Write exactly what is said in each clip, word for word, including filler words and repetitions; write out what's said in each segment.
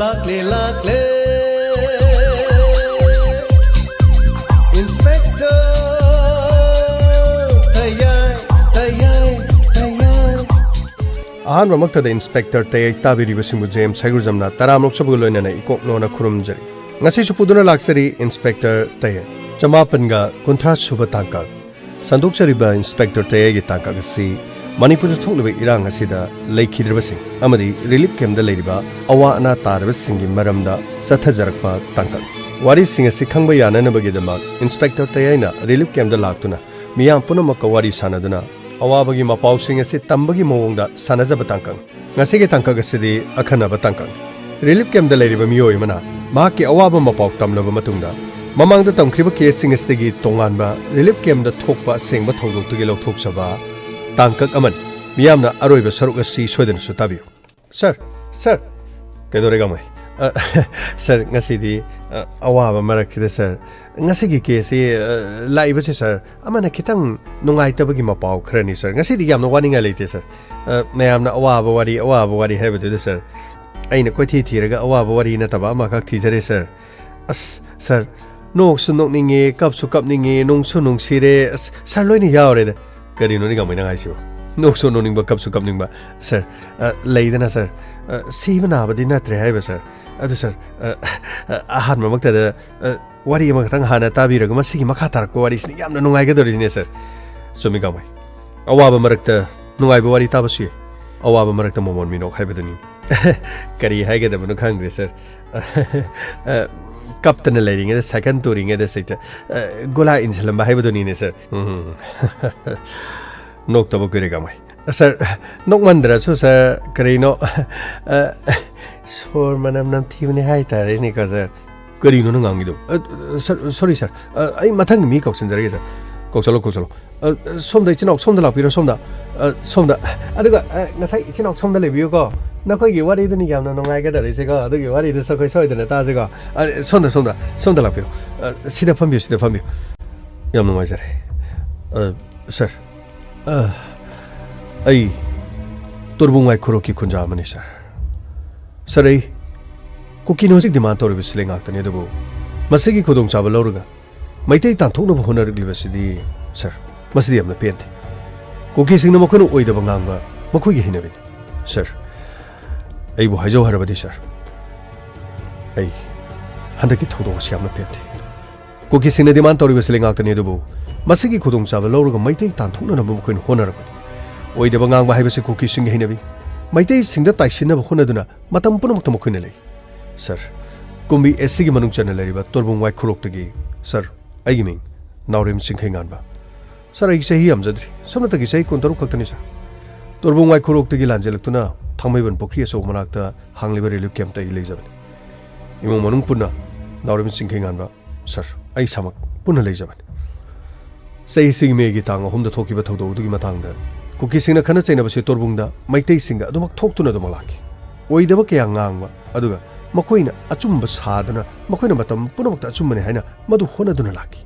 ꯂꯥꯛꯂꯦ, ꯂꯥꯛꯂꯦ, Inspector ꯇꯌꯥꯏ, ꯇꯌꯥꯏ, ꯇꯌꯥꯏ꯫ ꯑꯍꯥꯟꯕꯃꯛꯇꯗ Inspector ꯇꯌꯥꯏ ꯇꯥꯕꯤꯔꯤꯕꯁꯤꯡꯕꯨ James ꯍꯩꯒ꯭ꯔꯨꯖꯝꯅ ꯇꯔꯥꯃꯔꯨꯛ ꯁꯨꯕꯒ ꯂꯣꯏꯅꯅ ꯏꯀꯣꯛ ꯅꯣꯟꯅ ꯈꯨꯔꯨꯝꯖꯔꯤ꯫ ꯉꯁꯤꯁꯨ ꯄꯨꯗꯨꯅ ꯂꯥꯛꯆꯔꯤ Inspector ꯇꯌꯥꯏ꯫ ꯆꯃꯥꯄꯟꯒ ꯀꯨꯟꯊ꯭ꯔꯥ ꯁꯨꯕ ꯇꯥꯡꯀꯛ꯫ ꯁꯟꯗꯣꯛꯆꯔꯤꯕ Inspector ꯇꯌꯥꯏꯒꯤ ꯇꯥꯡꯀꯛ ꯑꯁꯤ ꯃꯅꯤꯄꯨꯔꯗ ꯊꯣꯛꯂꯤꯕ ꯏꯔꯥꯡ ꯑꯁꯤꯗ ꯂꯩꯈꯤꯗ꯭ꯔꯕꯁꯤꯡ ꯑꯃꯗꯤ relief camp ꯗ ꯂꯩꯔꯤꯕ ꯑꯋꯥ ꯑꯅꯥ ꯇꯥꯔꯕꯁꯤꯡꯒꯤ ꯃꯔꯝꯗ ꯆꯠꯊꯖꯔꯛꯄ ꯇꯥꯡꯀꯛ꯫ ꯋꯥꯔꯤꯁꯤꯡ ꯑꯁꯤ ꯈꯪꯕ ꯌꯥꯅꯅꯕꯒꯤꯗꯃꯛ Inspector ꯇꯌꯥꯏꯅ relief camp ꯗ ꯂꯥꯛꯇꯨꯅ ꯃꯤꯌꯥꯝ ꯄꯨꯝꯅꯃꯛꯀ ꯋꯥꯔꯤ ꯁꯥꯟꯅꯗꯨꯅ ꯑꯋꯥꯕꯒꯤ ꯃꯄꯥꯎꯁꯤꯡ ꯑꯁꯤ ꯇꯝꯕꯒꯤ ꯃꯑꯣꯡꯗ ꯁꯥꯟꯅꯖꯕ ꯇꯥꯡꯀꯛꯅꯤ꯫ ꯉꯁꯤꯒꯤ ꯇꯥꯡꯀꯛ ꯑꯁꯤꯗꯤ ꯑꯈꯟꯅꯕ ꯇꯥꯡꯀꯛꯅꯤ꯫ Relief camp ꯗ ꯂꯩꯔꯤꯕ ꯃꯤꯑꯣꯏ ꯑꯃꯅ ꯃꯍꯥꯛꯀꯤ ꯑꯋꯥꯕ ꯃꯄꯥꯎ ꯇꯝꯂꯕ ꯃꯇꯨꯡꯗ, ꯃꯃꯥꯡꯗ ꯇꯝꯈ꯭ꯔꯤꯕ case ꯁꯤꯡ ꯑꯁꯤꯗꯒꯤ ꯇꯣꯉꯥꯟꯕ relief camp ꯗ ꯊꯣꯛꯄ ꯑꯁꯦꯡꯕ ꯊꯧꯗꯣꯛꯇꯒꯤ ꯂꯧꯊꯣꯛꯆꯕ ꯇꯥꯡꯀꯛ ꯑꯃꯅꯤ꯫ ꯃꯤꯌꯥꯝꯅ ꯑꯔꯣꯏꯕ ꯁꯔꯨꯛ ꯑꯁꯤ ꯁꯣꯏꯗꯅꯁꯨ ꯇꯥꯕꯤꯌꯨ꯫ Sir, sir, ꯀꯩꯗꯧꯔꯦ, ꯒꯥꯡꯃꯩ? ꯑ, sir, ꯉꯁꯤꯗꯤ, ꯑ, ꯑꯋꯥꯕ ꯃꯔꯛꯁꯤꯗ, sir, ꯉꯁꯤꯒꯤ case ꯁꯤ, ꯑ, ꯂꯥꯛꯏꯕꯁꯤ, sir, ꯑꯃꯅ ꯈꯤꯇꯪ ꯅꯨꯡꯉꯥꯏꯇꯕꯒꯤ ꯃꯄꯥꯎ ꯈꯔꯅꯤ, sir꯫ ꯉꯁꯤꯗꯤ ꯌꯥꯝꯅ ꯋꯥꯅꯤꯡꯉꯥꯏ ꯂꯩꯇꯦ, sir꯫ ꯑ, ꯃꯌꯥꯝꯅ ꯑꯋꯥꯕ ꯋꯥꯔꯤ, ꯑꯋꯥꯕ ꯋꯥꯔꯤ ꯍꯥꯏꯕꯗꯨꯗ, sir, ꯑꯩꯅ ꯀꯣꯏꯊꯤ ꯊꯤꯔꯒ ꯑꯋꯥꯕ ꯋꯥꯔꯤ ꯅꯠꯇꯕ ꯑꯃꯈꯛ ꯊꯤꯖꯔꯦ, sir꯫ ꯑꯁ, sir, ꯅꯣꯛꯁꯨ ꯅꯣꯛꯅꯤꯡꯉꯦ, ꯀꯞꯁꯨ ꯀꯞꯅꯤꯡꯉꯦ, ꯅꯨꯡꯁꯨ ꯅꯨꯡꯁꯤꯔꯦ꯫ ꯑꯁ, sir, ꯂꯣꯏꯅ ꯌꯥꯎꯔꯦꯗ꯫ ꯀꯔꯤꯅꯣꯅꯦ, ꯒꯥꯡꯃꯩ, ꯅꯪ ꯍꯥꯏꯁꯤꯕꯣ? ꯅꯣꯛꯁꯨ ꯅꯣꯛꯅꯤꯡꯕ, ꯀꯞꯁꯨ ꯀꯞꯅꯤꯡꯕ꯫ Sir, ꯑ, ꯂꯩꯗꯅ, sir, ꯑ, ꯁꯤꯕ ꯅꯥꯕꯗꯤ ꯅꯠꯇ꯭ꯔꯦ ꯍꯥꯏꯕ, sir꯫ ꯑꯗꯨ, sir, ꯑ, ꯑ, ꯑꯍꯥꯟꯕꯃꯛꯇꯗ, ꯑ, ꯋꯥꯔꯤ ꯑꯃꯈꯛꯇꯪ ꯍꯥꯟꯅ ꯇꯥꯕꯤꯔꯒ ꯃꯁꯤꯒꯤ ꯃꯈꯥ ꯇꯥꯔꯛꯄ ꯋꯥꯔꯤꯁꯤꯅ ꯌꯥꯝꯅ ꯅꯨꯡꯉꯥꯏꯒꯗꯧꯔꯤꯁꯤꯅꯦ, sir꯫ ꯆꯨꯝꯃꯤ, ꯒꯥꯡꯃꯩ꯫ ꯑꯋꯥꯕ ꯃꯔꯛꯇ ꯅꯨꯡꯉꯥꯏꯕ ꯋꯥꯔꯤ ꯇꯥꯕꯁꯨ ꯌꯥꯏ꯫ ꯑꯋꯥꯕ ꯃꯔꯛꯇ ꯃꯣꯃꯣꯟ ꯃꯤꯅꯣꯛ ꯍꯥꯏꯕꯗꯨꯅꯤ꯫ ꯀꯔꯤ ꯍꯥꯏꯒꯗꯕꯅꯣ ꯈꯪꯗ꯭ꯔꯦ, sir꯫ ꯑ, ꯀꯞꯇꯅ ꯂꯩꯔꯤꯉꯩꯗ, ꯁꯥꯏꯀꯜ ꯇꯨꯔꯤꯉꯩꯗ ꯁꯤꯗ, ꯑ, ꯒꯨꯂꯥ ꯏꯟꯁꯤꯜꯂꯝꯕ ꯍꯥꯏꯕꯗꯨꯅꯤꯅꯦ, sir꯫ ꯎꯝ꯫ ꯅꯣꯛꯇꯕ ꯀꯨꯏꯔꯦ, ꯒꯥꯡꯃꯩ꯫ Sir, ꯅꯣꯛꯃꯟꯗ꯭ꯔꯁꯨ, sir, ꯀꯔꯤꯅꯣ, ꯑ, ꯁꯣꯔ ꯃꯅꯝ ꯅꯝꯊꯤꯕꯅꯦ ꯍꯥꯏꯇꯥꯔꯦꯅꯦꯀꯣ, sir꯫ ꯀꯔꯤꯅꯣ ꯅꯪ ꯉꯥꯡꯉꯤꯗꯣ? ꯑ, sir, sorry, sir꯫ ꯑ, ꯑꯩ ꯃꯊꯪꯒꯤ ꯃꯤ ꯀꯧꯁꯤꯟꯖꯔꯒꯦ, sir꯫ ꯀꯧꯁꯜꯂꯣ, ꯀꯧꯁꯜꯂꯣ꯫ ꯑ, ꯁꯣꯝꯗ, ꯏꯆꯤꯟ ꯏꯅꯥꯎ, ꯁꯣꯝꯗ ꯂꯥꯛꯄꯤꯔꯣ, ꯁꯣꯝꯗ꯫ ꯑ, ꯁꯣꯝꯗ꯫ ꯑꯗꯨꯒ, ꯑ, ꯉꯁꯥꯏ ꯏꯆꯤꯟ ꯏꯅꯥꯎ ꯁꯣꯝꯗ ꯂꯩꯕꯤꯌꯨꯀꯣ꯫ ꯅꯈꯣꯏꯒꯤ ꯋꯥꯔꯤꯗꯨꯅꯤ ꯌꯥꯝꯅ ꯅꯨꯡꯉꯥꯏꯒꯗꯧꯔꯤꯁꯦꯀꯣ꯫ ꯑꯗꯨꯒꯤ ꯋꯥꯔꯤꯗꯨꯁꯨ ꯑꯩꯈꯣꯏ ꯁꯣꯏꯗꯅ ꯇꯥꯁꯤꯀꯣ꯫ ꯑ, ꯁꯣꯝꯗ, ꯁꯣꯝꯗ, ꯁꯣꯝꯗ ꯂꯥꯛꯄꯤꯔꯣ꯫ ꯑ, ꯁꯤꯗ ꯐꯝꯕꯤꯌꯨ, ꯁꯤꯗ ꯐꯝꯕꯤꯌꯨ꯫ ꯌꯥꯝ ꯅꯨꯡꯉꯥꯏꯖꯔꯦ꯫ ꯑ, sir, ꯑ, ꯑꯩ ꯇꯣꯔꯕꯨꯡ ꯋꯥꯏꯈꯨꯔꯣꯛꯀꯤ ꯈꯨꯟꯖꯥ ꯑꯃꯅꯤ, sir꯫ Sir, ꯑꯩ ꯀꯨꯀꯤꯅ ꯍꯧꯖꯤꯛ ꯗꯤꯃꯥꯟ ꯇꯧꯔꯤꯕꯁꯤ ꯂꯩꯉꯥꯛꯇꯅꯤ, ꯑꯗꯨꯕꯨ ꯃꯁꯤꯒꯤ ꯈꯨꯗꯣꯡꯆꯥꯕ ꯂꯧꯔꯒ ꯃꯩꯇꯩ ꯇꯥꯟꯊꯣꯛꯅꯕ ꯍꯣꯠꯅꯔꯛꯂꯤꯕꯁꯤꯗꯤ, ꯁꯥꯔ, ꯃꯁꯤꯗꯤ ꯌꯥꯝꯅ ꯄꯦꯟꯗꯦ꯫ ꯀꯨꯀꯤꯁꯤꯡꯅ ꯃꯈꯣꯏꯅ ꯑꯣꯏꯗꯕ ꯉꯥꯡꯕ ꯃꯈꯣꯏꯒꯤ ꯍꯩꯅꯕꯤꯅꯤ꯫ ꯁꯥꯔ, ꯑꯩꯕꯨ ꯍꯥꯏꯖꯧ ꯍꯥꯏꯔꯕꯗꯤ, ꯁꯥꯔ, ꯑꯩ ꯍꯟꯗꯛꯀꯤ ꯊꯧꯗꯣꯛ ꯑꯁꯤ ꯌꯥꯝꯅ ꯄꯦꯟꯗꯦ꯫ ꯀꯨꯀꯤꯁꯤꯡꯅ ꯗꯤꯃꯥꯟ ꯇꯧꯔꯤꯕꯁꯤ ꯂꯩꯉꯥꯛꯇꯅꯤ, ꯑꯗꯨꯕꯨ ꯃꯁꯤꯒꯤ ꯈꯨꯗꯣꯡꯆꯥꯕ ꯂꯧꯔꯒ ꯃꯩꯇꯩ ꯇꯥꯟꯊꯣꯛꯅꯅꯕ ꯃꯈꯣꯏꯅ ꯍꯣꯠꯅꯔꯛꯄꯅꯤ꯫ ꯑꯣꯏꯗꯕ ꯉꯥꯡꯕ ꯍꯥꯏꯕꯁꯤ ꯀꯨꯀꯤꯁꯤꯡꯒꯤ ꯍꯩꯅꯕꯤ꯫ ꯃꯩꯇꯩꯁꯤꯡꯗ ꯇꯥꯏꯁꯤꯟꯅꯕ ꯍꯣꯠꯅꯗꯨꯅ ꯃꯇꯝ ꯄꯨꯝꯅꯃꯛꯇ ꯃꯈꯣꯏꯅ ꯂꯩ꯫ ꯁꯥꯔ, ꯀꯨꯝꯕꯤ ꯑꯦꯁ ꯁꯤꯒꯤ ꯃꯅꯨꯡ ꯆꯟꯅ ꯂꯩꯔꯤꯕ ꯇꯣꯔꯕꯨꯡ ꯋꯥꯏꯈꯨꯔꯣꯛꯇꯒꯤ, ꯁꯥꯔ, ꯑꯩꯒꯤ ꯃꯤꯡ ꯅꯥꯎꯔꯦꯝ ꯆꯤꯡꯈꯩꯉꯥꯟꯕ꯫ ꯁꯥꯔ, ꯑꯩ ꯆꯍꯤ ꯌꯥꯝꯖꯗ꯭ꯔꯤ, ꯁꯨꯞꯅꯇꯒꯤ ꯆꯍꯤ ꯀꯨꯟꯇꯔꯨꯛ ꯈꯛꯇꯅꯤ, ꯁꯥꯔ꯫ ꯇꯣꯔꯕꯨꯡ ꯋꯥꯏꯈꯨꯔꯣꯛꯇꯒꯤ ꯂꯥꯟꯖꯦꯜꯂꯛꯇꯨꯅ ꯊꯥꯡꯃꯩꯕꯟ ꯄꯨꯈ꯭ꯔꯤ ꯑꯆꯧꯕ ꯃꯅꯥꯛꯇ ꯍꯥꯡꯂꯤꯕ ꯔꯤꯂꯤꯐ ꯀꯦꯝꯞꯇ ꯑꯩ ꯂꯩꯖꯕꯅꯤ꯫ ꯏꯃꯨꯡ ꯃꯅꯨꯡ ꯄꯨꯟꯅ ꯅꯥꯎꯔꯦꯝ ꯆꯤꯡꯈꯩꯉꯥꯟꯕ, ꯁꯥꯔ, ꯑꯩ ꯏꯁꯥꯃꯛ ꯄꯨꯟꯅ ꯂꯩꯖꯕꯅꯤ꯫ ꯆꯍꯤꯁꯤꯒꯤ ꯃꯦꯒꯤ ꯇꯥꯡ ꯑꯍꯨꯝꯗ ꯊꯣꯛꯈꯤꯕ ꯊꯧꯗꯣꯛ ꯑꯗꯨꯒꯤ ꯃꯇꯥꯡꯗ ꯀꯨꯀꯤꯁꯤꯡꯅ ꯈꯠꯅ ꯆꯩꯅꯕꯁꯤ ꯇꯣꯔꯕꯨꯡꯗ ꯃꯩꯇꯩꯁꯤꯡꯒ ꯑꯗꯨꯃꯛ ꯊꯣꯛꯇꯨꯅ ꯑꯗꯨꯃꯛ ꯂꯥꯛꯈꯤ꯫ ꯑꯣꯏꯗꯕ ꯀꯌꯥ ꯉꯥꯡꯕ, ꯑꯗꯨꯒ ꯃꯈꯣꯏꯅ ꯑꯆꯨꯝꯕ ꯁꯥꯗꯨꯅ ꯃꯈꯣꯏꯅ ꯃꯇꯝ ꯄꯨꯝꯅꯃꯛꯇ ꯑꯆꯨꯝꯕꯅꯤ ꯍꯥꯏꯅ ꯃꯗꯨ ꯍꯣꯠꯅꯗꯨꯅ ꯂꯥꯛꯈꯤ꯫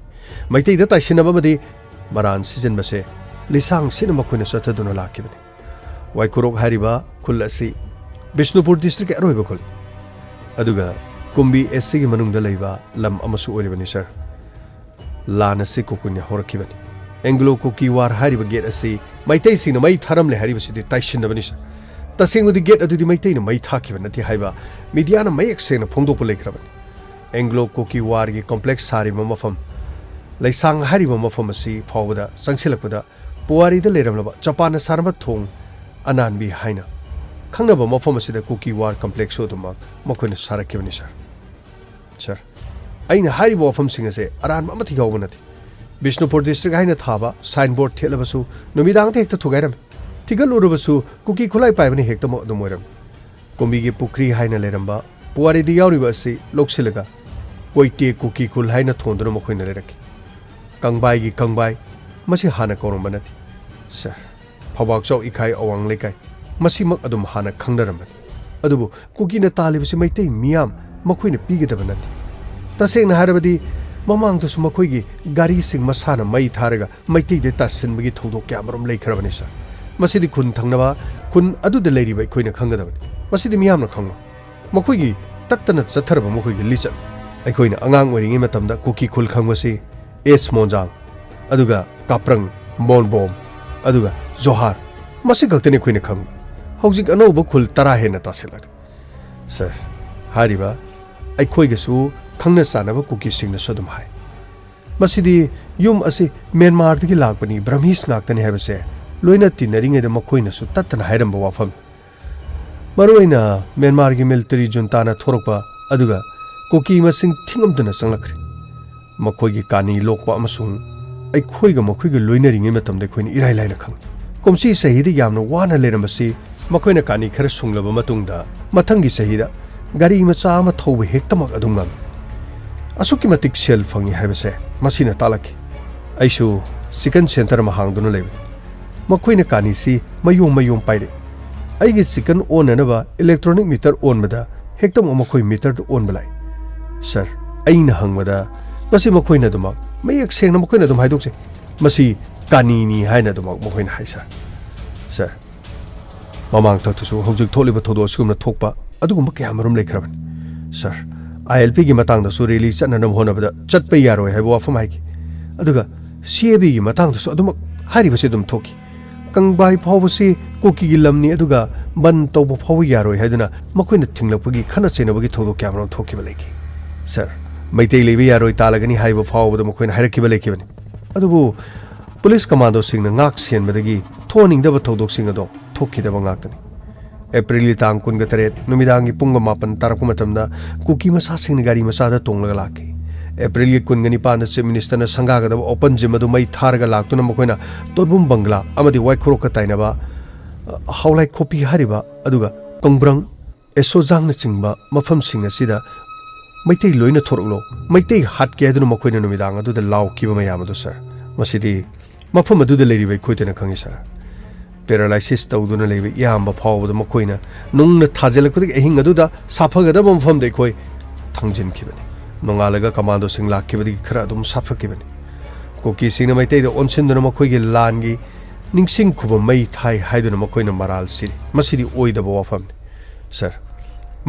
ꯃꯩꯇꯩꯗ ꯇꯥꯏꯁꯤꯟꯅꯕ ꯑꯃꯗꯤ ꯃꯔꯥꯟ ꯁꯤꯖꯤꯟꯕꯁꯦ ꯂꯤꯁꯥꯡ ꯁꯤꯠꯅ ꯃꯈꯣꯏꯅ ꯆꯠꯊꯗꯨꯅ ꯂꯥꯛꯈꯤꯕꯅꯤ꯫ ꯋꯥꯏꯈꯨꯔꯣꯛ ꯍꯥꯏꯔꯤꯕ ꯈꯨꯜ ꯑꯁꯤ ꯕꯤꯁꯅꯨꯄꯨꯔ ꯗꯤꯁꯇ꯭ꯔꯤꯛꯀꯤ ꯑꯔꯣꯏꯕ ꯈꯨꯜ, ꯑꯗꯨꯒ ꯀꯨꯝꯕꯤ ꯑꯦꯁ ꯁꯤꯒꯤ ꯃꯅꯨꯡꯗ ꯂꯩꯕ ꯂꯝ ꯑꯃꯁꯨ ꯑꯣꯏꯔꯤꯕꯅꯤ, ꯁꯥꯔ꯫ ꯂꯥꯟ ꯑꯁꯤ ꯀꯨꯀꯤꯅ ꯍꯧꯔꯛꯈꯤꯕꯅꯤ꯫ ꯑꯦꯡꯒ꯭ꯂꯣ ꯀꯨꯀꯤ ꯋꯥꯔ ꯍꯥꯏꯔꯤꯕ ꯒꯦꯠ ꯑꯁꯤ ꯃꯩꯇꯩꯁꯤꯡꯅ ꯃꯩ ꯊꯥꯔꯝꯂꯦ ꯍꯥꯏꯔꯤꯕꯁꯤꯗꯤ ꯇꯥꯏꯁꯤꯟꯅꯕꯅꯤ, ꯁꯥꯔ꯫ ꯇꯁꯦꯡꯕꯗꯤ ꯒꯦꯠ ꯑꯗꯨꯗꯤ ꯃꯩꯇꯩꯅ ꯃꯩ ꯊꯥꯈꯤꯕ ꯅꯠꯇꯦ ꯍꯥꯏꯕ ꯃꯤꯗꯤꯌꯥꯅ ꯃꯌꯦꯛ ꯁꯦꯡꯅ ꯐꯣꯡꯗꯣꯛꯄ ꯂꯩꯈ꯭ꯔꯕꯅꯤ꯫ ꯑꯦꯡꯒ꯭ꯂꯣ ꯀꯨꯀꯤ ꯋꯥꯔꯒꯤ ꯀꯣꯝꯄ꯭ꯂꯦꯛꯁ ꯁꯥꯔꯤꯕ ꯃꯐꯝ, ꯂꯩꯁꯥꯡ ꯍꯥꯏꯔꯤꯕ ꯃꯐꯝ ꯑꯁꯤ ꯐꯥꯎꯕꯗ ꯆꯪꯁꯤꯜꯂꯛꯄꯗ ꯄꯨꯋꯥꯔꯤꯗ ꯂꯩꯔꯝꯂꯕ ꯖꯄꯥꯟꯅ ꯁꯥꯔꯝꯕ ꯊꯣꯡ ꯑꯅꯥꯟꯕꯤ ꯍꯥꯏꯅ ꯈꯪꯅꯕ ꯃꯐꯝ ꯑꯁꯤꯗ ꯀꯨꯀꯤ ꯋꯥꯔ ꯀꯝꯄ꯭ꯂꯦꯛꯁꯁꯨ ꯑꯗꯨꯃꯛ ꯃꯈꯣꯏꯅ ꯁꯥꯔꯛꯈꯤꯕꯅꯤ, ꯁꯥꯔ꯫ ꯁꯥꯔ, ꯑꯩꯅ ꯍꯥꯏꯔꯤꯕ ꯋꯥꯐꯝꯁꯤꯡ ꯑꯁꯦ ꯑꯔꯥꯟꯕ ꯑꯃꯠꯇ ꯌꯥꯎꯕ ꯅꯠꯇꯦ꯫ ꯕꯤꯁꯅꯨꯄꯨꯔ ꯗꯤꯁꯇ꯭ꯔꯤꯛ ꯍꯥꯏꯅ ꯊꯥꯕ ꯁꯥꯏꯟ ꯕꯣꯔꯗ ꯊꯦꯠꯂꯕꯁꯨ ꯅꯨꯃꯤꯗꯥꯡꯗ ꯍꯦꯛꯇ ꯊꯨꯒꯥꯏꯔꯝꯃꯤ꯫ ꯊꯤꯒꯠꯂꯨꯔꯕꯁꯨ ꯀꯨꯀꯤ ꯈꯨꯠꯂꯥꯏ ꯄꯥꯏꯕꯅ ꯍꯦꯛꯇꯃꯛ ꯑꯗꯨꯝ ꯑꯣꯏꯔꯝꯃꯤ꯫ ꯀꯨꯝꯕꯤꯒꯤ ꯄꯨꯈ꯭ꯔꯤ ꯍꯥꯏꯅ ꯂꯩꯔꯝꯕ ꯄꯨꯋꯥꯔꯤꯗ ꯌꯥꯎꯔꯤꯕ ꯑꯁꯤ ꯂꯧꯁꯤꯜꯂꯒ ꯀꯣꯏꯇꯦ ꯀꯨꯀꯤ ꯈꯨꯜ ꯍꯥꯏꯅ ꯊꯣꯟꯗꯨꯅ ꯃꯈꯣꯏꯅ ꯂꯩꯔꯛꯈꯤ꯫ ꯀꯪꯕꯥꯏꯒꯤ ꯀꯪꯕꯥꯏ, ꯃꯁꯤ ꯍꯥꯟꯅ ꯀꯧꯔꯝꯕ ꯅꯠꯇꯦ꯫ ꯁꯥꯔ, ꯐꯧꯕꯥꯛꯆꯥꯎ ꯏꯀꯥꯏ ꯑꯋꯥꯡ ꯂꯩꯀꯥꯏ, ꯃꯁꯤꯃꯛ ꯑꯗꯨꯝ ꯍꯥꯟꯅ ꯈꯪꯅꯔꯝꯕꯅꯤ꯫ ꯑꯗꯨꯕꯨ ꯀꯨꯀꯤꯅ ꯇꯥꯜꯂꯤꯕꯁꯤ ꯃꯩꯇꯩ ꯃꯤꯌꯥꯝ ꯃꯈꯣꯏꯅ ꯄꯤꯒꯗꯕ ꯅꯠꯇꯦ꯫ ꯇꯁꯦꯡꯅ ꯍꯥꯏꯔꯕꯗꯤ ꯃꯃꯥꯡꯗꯁꯨ ꯃꯈꯣꯏꯒꯤ ꯒꯥꯔꯤꯁꯤꯡ ꯃꯁꯥꯅ ꯃꯩ ꯊꯥꯔꯒ ꯃꯩꯇꯩꯗ ꯇꯥꯁꯤꯟꯕꯒꯤ ꯊꯧꯗꯣꯛ ꯀꯌꯥꯃꯔꯨꯝ ꯂꯩꯈ꯭ꯔꯕꯅꯤ, ꯁꯥꯔ꯫ ꯃꯁꯤꯗꯤ ꯈꯨꯟ ꯊꯪꯅꯕ, ꯈꯨꯟ ꯑꯗꯨꯗ ꯂꯩꯔꯤꯕ ꯑꯩꯈꯣꯏꯅ ꯈꯪꯒꯗꯕꯅꯤ꯫ ꯃꯁꯤꯗꯤ ꯃꯤꯌꯥꯝꯅ ꯈꯪꯂꯣꯏ꯫ ꯃꯈꯣꯏꯒꯤ ꯇꯠꯇꯅ ꯆꯠꯊꯔꯕ ꯃꯈꯣꯏꯒꯤ ꯂꯤꯆꯠ꯫ ꯑꯩꯈꯣꯏꯅ ꯑꯉꯥꯡ ꯑꯣꯏꯔꯤꯉꯩ ꯃꯇꯝꯗ ꯀꯨꯀꯤ ꯈꯨꯜ ꯈꯪꯕꯁꯤ ꯑꯦꯁ ꯃꯣꯟꯖꯥꯡ, ꯑꯗꯨꯒ ꯀꯥꯄ꯭ꯔꯪ, ꯃꯣꯟꯕꯣꯝ, ꯑꯗꯨꯒ ꯖꯣꯍꯥꯔ, ꯃꯁꯤ ꯈꯛꯇꯅꯤ ꯑꯩꯈꯣꯏꯅ ꯈꯪꯕ꯫ ꯍꯧꯖꯤꯛ ꯑꯅꯧꯕ ꯈꯨꯜ ꯇꯔꯥ ꯍꯦꯟꯅ ꯇꯥꯁꯤꯜꯂꯛꯂꯦ꯫ ꯁꯥꯔ, ꯍꯥꯏꯔꯤꯕ ꯑꯩꯈꯣꯏꯒꯁꯨ ꯈꯪꯅ ꯆꯥꯟꯅꯕ ꯀꯨꯀꯤꯁꯤꯡꯅꯁꯨ ꯑꯗꯨꯝ ꯍꯥꯏ, ꯃꯁꯤꯗꯤ ꯌꯨꯝ ꯑꯁꯤ ꯃ꯭ꯌꯥꯟꯃꯥꯔꯗꯒꯤ ꯂꯥꯛꯄꯅꯤ, ꯕ꯭ꯔꯍꯃꯤꯁ ꯉꯥꯛꯇꯅꯤ ꯍꯥꯏꯕꯁꯦ ꯂꯣꯏꯅ ꯇꯤꯟꯅꯔꯤꯉꯩꯗ ꯃꯈꯣꯏꯅꯁꯨ ꯇꯠꯇꯅ ꯍꯥꯏꯔꯝꯕ ꯋꯥꯐꯝ꯫ ꯃꯔꯨꯑꯣꯏꯅ ꯃ꯭ꯌꯥꯟꯃꯥꯔꯒꯤ ꯃꯤꯂꯤꯇꯔꯤ ꯖꯨꯟꯇꯥꯅ ꯊꯣꯔꯛꯄ ꯑꯗꯨꯒ ꯀꯨꯀꯤ ꯃꯁꯤꯡ ꯊꯤꯉꯝꯗꯅ ꯆꯪꯂꯛꯈ꯭ꯔꯦ꯫ ꯃꯈꯣꯏꯒꯤ ꯀꯥꯅꯤ ꯂꯣꯛꯄ ꯑꯃꯁꯨꯡ ꯑꯩꯈꯣꯏꯒ ꯃꯈꯣꯏꯒ ꯂꯣꯏꯅꯔꯤꯉꯩ ꯃꯇꯝꯗ ꯑꯩꯈꯣꯏꯅ ꯏꯔꯥꯏ ꯂꯥꯏꯅ ꯈꯪꯏ꯫ ꯀꯨꯝꯁꯤ ꯆꯍꯤꯗ ꯌꯥꯝꯅ ꯋꯥꯅ ꯂꯩꯔꯝꯕꯁꯤ ꯃꯈꯣꯏꯅ ꯀꯥꯅꯤ ꯈꯔ ꯁꯨꯡꯂꯕ ꯃꯇꯨꯡꯗ ꯃꯊꯪꯒꯤ ꯆꯍꯤꯗ ꯒꯥꯔꯤ ꯃꯆꯥ ꯑꯃ ꯊꯧꯕ ꯍꯦꯛꯇꯃꯛ ꯑꯗꯨꯝ ꯉꯝꯃꯤ꯫ ꯑꯁꯨꯛꯀꯤ ꯃꯇꯤꯛ ꯁꯦꯜ ꯐꯪꯏ ꯍꯥꯏꯕꯁꯦ ꯃꯁꯤꯅ ꯇꯥꯛꯂꯛꯈꯤ꯫ ꯑꯩꯁꯨ ꯆꯤꯀꯟ ꯁꯦꯟꯇꯔ ꯑꯃ ꯍꯥꯡꯗꯨꯅ ꯂꯩꯕꯅꯤ꯫ ꯃꯈꯣꯏꯅ ꯀꯥꯅꯤꯁꯤ ꯃꯌꯣꯝ ꯃꯌꯣꯝ ꯄꯥꯏꯔꯛꯏ꯫ ꯑꯩꯒꯤ ꯆꯤꯀꯟ ꯑꯣꯟꯅꯅꯕ ꯏꯂꯦꯛꯇ꯭ꯔꯣꯅꯤꯛ ꯃꯤꯇꯔ ꯑꯣꯟꯕꯗ ꯍꯦꯛꯇꯃꯛ ꯃꯈꯣꯏ ꯃꯤꯇꯔꯗꯨ ꯑꯣꯟꯕ ꯂꯥꯛꯏ꯫ ꯁꯥꯔ, ꯑꯩꯅ ꯍꯪꯕꯗ ꯃꯁꯤ ꯃꯈꯣꯏꯅ ꯑꯗꯨꯃꯛ ꯃꯌꯦꯛ ꯁꯦꯡꯅ ꯃꯈꯣꯏꯅ ꯑꯗꯨꯝ ꯍꯥꯏꯗꯣꯛꯆꯩ, "ꯃꯁꯤ ꯀꯥꯅꯤꯅꯤ" ꯍꯥꯏꯅ ꯑꯗꯨꯃꯛ ꯃꯈꯣꯏꯅ ꯍꯥꯏ, ꯁꯥꯔ꯫ ꯁꯥꯔ, ꯃꯃꯥꯡ ꯊꯛꯇꯁꯨ ꯍꯧꯖꯤꯛ ꯊꯣꯛꯂꯤꯕ ꯊꯧꯗꯣꯛ ꯑꯁꯤꯒꯨꯝꯅ ꯊꯣꯛꯄ ꯑꯗꯨꯒꯨꯝꯕ ꯀꯌꯥ ꯃꯔꯨꯝ ꯂꯩꯈ꯭ꯔꯕꯅꯤ꯫ ꯁꯥꯔ, ꯑꯥꯏ ꯑꯦꯜ ꯄꯤꯒꯤ ꯃꯇꯥꯡꯗꯁꯨ ꯔꯦꯂꯤ ꯆꯠꯅꯅꯕ ꯍꯣꯠꯅꯕꯗ ꯆꯠꯄ ꯌꯥꯔꯣꯏ ꯍꯥꯏꯕ ꯋꯥꯐꯝ ꯍꯥꯏꯈꯤ꯫ ꯑꯗꯨꯒ ꯁꯤ ꯑꯦ ꯕꯤꯒꯤ ꯃꯇꯥꯡꯗꯁꯨ ꯑꯗꯨꯃꯛ ꯍꯥꯏꯔꯤꯕꯁꯤ ꯑꯗꯨꯝ ꯊꯣꯛꯈꯤ꯫ ꯀꯪꯕꯥꯏ ꯐꯥꯎꯕꯁꯤ ꯀꯨꯀꯤꯒꯤ ꯂꯝꯅꯤ, ꯑꯗꯨꯒ ꯕꯟ ꯇꯧꯕ ꯐꯥꯎꯕ ꯌꯥꯔꯣꯏ ꯍꯥꯏꯗꯨꯅ ꯃꯈꯣꯏꯅ ꯊꯤꯡꯂꯛꯄꯒꯤ ꯈꯠꯅ ꯆꯩꯅꯕꯒꯤ ꯊꯧꯗꯣꯛ ꯀꯌꯥ ꯃꯔꯨꯝ ꯊꯣꯛꯈꯤꯕ ꯂꯩꯈꯤ꯫ ꯁꯥꯔ, ꯃꯩꯇꯩ ꯂꯩꯕ ꯌꯥꯔꯣꯏ, ꯇꯥꯜꯂꯒꯅꯤ ꯍꯥꯏꯕ ꯐꯥꯎꯕꯗ ꯃꯈꯣꯏꯅ ꯍꯥꯏꯔꯛꯈꯤꯕ ꯂꯩꯈꯤꯕꯅꯤ꯫ ꯑꯗꯨꯕꯨ ꯄꯨꯂꯤꯁ ꯀꯃꯥꯟꯗꯣꯁꯤꯡꯅ ꯉꯥꯛ ꯁꯦꯟꯕꯗꯒꯤ ꯊꯣꯛꯍꯟꯅꯤꯡꯗꯕ ꯊꯧꯗꯣꯛꯁꯤꯡ ꯑꯗꯣ ꯊꯣꯛꯈꯤꯗꯕ ꯉꯥꯛꯇꯅꯤ꯫ ꯑꯦꯄ꯭ꯔꯤꯜꯒꯤ ꯇꯥꯡ ꯀꯨꯟꯒ ꯇꯔꯦꯠ ꯅꯨꯃꯤꯗꯥꯡꯒꯤ ꯄꯨꯡ ꯃꯥꯄꯟ ꯇꯥꯔꯛꯄ ꯃꯇꯝꯗ ꯀꯨꯀꯤ ꯃꯆꯥꯁꯤꯡꯅ ꯒꯥꯔꯤ ꯃꯆꯥꯗ ꯇꯣꯡꯂꯒ ꯂꯥꯛꯈꯤ꯫ ꯑꯦꯄ꯭ꯔꯤꯜꯒꯤ ꯀꯨꯟꯒ ꯅꯤꯄꯥꯟꯗ ꯆꯤꯐ ꯃꯤꯅꯤꯁꯇꯔꯅ ꯁꯪꯒꯥꯒꯗꯕ ꯑꯣꯄꯟ ꯖꯤꯝ ꯑꯗꯨ ꯃꯩ ꯊꯥꯔꯒ ꯂꯥꯛꯇꯨꯅ ꯃꯈꯣꯏꯅ ꯇꯣꯔꯕꯨꯝ ꯕꯪꯒ꯭ꯂꯥ ꯑꯃꯗꯤ ꯋꯥꯏꯈꯨꯔꯣꯛꯀ ꯇꯥꯏꯅꯕ, ꯑ, ꯍꯥꯎꯂꯥꯏ ꯈꯣꯄꯤ ꯍꯥꯏꯔꯤꯕ, ꯑꯗꯨꯒ ꯀꯣꯡꯕ꯭ꯔꯪ, ꯑꯦꯁꯣꯖꯥꯡꯅꯆꯤꯡꯕ ꯃꯐꯝꯁꯤꯡ ꯑꯁꯤꯗ "ꯃꯩꯇꯩ ꯂꯣꯏꯅ ꯊꯣꯔꯛꯂꯣ, ꯃꯩꯇꯩ ꯍꯥꯠꯀꯦ" ꯍꯥꯏꯗꯨꯅ ꯃꯈꯣꯏꯅ ꯅꯨꯃꯤꯗꯥꯡ ꯑꯗꯨꯗ ꯂꯥꯎꯈꯤꯕ ꯃꯌꯥꯝ ꯑꯗꯨ, ꯁꯥꯔ, ꯃꯁꯤꯗꯤ ꯃꯐꯝ ꯑꯗꯨꯗ ꯂꯩꯔꯤꯕ ꯑꯩꯈꯣꯏꯗꯅ ꯈꯪꯏ, ꯁꯥꯔ꯫ ꯄꯦꯔꯥꯂꯥꯏꯁꯤꯁ ꯇꯧꯗꯨꯅ ꯂꯩꯕ ꯏꯌꯥꯝꯕ ꯐꯥꯎꯕꯗ ꯃꯈꯣꯏꯅ ꯅꯨꯡꯅ ꯊꯥꯖꯤꯜꯂꯛꯄꯗꯒꯤ ꯑꯍꯤꯡ ꯑꯗꯨꯗ ꯁꯥꯐꯒꯗꯕ ꯃꯐꯝꯗ ꯑꯩꯈꯣꯏ ꯊꯝꯖꯤꯟꯈꯤꯕꯅꯤ꯫ ꯅꯣꯡꯉꯥꯜꯂꯒ ꯀꯃꯥꯟꯗꯣꯁꯤꯡ ꯂꯥꯛꯈꯤꯕꯗꯒꯤ ꯈꯔ ꯑꯗꯨꯝ ꯁꯥꯐꯈꯤꯕꯅꯤ꯫ ꯀꯨꯀꯤꯁꯤꯡꯅ ꯃꯩꯇꯩꯗ ꯑꯣꯟꯁꯤꯟꯗꯨꯅ ꯃꯈꯣꯏꯒꯤ ꯂꯥꯟꯒꯤ ꯅꯤꯡꯁꯤꯡ ꯈꯨꯕꯝ ꯃꯩ ꯊꯥꯏ ꯍꯥꯏꯗꯨꯅ ꯃꯈꯣꯏꯅ ꯃꯔꯥꯜ ꯁꯤꯔꯤ꯫ ꯃꯁꯤꯗꯤ ꯑꯣꯏꯗꯕ ꯋꯥꯐꯝꯅꯤ, ꯁꯥꯔ꯫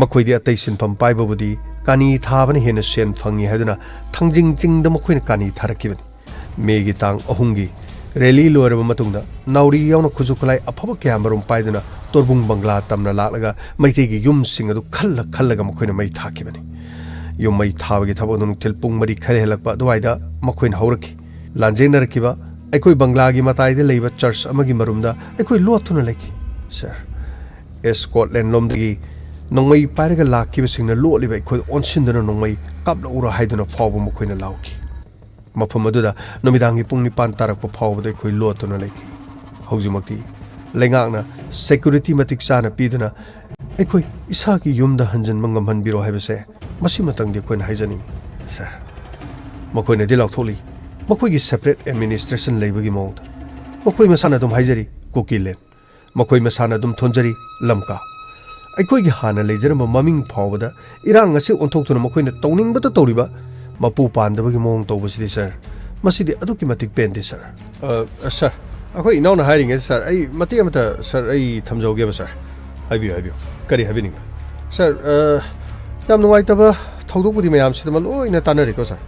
ꯃꯈꯣꯏꯗꯤ ꯑꯇꯩ ꯁꯤꯟꯐꯝ ꯄꯥꯏꯕꯕꯨꯗꯤ ꯀꯥꯅꯤ ꯊꯥꯕꯅ ꯍꯦꯟꯅ ꯁꯦꯟ ꯐꯪꯉꯤ ꯍꯥꯏꯗꯨꯅ ꯊꯥꯡꯖꯤꯡ ꯆꯤꯡꯗ ꯃꯈꯣꯏꯅ ꯀꯥꯅꯤ ꯊꯥꯔꯛꯈꯤꯕꯅꯤ꯫ ꯃꯦꯒꯤ ꯇꯥꯡ ꯑꯍꯨꯝꯒꯤ ꯔꯦꯂꯤ ꯂꯣꯏꯔꯕ ꯃꯇꯨꯡꯗ ꯅꯥꯎꯔꯤ ꯌꯥꯎꯅ ꯈꯨꯠꯁꯨ ꯈꯨꯠꯂꯥꯏ ꯑꯐꯕ ꯀꯌꯥꯃꯔꯨꯝ ꯄꯥꯏꯗꯨꯅ ꯇꯣꯔꯕꯨꯡ ꯕꯪꯒ꯭ꯂꯥ ꯇꯝꯅ ꯂꯥꯛꯂꯒ ꯃꯩꯇꯩꯒꯤ ꯌꯨꯝꯁꯤꯡ ꯑꯗꯨ ꯈꯜꯂ ꯈꯜꯂꯒ ꯃꯈꯣꯏꯅ ꯃꯩ ꯊꯥꯈꯤꯕꯅꯤ꯫ ꯌꯨꯝ ꯃꯩ ꯊꯥꯕꯒꯤ ꯊꯕꯛ ꯑꯗꯨ ꯅꯨꯡꯊꯤꯜ ꯄꯨꯡ ꯃꯔꯤ ꯈꯔ ꯍꯦꯜꯂꯛꯄ ꯑꯗꯨꯋꯥꯏꯗ ꯃꯈꯣꯏꯅ ꯍꯧꯔꯛꯈꯤ꯫ ꯂꯥꯟꯖꯦꯟꯅꯔꯛꯈꯤꯕ ꯑꯩꯈꯣꯏ ꯕꯪꯒ꯭ꯂꯥꯒꯤ ꯃꯇꯥꯏꯗ ꯂꯩꯕ ꯆꯔꯆ ꯑꯃꯒꯤ ꯃꯔꯨꯝꯗ ꯑꯩꯈꯣꯏ ꯂꯣꯠꯇꯨꯅ ꯂꯩꯈꯤ꯫ ꯁꯥꯔ, ꯁ꯭ꯀꯣꯠꯂꯦꯟ ꯂꯣꯝꯗꯒꯤ ꯅꯣꯡꯃꯩ ꯄꯥꯏꯔꯒ ꯂꯥꯛꯈꯤꯕꯁꯤꯡꯅ ꯂꯣꯠꯂꯤꯕ ꯑꯩꯈꯣꯏꯗ ꯑꯣꯟꯁꯤꯟꯗꯨꯅ ꯅꯣꯡꯃꯩ ꯀꯥꯞꯂꯛꯎꯔꯥ ꯍꯥꯏꯗꯨꯅ ꯐꯥꯎꯕ ꯃꯈꯣꯏꯅ ꯂꯥꯎꯈꯤ꯫ ꯃꯐꯝ ꯑꯗꯨꯗ ꯅꯨꯃꯤꯗꯥꯡꯒꯤ ꯄꯨꯡ ꯅꯤꯄꯥꯟ ꯇꯥꯔꯛꯄ ꯐꯥꯎꯕꯗ ꯑꯩꯈꯣꯏ ꯂꯣꯠꯇꯨꯅ ꯂꯩꯈꯤ꯫ ꯍꯧꯖꯤꯛꯃꯛꯇꯤ ꯂꯩꯉꯥꯛꯅ ꯁꯦꯀ꯭ꯌꯨꯔꯤꯇꯤ ꯃꯇꯤꯛ ꯆꯥꯅ ꯄꯤꯗꯨꯅ ꯑꯩꯈꯣꯏ ꯏꯁꯥꯒꯤ ꯌꯨꯝꯗ ꯍꯟꯖꯤꯟꯕ ꯉꯝꯍꯟꯕꯤꯔꯣ ꯍꯥꯏꯕꯁꯦ ꯃꯁꯤꯃꯇꯪꯗꯤ ꯑꯩꯈꯣꯏꯅ ꯍꯥꯏꯖꯅꯤꯡꯏ, ꯁꯥꯔ꯫ ꯃꯈꯣꯏꯅꯗꯤ ꯂꯥꯎꯊꯣꯛꯂꯤ, ꯃꯈꯣꯏꯒꯤ ꯁꯦꯄꯔꯦꯠ ꯑꯦꯗꯃꯤꯅꯤꯁꯇ꯭ꯔꯦꯁꯟ ꯂꯩꯕꯒꯤ ꯃꯑꯣꯡꯗ꯫ ꯃꯈꯣꯏ ꯃꯁꯥꯅ ꯑꯗꯨꯝ ꯍꯥꯏꯖꯔꯤ, ꯀꯨꯀꯤꯂꯦꯟ꯫ ꯃꯈꯣꯏ ꯃꯁꯥꯅ ꯑꯗꯨꯝ ꯊꯣꯟꯖꯔꯤ, ꯂꯝꯀꯥ꯫ ꯑꯩꯈꯣꯏꯒꯤ ꯍꯥꯟꯅ ꯂꯩꯖꯔꯝꯕ ꯃꯃꯤꯡ ꯐꯥꯎꯕꯗ ꯏꯔꯥꯡ ꯑꯁꯤ ꯑꯣꯟꯊꯣꯛꯇꯨꯅ ꯃꯈꯣꯏꯅ ꯇꯧꯅꯤꯡꯕꯇ ꯇꯧꯔꯤꯕ ꯃꯄꯨ ꯄꯥꯟꯗꯕꯒꯤ ꯃꯑꯣꯡ ꯇꯧꯕꯁꯤꯗꯤ, ꯁꯥꯔ, ꯃꯁꯤꯗꯤ ꯑꯗꯨꯛꯀꯤ ꯃꯇꯤꯛ ꯄꯦꯟꯗꯦ, ꯁꯥꯔ꯫ ꯑ, ꯁꯥꯔ, ꯑꯩꯈꯣꯏ ꯏꯅꯥꯎꯅ ꯍꯥꯏꯔꯤꯉꯩꯗ, ꯁꯥꯔ, ꯑꯩ ꯃꯇꯦꯛ ꯑꯃꯇ, ꯁꯥꯔ, ꯑꯩ ꯊꯝꯖꯍꯧꯒꯦꯕ, ꯁꯥꯔ꯫ ꯍꯥꯏꯕꯤꯌꯨ, ꯍꯥꯏꯕꯤꯌꯨ꯫ ꯀꯔꯤ ꯍꯥꯏꯕꯤꯅꯤꯡꯕ? ꯁꯥꯔ, ꯑ, ꯌꯥꯝ ꯅꯨꯡꯉꯥꯏꯇꯕ ꯊꯧꯗꯣꯛꯄꯨꯗꯤ ꯃꯌꯥꯝꯁꯤꯗꯃꯛ ꯂꯣꯏꯅ ꯇꯥꯟꯅꯔꯦꯀꯣ, ꯁꯥꯔ꯫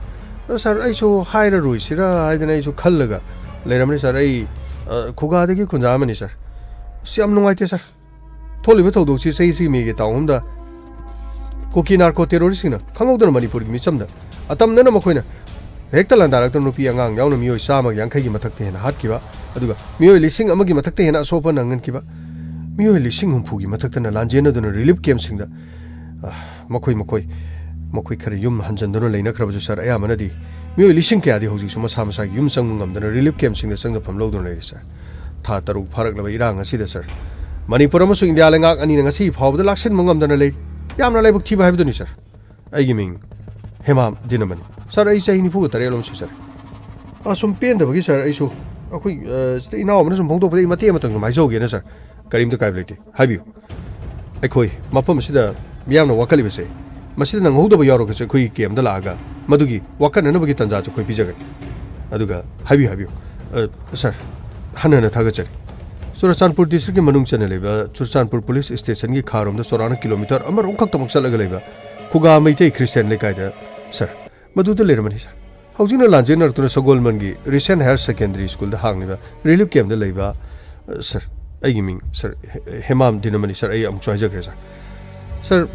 ꯑꯗꯣ, ꯁꯥꯔ, ꯑꯩꯁꯨ ꯍꯥꯏꯔꯔꯣꯏꯁꯤꯔꯥ ꯍꯥꯏꯗꯅ ꯑꯩꯁꯨ ꯈꯜꯂꯒ ꯂꯩꯔꯝꯕꯅꯤ, ꯁꯥꯔ꯫ ꯑꯩ, ꯑ, ꯈꯨꯒꯥꯗꯒꯤ ꯈꯨꯟꯖꯥ ꯑꯃꯅꯤ, ꯁꯥꯔ꯫ ꯑꯁ, ꯌꯥꯝ ꯅꯨꯡꯉꯥꯏꯇꯦ, ꯁꯥꯔ꯫ ꯊꯣꯛꯂꯤꯕ ꯊꯧꯗꯣꯛꯁꯤ ꯆꯍꯤꯁꯤꯒꯤ ꯃꯦꯒꯤ ꯇꯥꯡ ꯑꯍꯨꯝꯗ ꯀꯨꯀꯤ ꯅꯥꯔꯀꯣ ꯇꯦꯔꯣꯔꯤꯁꯁꯤꯡꯅ ꯈꯪꯍꯧꯗꯅ ꯃꯅꯤꯄꯨꯔꯒꯤ ꯃꯤꯆꯝꯗ ꯑꯇꯝꯅꯅ ꯃꯈꯣꯏꯅ ꯍꯦꯛꯇ ꯂꯥꯟꯗꯥꯔꯛꯇꯨꯅ ꯅꯨꯄꯤ ꯑꯉꯥꯡ ꯌꯥꯎꯅ ꯃꯤꯑꯣꯏ ꯆꯥꯝꯃꯒ ꯌꯥꯡꯈꯩꯒꯤ ꯃꯊꯛꯇ ꯍꯦꯟꯅ ꯍꯥꯠꯈꯤꯕ, ꯑꯗꯨꯒ ꯃꯤꯑꯣꯏ ꯂꯤꯁꯤꯡ ꯑꯃꯒꯤ ꯃꯊꯛꯇ ꯍꯦꯟꯅ ꯑꯁꯣꯛ ꯑꯄꯟ ꯅꯪꯍꯟꯈꯤꯕ, ꯃꯤꯑꯣꯏ ꯂꯤꯁꯤꯡ ꯍꯨꯝꯐꯨꯒꯤ ꯃꯊꯛꯇꯅ ꯂꯥꯟꯖꯦꯟꯅꯗꯨꯅ ꯔꯤꯂꯤꯐ ꯀꯦꯝꯞꯁꯤꯡꯗ, ꯑ, ꯃꯈꯣꯏ, ꯃꯈꯣꯏ, ꯃꯈꯣꯏ ꯈꯔ ꯌꯨꯝ ꯍꯟꯖꯤꯟꯗꯨꯅ ꯂꯩꯅꯈ꯭ꯔꯕꯁꯨ, ꯁꯥꯔ, ꯑꯌꯥꯝꯕꯅꯗꯤ ꯃꯤꯑꯣꯏ ꯂꯤꯁꯤꯡ ꯀꯌꯥꯗꯤ ꯍꯧꯖꯤꯛꯁꯨ ꯃꯁꯥ ꯃꯁꯥꯒꯤ ꯌꯨꯝ ꯆꯪꯕ ꯉꯝꯗꯅ ꯔꯤꯂꯤꯐ ꯀꯦꯝꯞꯁꯤꯡꯗ ꯆꯪꯖꯐꯝ ꯂꯧꯗꯨꯅ ꯂꯩꯔꯤ, ꯁꯥꯔ꯫ ꯊꯥ ꯇꯔꯨꯛ ꯐꯥꯔꯛꯂꯕ ꯏꯔꯥꯡ ꯑꯁꯤꯗ, ꯁꯥꯔ, ꯃꯅꯤꯄꯨꯔ ꯑꯃꯁꯨꯡ ꯏꯟꯗꯤꯌꯥ ꯂꯩꯉꯥꯛ ꯑꯅꯤꯅ ꯉꯁꯤ ꯐꯥꯎꯕꯗ ꯂꯥꯛꯁꯤꯟꯕ ꯉꯝꯗꯅ ꯂꯩꯔꯤ꯫ ꯌꯥꯝꯅ ꯂꯥꯏꯕꯛ ꯊꯤꯕ ꯍꯥꯏꯕꯗꯨꯅꯤ, ꯁꯥꯔ꯫ ꯑꯩꯒꯤ ꯃꯤꯡ ꯍꯦꯃꯥꯝ ꯗꯤꯅꯃꯅꯤ꯫ ꯁꯥꯔ, ꯑꯩ ꯆꯍꯤ ꯅꯤꯐꯨꯒ ꯇꯔꯦꯠ ꯂꯣꯝ ꯁꯨꯖꯔꯦ꯫ ꯑ, ꯁꯨꯝ ꯄꯦꯟꯗꯕꯒꯤ, ꯁꯥꯔ, ꯑꯩꯁꯨ ꯑꯩꯈꯣꯏ, ꯑ, ꯁꯤꯗ ꯏꯅꯥꯎ ꯑꯃꯅ ꯁꯨꯝ ꯐꯣꯡꯗꯣꯛꯄꯗ ꯑꯩ ꯃꯇꯦꯛ ꯑꯃꯇꯪ ꯁꯨꯝ ꯍꯥꯏꯖꯍꯧꯒꯦꯅ, ꯁꯥꯔ꯫ ꯀꯔꯤꯝꯇ ꯀꯥꯏꯕ ꯂꯩꯇꯦ, ꯍꯥꯏꯕꯤꯌꯨ꯫ ꯑꯩꯈꯣꯏ ꯃꯐꯝ ꯑꯁꯤꯗ ꯃꯤꯌꯥꯝꯅ ꯋꯥꯀꯠꯂꯤꯕꯁꯦ, ꯃꯁꯤꯗ ꯅꯪꯍꯧꯗꯕ ꯌꯥꯎꯔꯒꯁꯨ ꯑꯩꯈꯣꯏꯒꯤ ꯀꯦꯝꯗ ꯂꯥꯛꯑꯒ ꯃꯗꯨꯒꯤ ꯋꯥꯀꯠꯅꯅꯕꯒꯤ ꯇꯥꯟꯖꯥꯁꯨ ꯑꯩꯈꯣꯏ ꯄꯤꯖꯒꯅꯤ꯫ ꯑꯗꯨꯒ ꯍꯥꯏꯕꯤꯌꯨ, ꯍꯥꯏꯕꯤꯌꯨ꯫ ꯑ, ꯁꯥꯔ, ꯍꯟꯅ ꯍꯟꯅ ꯊꯥꯒꯠꯆꯔꯤ꯫ ꯆꯨꯔꯆꯥꯟꯄꯨꯔ ꯗꯤꯁꯇ꯭ꯔꯤꯛꯀꯤ ꯃꯅꯨꯡ ꯆꯟꯅ ꯂꯩꯕ ꯆꯨꯔꯆꯥꯟꯄꯨꯔ ꯄꯨꯂꯤꯁ ꯁ꯭ꯇꯦꯁꯟꯒꯤ ꯈꯥꯔꯣꯝꯗ ꯆꯥꯎꯔꯥꯛꯅ ꯀꯤꯂꯣꯃꯤꯇꯔ ꯑꯃꯔꯣꯝ ꯈꯛꯇꯃꯛ ꯆꯠꯂꯒ ꯂꯩꯕ ꯈꯨꯒꯥ ꯃꯩꯇꯩ ꯈ꯭ꯔꯤꯁꯇꯤꯌꯥꯟ ꯂꯩꯀꯥꯏꯗ, ꯁꯥꯔ, ꯃꯗꯨꯗ ꯂꯩꯔꯝꯕꯅꯤ, ꯁꯥꯔ꯫ ꯍꯧꯖꯤꯛꯅ ꯂꯥꯟꯖꯦꯟꯅꯔꯛꯇꯨꯅ ꯁꯒꯣꯜꯕꯟꯒꯤ ꯔꯤꯁꯦꯟ ꯍꯥꯌꯔ ꯁꯦꯀꯦꯟꯗꯔꯤ ꯁ꯭ꯀꯨꯜꯗ ꯍꯥꯡꯂꯤꯕ ꯔꯤꯂꯤꯐ ꯀꯦꯝꯞꯇ ꯂꯩꯕ, ꯑ, ꯁꯥꯔ, ꯑꯩꯒꯤ ꯃꯤꯡ, ꯁꯥꯔ, ꯍꯦ-, ꯍꯦꯃꯥꯝ ꯗꯤꯅꯃꯅꯤ, ꯁꯥꯔ, ꯑꯩ ꯑꯃꯨꯛꯁꯨ ꯍꯥꯏꯖꯈ꯭ꯔꯦ, ꯁꯥꯔ꯫ ꯁꯥꯔ,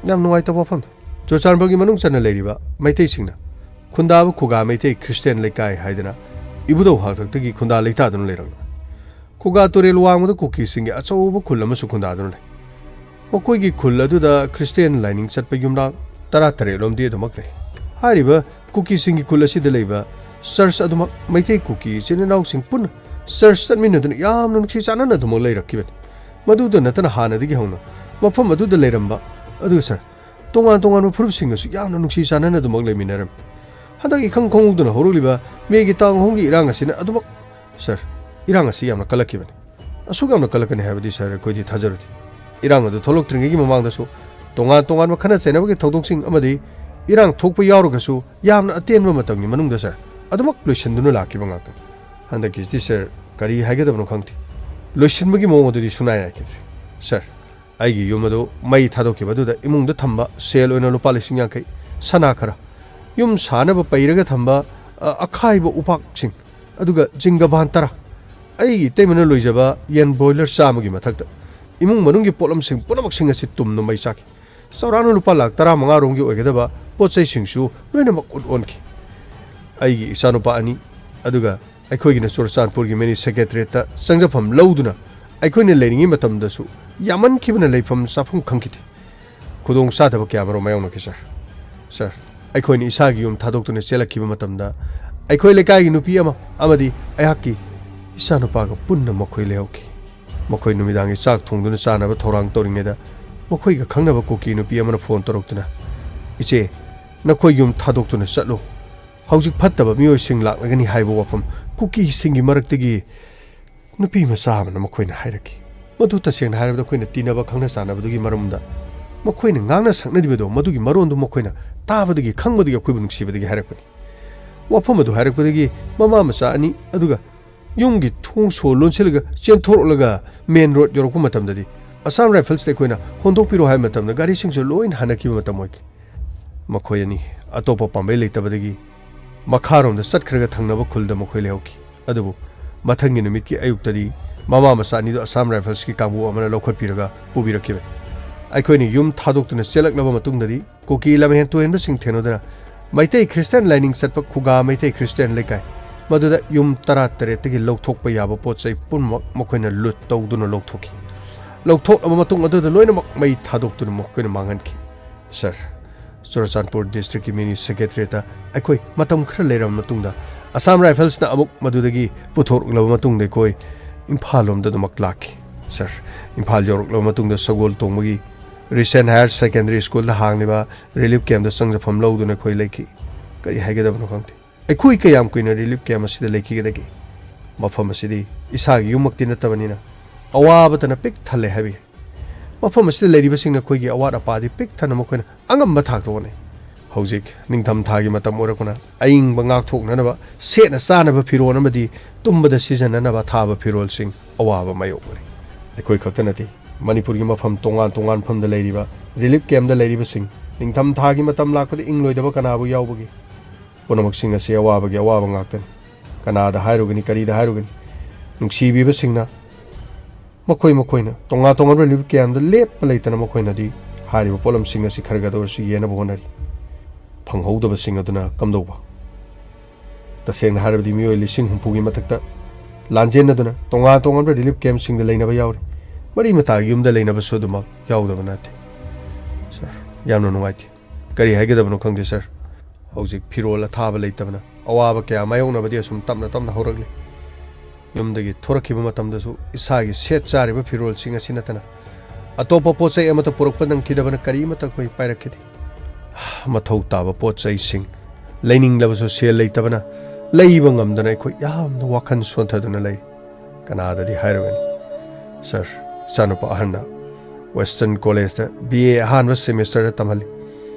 ꯌꯥꯝ ꯅꯨꯡꯉꯥꯏꯇꯕ ꯋꯥꯐꯝꯅꯤ꯫ ꯆꯨꯔꯆꯥꯟꯄꯨꯔꯒꯤ ꯃꯅꯨꯡ ꯆꯟꯅ ꯂꯩꯔꯤꯕ ꯃꯩꯇꯩꯁꯤꯡꯅ ꯈꯨꯟꯗꯥꯕ ꯈꯨꯒꯥ ꯃꯩꯇꯩ ꯈ꯭ꯔꯤꯁꯇꯤꯌꯥꯟ ꯂꯩꯀꯥꯏ ꯍꯥꯏꯗꯅ ꯏꯕꯨꯙꯧ ꯍꯥꯛꯇꯛꯇꯒꯤ ꯈꯨꯟꯗꯥ ꯂꯩꯇꯥꯗꯨꯅ ꯂꯩꯔꯛꯂꯤ꯫ ꯈꯨꯒꯥ ꯇꯨꯔꯦꯜ ꯋꯥꯡꯃꯗ ꯀꯨꯀꯤꯁꯤꯡꯒꯤ ꯑꯆꯧꯕ ꯈꯨꯜ ꯑꯃꯁꯨ ꯈꯨꯟꯗꯥꯗꯨꯅ ꯂꯩ꯫ ꯃꯈꯣꯏꯒꯤ ꯈꯨꯜ ꯑꯗꯨꯗ ꯈ꯭ꯔꯤꯁꯇꯤꯌꯥꯟ ꯂꯥꯏꯅꯤꯡ ꯆꯠꯄ ꯌꯨꯝꯅꯥꯛ ꯇꯔꯥꯇꯔꯦꯠ ꯂꯣꯝꯗꯤ ꯑꯗꯨꯃꯛ ꯂꯩ꯫ ꯍꯥꯏꯔꯤꯕ ꯀꯨꯀꯤꯁꯤꯡꯒꯤ ꯈꯨꯜ ꯑꯁꯤꯗ ꯂꯩꯕ ꯆꯔꯆ ꯑꯗꯨꯃꯛ ꯃꯩꯇꯩ ꯀꯨꯀꯤ ꯏꯆꯤꯟ ꯏꯅꯥꯎꯁꯤꯡ ꯄꯨꯟꯅ ꯆꯔꯆ ꯆꯠꯃꯤꯟꯅꯗꯨꯅ ꯌꯥꯝꯅ ꯅꯨꯡꯁꯤ ꯆꯥꯟꯅꯅ ꯑꯗꯨꯃꯛ ꯂꯩꯔꯛꯈꯤꯕꯅꯤ꯫ ꯃꯗꯨꯗ ꯅꯠꯇꯅ ꯍꯥꯟꯅꯗꯒꯤ ꯍꯧꯅ ꯃꯐꯝ ꯑꯗꯨꯗ ꯂꯩꯔꯝꯕ, ꯑꯗꯨꯒ ꯁꯥꯔ, ꯇꯣꯉꯥꯟ ꯇꯣꯉꯥꯟꯕ ꯐꯨꯔꯨꯞꯁꯤꯡꯒꯁꯨ ꯌꯥꯝꯅ ꯅꯨꯡꯁꯤ ꯆꯥꯟꯅꯅ ꯑꯗꯨꯃꯛ ꯂꯩꯃꯤꯟꯅꯔꯝꯃꯤ꯫ ꯍꯟꯗꯛ ꯏꯈꯪ ꯈꯪꯍꯧꯗꯅ ꯍꯧꯔꯛꯂꯤꯕ ꯃꯦꯒꯤ ꯇꯥꯡ ꯑꯍꯨꯝꯒꯤ ꯏꯔꯥꯡ ꯑꯁꯤꯅ ꯑꯗꯨꯃꯛ, ꯁꯥꯔ, ꯏꯔꯥꯡ ꯑꯁꯤ ꯌꯥꯝꯅ ꯀꯜꯂꯛꯈꯤꯕꯅꯤ꯫ ꯑꯁꯨꯛ ꯌꯥꯝꯅ ꯀꯜꯂꯛꯀꯅꯤ ꯍꯥꯏꯕꯗꯤ, ꯁꯥꯔ, ꯑꯩꯈꯣꯏꯗꯤ ꯊꯥꯖꯔꯨꯗꯦ꯫ ꯏꯔꯥꯡ ꯑꯗꯨ ꯊꯣꯛꯂꯛꯇ꯭ꯔꯤꯉꯩꯒꯤ ꯃꯃꯥꯡꯗꯁꯨ ꯇꯣꯉꯥꯟ ꯇꯣꯉꯥꯟꯕ ꯈꯠꯅ ꯆꯩꯅꯕꯒꯤ ꯊꯧꯗꯣꯛꯁꯤꯡ ꯑꯃꯗꯤ ꯏꯔꯥꯡ ꯊꯣꯛꯄ ꯌꯥꯎꯔꯒꯁꯨ ꯌꯥꯝꯅ ꯑꯇꯦꯟꯕ ꯃꯇꯝꯒꯤ ꯃꯅꯨꯡꯗ, ꯁꯥꯔ, ꯑꯗꯨꯃꯛ ꯂꯣꯏꯁꯤꯟꯗꯨꯅ ꯂꯥꯛꯈꯤꯕ ꯉꯥꯛꯇꯅꯤ꯫ ꯍꯟꯗꯛꯀꯤꯁꯤꯗꯤ, ꯁꯥꯔ, ꯀꯔꯤ ꯍꯥꯏꯒꯗꯕꯅꯣ ꯈꯪꯗꯦ꯫ ꯂꯣꯏꯁꯤꯟꯕꯒꯤ ꯃꯑꯣꯡ ꯑꯗꯨꯗꯤ ꯁꯨꯡꯅꯥꯏ ꯅꯥꯏꯈꯤꯗ꯭ꯔꯦ꯫ ꯁꯥꯔ, ꯑꯩꯒꯤ ꯌꯨꯝ ꯑꯗꯨ ꯃꯩ ꯊꯥꯗꯣꯛꯈꯤꯕ ꯑꯗꯨꯗ ꯏꯃꯨꯡꯗ ꯊꯝꯕ ꯁꯦꯜ ꯑꯣꯏꯅ ꯂꯨꯄꯥ ꯂꯤꯁꯤꯡ ꯌꯥꯡꯈꯩ, ꯁꯅꯥ ꯈꯔ, ꯌꯨꯝ ꯁꯥꯅꯕ ꯄꯩꯔꯒ ꯊꯝꯕ, ꯑ, ꯑꯈꯥꯏꯕ ꯎꯄꯥꯛꯁꯤꯡ, ꯑꯗꯨꯒ ꯖꯤꯡꯒ ꯚꯥꯟ ꯇꯔꯥ, ꯑꯩꯒꯤ ꯏꯇꯩꯃꯅ ꯂꯣꯏꯖꯕ ꯌꯦꯟ ꯕ꯭ꯔꯣꯏꯂꯔ ꯆꯥꯝꯃꯒꯤ ꯃꯊꯛꯇ ꯏꯃꯨꯡ ꯃꯅꯨꯡꯒꯤ ꯄꯣꯠꯂꯝꯁꯤꯡ ꯄꯨꯝꯅꯃꯛꯁꯤꯡ ꯑꯁꯤ ꯇꯨꯝꯅ ꯃꯩ ꯆꯥꯛꯈꯤ꯫ ꯆꯥꯎꯔꯥꯛꯅ ꯂꯨꯄꯥ ꯂꯥꯈ ꯇꯔꯥꯃꯉꯥ ꯔꯣꯝꯒꯤ ꯑꯣꯏꯒꯗꯕ ꯄꯣꯠ ꯆꯩꯁꯤꯡꯁꯨ ꯂꯣꯏꯅꯃꯛ ꯎꯠ ꯑꯣꯟꯈꯤ꯫ ꯑꯩꯒꯤ ꯏꯆꯥꯅꯨꯄꯥ ꯑꯅꯤ, ꯑꯗꯨꯒ ꯑꯩꯈꯣꯏꯒꯤꯅ ꯆꯨꯔꯆꯥꯟꯄꯨꯔꯒꯤ ꯃꯤꯅꯤ ꯁꯦꯀ꯭ꯔꯦꯇꯔꯤꯌꯦꯠꯇ ꯆꯪꯖꯐꯝ ꯂꯧꯗꯨꯅ ꯑꯩꯈꯣꯏꯅ ꯂꯩꯔꯤꯉꯩ ꯃꯇꯝꯗꯁꯨ ꯌꯥꯝꯃꯟꯈꯤꯕꯅ ꯂꯩꯐꯝ ꯆꯥꯐꯝ ꯈꯪꯈꯤꯗꯦ꯫ ꯈꯨꯗꯣꯡ ꯆꯥꯗꯕ ꯀꯌꯥ ꯑꯃꯔꯣꯝ ꯃꯥꯌꯣꯛꯅꯈꯤ, ꯁꯥꯔ꯫ ꯁꯥꯔ, ꯑꯩꯈꯣꯏꯅ ꯏꯁꯥꯒꯤ ꯌꯨꯝ ꯊꯥꯗꯣꯛꯇꯨꯅ ꯆꯦꯜꯂꯛꯈꯤꯕ ꯃꯇꯝꯗ ꯑꯩꯈꯣꯏ ꯂꯩꯀꯥꯏꯒꯤ ꯅꯨꯄꯤ ꯑꯃ ꯑꯃꯗꯤ ꯑꯩꯍꯥꯛꯀꯤ ꯏꯆꯥꯅꯨꯄꯥꯒ ꯄꯨꯟꯅ ꯃꯈꯣꯏ ꯂꯩꯍꯧꯈꯤ꯫ ꯃꯈꯣꯏ ꯅꯨꯃꯤꯗꯥꯡꯒꯤ ꯆꯥꯛ ꯊꯣꯡꯗꯨꯅ ꯆꯥꯅꯕ ꯊꯧꯔꯥꯡ ꯇꯧꯔꯤꯉꯩꯗ ꯃꯈꯣꯏꯒ ꯈꯪꯅꯕ ꯀꯨꯀꯤ ꯅꯨꯄꯤ ꯑꯃꯅ ꯐꯣꯟ ꯇꯧꯔꯛꯇꯨꯅ, "ꯏꯆꯦ, ꯅꯈꯣꯏ ꯌꯨꯝ ꯊꯥꯗꯣꯛꯇꯨꯅ ꯆꯠꯂꯨ꯫ ꯍꯧꯖꯤꯛ ꯐꯠꯇꯕ ꯃꯤꯑꯣꯏꯁꯤꯡ ꯂꯥꯛꯂꯒꯅꯤ" ꯍꯥꯏꯕ ꯋꯥꯐꯝ ꯀꯨꯀꯤꯁꯤꯡꯒꯤ ꯃꯔꯛꯇꯒꯤ ꯅꯨꯄꯤ ꯃꯆꯥ ꯑꯃꯅ ꯃꯈꯣꯏꯅ ꯍꯥꯏꯔꯛꯈꯤ꯫ ꯃꯗꯨ ꯇꯁꯦꯡꯅ ꯍꯥꯏꯔꯕꯗ ꯑꯩꯈꯣꯏꯅ ꯇꯤꯟꯅꯕ ꯈꯪꯅ ꯆꯥꯟꯅꯕꯗꯨꯒꯤ ꯃꯔꯝꯗ ꯃꯈꯣꯏꯅ ꯉꯥꯡꯅ ꯁꯛꯅꯔꯤꯕꯗꯣ, ꯃꯗꯨꯒꯤ ꯃꯔꯣꯟꯗꯨ ꯃꯈꯣꯏꯅ ꯇꯥꯕꯗꯒꯤ, ꯈꯪꯕꯗꯒꯤ, ꯑꯩꯈꯣꯏꯕꯨ ꯅꯨꯡꯁꯤꯕꯗꯒꯤ ꯍꯥꯏꯔꯛꯄꯅꯤ꯫ ꯋꯥꯐꯝ ꯑꯗꯨ ꯍꯥꯏꯔꯛꯄꯗꯒꯤ ꯃꯃꯥ ꯃꯆꯥ ꯑꯅꯤ ꯑꯗꯨꯒ ꯌꯨꯝꯒꯤ ꯊꯣꯡ ꯁꯣ ꯂꯣꯟꯁꯤꯜꯂꯒ ꯆꯦꯟꯊꯣꯔꯛꯂꯒ ꯃꯦꯟ ꯔꯣꯗ ꯌꯧꯔꯛꯄ ꯃꯇꯝꯗꯗꯤ ꯑꯁꯥꯝ ꯔꯥꯏꯐꯜꯁꯇ ꯑꯩꯈꯣꯏꯅ ꯍꯣꯟꯗꯣꯛꯄꯤꯔꯣ ꯍꯥꯏꯕ ꯃꯇꯝꯗ ꯒꯥꯔꯤꯁꯤꯡꯁꯨ ꯂꯣꯏꯅ ꯍꯟꯅꯈꯤꯕ ꯃꯇꯝ ꯑꯣꯏꯈꯤ꯫ ꯃꯈꯣꯏ ꯑꯅꯤ ꯑꯇꯣꯞꯄ ꯄꯥꯝꯕꯩ ꯂꯩꯇꯕꯗꯒꯤ ꯃꯈꯥꯔꯣꯝꯗ ꯆꯠꯈ꯭ꯔꯒ ꯊꯪꯅꯕ ꯈꯨꯜꯗ ꯃꯈꯣꯏ ꯂꯩꯍꯧꯈꯤ꯫ ꯑꯗꯨꯕꯨ ꯃꯊꯪꯒꯤ ꯅꯨꯃꯤꯠꯀꯤ ꯑꯌꯨꯛꯇꯗꯤ ꯃꯃꯥ ꯃꯆꯥ ꯑꯅꯤꯗꯨ ꯑꯁꯥꯝ ꯔꯥꯏꯐꯜꯁꯀꯤ ꯀꯥꯡꯕꯨ ꯑꯃꯅ ꯂꯧꯈꯠꯄꯤꯔꯒ ꯄꯨꯕꯤꯔꯛꯈꯤꯕꯅꯤ꯫ ꯑꯩꯈꯣꯏꯅ ꯌꯨꯝ ꯊꯥꯗꯣꯛꯇꯨꯅ ꯆꯦꯜꯂꯛꯂꯕ ꯃꯇꯨꯡꯗꯗꯤ ꯀꯨꯀꯤ ꯂꯝꯍꯦꯟ ꯇꯨꯍꯦꯟꯕꯁꯤꯡ ꯊꯦꯡꯅꯗꯨꯅ ꯃꯩꯇꯩ ꯈ꯭ꯔꯤꯁꯇꯤꯌꯥꯟ ꯂꯥꯏꯅꯤꯡ ꯆꯠꯄ ꯈꯨꯒꯥ ꯃꯩꯇꯩ ꯈ꯭ꯔꯤꯁꯇꯤꯌꯥꯟ ꯂꯩꯀꯥꯏ, ꯃꯗꯨꯗ ꯌꯨꯝ ꯇꯔꯥꯇꯔꯦꯠꯇꯒꯤ ꯂꯧꯊꯣꯛꯄ ꯌꯥꯕ ꯄꯣꯠ ꯆꯩ ꯄꯨꯝꯅꯃꯛ ꯃꯈꯣꯏꯅ ꯂꯨꯠ ꯇꯧꯗꯨꯅ ꯂꯧꯊꯣꯛꯈꯤ꯫ ꯂꯧꯊꯣꯛꯂꯕ ꯃꯇꯨꯡ ꯑꯗꯨꯗ ꯂꯣꯏꯅꯃꯛ ꯃꯩ ꯊꯥꯗꯣꯛꯇꯨꯅ ꯃꯈꯣꯏꯅ ꯃꯥꯡꯍꯟꯈꯤ꯫ ꯁꯥꯔ, ꯆꯨꯔꯆꯥꯟꯄꯨꯔ ꯗꯤꯁꯇ꯭ꯔꯤꯛꯀꯤ ꯃꯤꯅꯤ ꯁꯦꯀ꯭ꯔꯦꯇꯔꯤꯌꯦꯠꯇ ꯑꯩꯈꯣꯏ ꯃꯇꯝ ꯈꯔ ꯂꯩꯔꯕ ꯃꯇꯨꯡꯗ ꯑꯁꯥꯝ ꯔꯥꯏꯐꯜꯁꯅ ꯑꯃꯨꯛ ꯃꯗꯨꯗꯒꯤ ꯄꯨꯊꯣꯔꯛꯂꯕ ꯃꯇꯨꯡꯗ ꯑꯩꯈꯣꯏ ꯏꯝꯐꯥꯜ ꯂꯣꯝꯗ ꯑꯗꯨꯃꯛ ꯂꯥꯛꯈꯤ꯫ ꯁꯥꯔ, ꯏꯝꯐꯥꯜ ꯌꯧꯔꯛꯂꯕ ꯃꯇꯨꯡꯗ ꯁꯒꯣꯜ ꯇꯣꯡꯕꯒꯤ ꯔꯤꯁꯦꯟ ꯍꯥꯌꯔ ꯁꯦꯀꯦꯟꯗꯔꯤ ꯁ꯭ꯀꯨꯜꯗ ꯍꯥꯡꯂꯤꯕ ꯔꯤꯂꯤꯐ ꯀꯦꯝꯞꯇ ꯆꯪꯖꯐꯝ ꯂꯧꯗꯨꯅ ꯑꯩꯈꯣꯏ ꯂꯩꯈꯤ꯫ ꯀꯔꯤ ꯍꯥꯏꯒꯗꯕꯅꯣ ꯈꯪꯗꯦ꯫ ꯑꯩꯈꯣꯏ ꯀꯌꯥꯝ ꯀꯨꯏꯅ ꯔꯤꯂꯤꯐ ꯀꯦꯝꯞ ꯑꯁꯤꯗ ꯂꯩꯈꯤꯒꯗꯒꯦ? ꯃꯐꯝ ꯑꯁꯤꯗꯤ ꯏꯁꯥꯒꯤ ꯌꯨꯝꯃꯛꯇꯤ ꯅꯠꯇꯕꯅꯤꯅ ꯑꯋꯥꯕꯇꯅ ꯄꯤꯛ ꯊꯜꯂꯦ ꯍꯥꯏꯕ ꯌꯥꯏ꯫ ꯃꯐꯝ ꯑꯁꯤꯗ ꯂꯩꯔꯤꯕꯁꯤꯡꯅ ꯑꯩꯈꯣꯏꯒꯤ ꯑꯋꯥꯠ ꯑꯄꯥꯗꯤ ꯄꯤꯛ ꯊꯟꯅ ꯃꯈꯣꯏꯅ ꯑꯉꯝꯕ ꯊꯥꯛꯇ ꯍꯣꯠꯅꯩ꯫ ꯍꯧꯖꯤꯛ ꯅꯤꯡꯊꯝꯊꯥꯒꯤ ꯃꯇꯝ ꯑꯣꯏꯔꯛꯄꯅ ꯑꯏꯪꯕ ꯉꯥꯛꯊꯣꯛꯅꯅꯕ ꯁꯦꯠꯅ ꯆꯥꯅꯕ ꯐꯤꯔꯣꯜ ꯑꯃꯗꯤ ꯇꯨꯝꯕꯗ ꯁꯤꯖꯤꯟꯅꯅꯕ ꯑꯊꯥꯕ ꯐꯤꯔꯣꯜꯁꯤꯡ ꯑꯋꯥꯕ ꯃꯥꯌꯣꯛꯅꯔꯤ꯫ ꯑꯩꯈꯣꯏ ꯈꯛꯇ ꯅꯠꯇꯦ, ꯃꯅꯤꯄꯨꯔꯒꯤ ꯃꯐꯝ ꯇꯣꯉꯥꯟ ꯇꯣꯉꯥꯟ ꯃꯐꯝꯗ ꯂꯩꯔꯤꯕ ꯔꯤꯂꯤꯐ ꯀꯦꯝꯞꯇ ꯂꯩꯔꯤꯕꯁꯤꯡ, ꯅꯤꯡꯊꯝꯊꯥꯒꯤ ꯃꯇꯝ ꯂꯥꯛꯄꯗ ꯏꯪꯂꯣꯏꯗꯕ ꯀꯅꯥꯕꯨ ꯌꯥꯎꯕꯒꯦ? ꯄꯨꯝꯅꯃꯛꯁꯤꯡ ꯑꯁꯤ ꯑꯋꯥꯕꯒꯤ ꯑꯋꯥꯕ ꯉꯥꯛꯇꯅꯤ꯫ ꯀꯅꯥꯗ ꯍꯥꯏꯔꯨꯒꯅꯤ, ꯀꯔꯤꯗ ꯍꯥꯏꯔꯨꯒꯅꯤ? ꯅꯨꯡꯁꯤꯕꯤꯕꯁꯤꯡꯅ ꯃꯈꯣꯏ ꯃꯈꯣꯏꯅ ꯇꯣꯉꯥꯟ ꯇꯣꯉꯥꯟꯕ ꯔꯤꯂꯤꯐ ꯀꯦꯝꯞꯇ ꯂꯦꯞꯄ ꯂꯩꯇꯅ ꯃꯈꯣꯏꯅꯗꯤ ꯍꯥꯏꯔꯤꯕ ꯄꯣꯠꯂꯝꯁꯤꯡ ꯑꯁꯤ ꯈꯔ ꯈꯔꯗ ꯑꯣꯏꯔꯁꯨ ꯌꯦꯟꯅꯕ ꯍꯣꯠꯅꯔꯤ꯫ ꯐꯪꯍꯧꯗꯕꯁꯤꯡ ꯑꯗꯨꯅ ꯀꯝꯗꯧꯕ? ꯇꯁꯦꯡꯅ ꯍꯥꯏꯔꯕꯗꯤ ꯃꯤꯑꯣꯏ ꯂꯤꯁꯤꯡ ꯍꯨꯝꯐꯨꯒꯤ ꯃꯊꯛꯇ ꯂꯥꯟꯖꯦꯟꯅꯗꯨꯅ ꯇꯣꯉꯥꯟ ꯇꯣꯉꯥꯟꯕ ꯔꯤꯂꯤꯐ ꯀꯦꯝꯞꯁꯤꯡꯗ ꯂꯩꯅꯕ ꯌꯥꯎꯔꯤ꯫ ꯃꯔꯤ ꯃꯇꯥꯒꯤ ꯌꯨꯝꯗ ꯂꯩꯅꯕꯁꯨ ꯑꯗꯨꯃꯛ ꯌꯥꯎꯗꯕ ꯅꯠꯇꯦ꯫ ꯁꯥꯔ, ꯌꯥꯝꯅ ꯅꯨꯡꯉꯥꯏꯇꯦ꯫ ꯀꯔꯤ ꯍꯥꯏꯒꯗꯕꯅꯣ ꯈꯪꯗꯦ ꯁꯥꯔ꯫ ꯍꯧꯖꯤꯛ ꯐꯤꯔꯣꯜ ꯑꯊꯥꯕ ꯂꯩꯇꯕꯅ ꯑꯋꯥꯕ ꯀꯌꯥ ꯃꯥꯌꯣꯛꯅꯕꯗꯤ ꯑꯁꯨꯝ ꯇꯞꯅ ꯇꯞꯅ ꯍꯧꯔꯛꯂꯤ꯫ ꯌꯨꯝꯗꯒꯤ ꯊꯣꯔꯛꯈꯤꯕ ꯃꯇꯝꯗꯁꯨ ꯏꯁꯥꯒꯤ ꯁꯦꯠ ꯆꯥꯔꯤꯕ ꯐꯤꯔꯣꯜꯁꯤꯡ ꯑꯁꯤ ꯅꯠꯇꯅ ꯑꯇꯣꯞꯄ ꯄꯣꯠ ꯆꯩ ꯑꯃꯠꯇ ꯄꯨꯔꯛꯄ ꯅꯪꯈꯤꯗꯕꯅ ꯀꯔꯤꯃꯠꯇ ꯑꯩꯈꯣꯏ ꯄꯥꯏꯔꯛꯈꯤꯗꯦ꯫ ꯃꯊꯧ ꯇꯥꯕ ꯄꯣꯠ ꯆꯩꯁꯤꯡ ꯂꯩꯅꯤꯡꯂꯕꯁꯨ ꯁꯦꯜ ꯂꯩꯇꯕꯅ ꯂꯩꯕ ꯉꯝꯗꯅ ꯑꯩꯈꯣꯏ ꯌꯥꯝꯅ ꯋꯥꯈꯜ ꯁꯣꯟꯊꯗꯨꯅ ꯂꯩ꯫ ꯀꯅꯥꯗꯗꯤ ꯍꯥꯏꯔꯨꯒꯅꯤ? ꯁꯥꯔ, ꯏꯆꯥꯅꯨꯄꯥ ꯑꯍꯟꯅ ꯋꯦꯁꯇꯔꯟ ꯀꯣꯂꯦꯖꯇ ꯕꯤ ꯑꯦ ꯑꯍꯥꯟꯕ ꯁꯦꯃꯤꯁꯇꯔꯗ ꯇꯝꯍꯜꯂꯤ꯫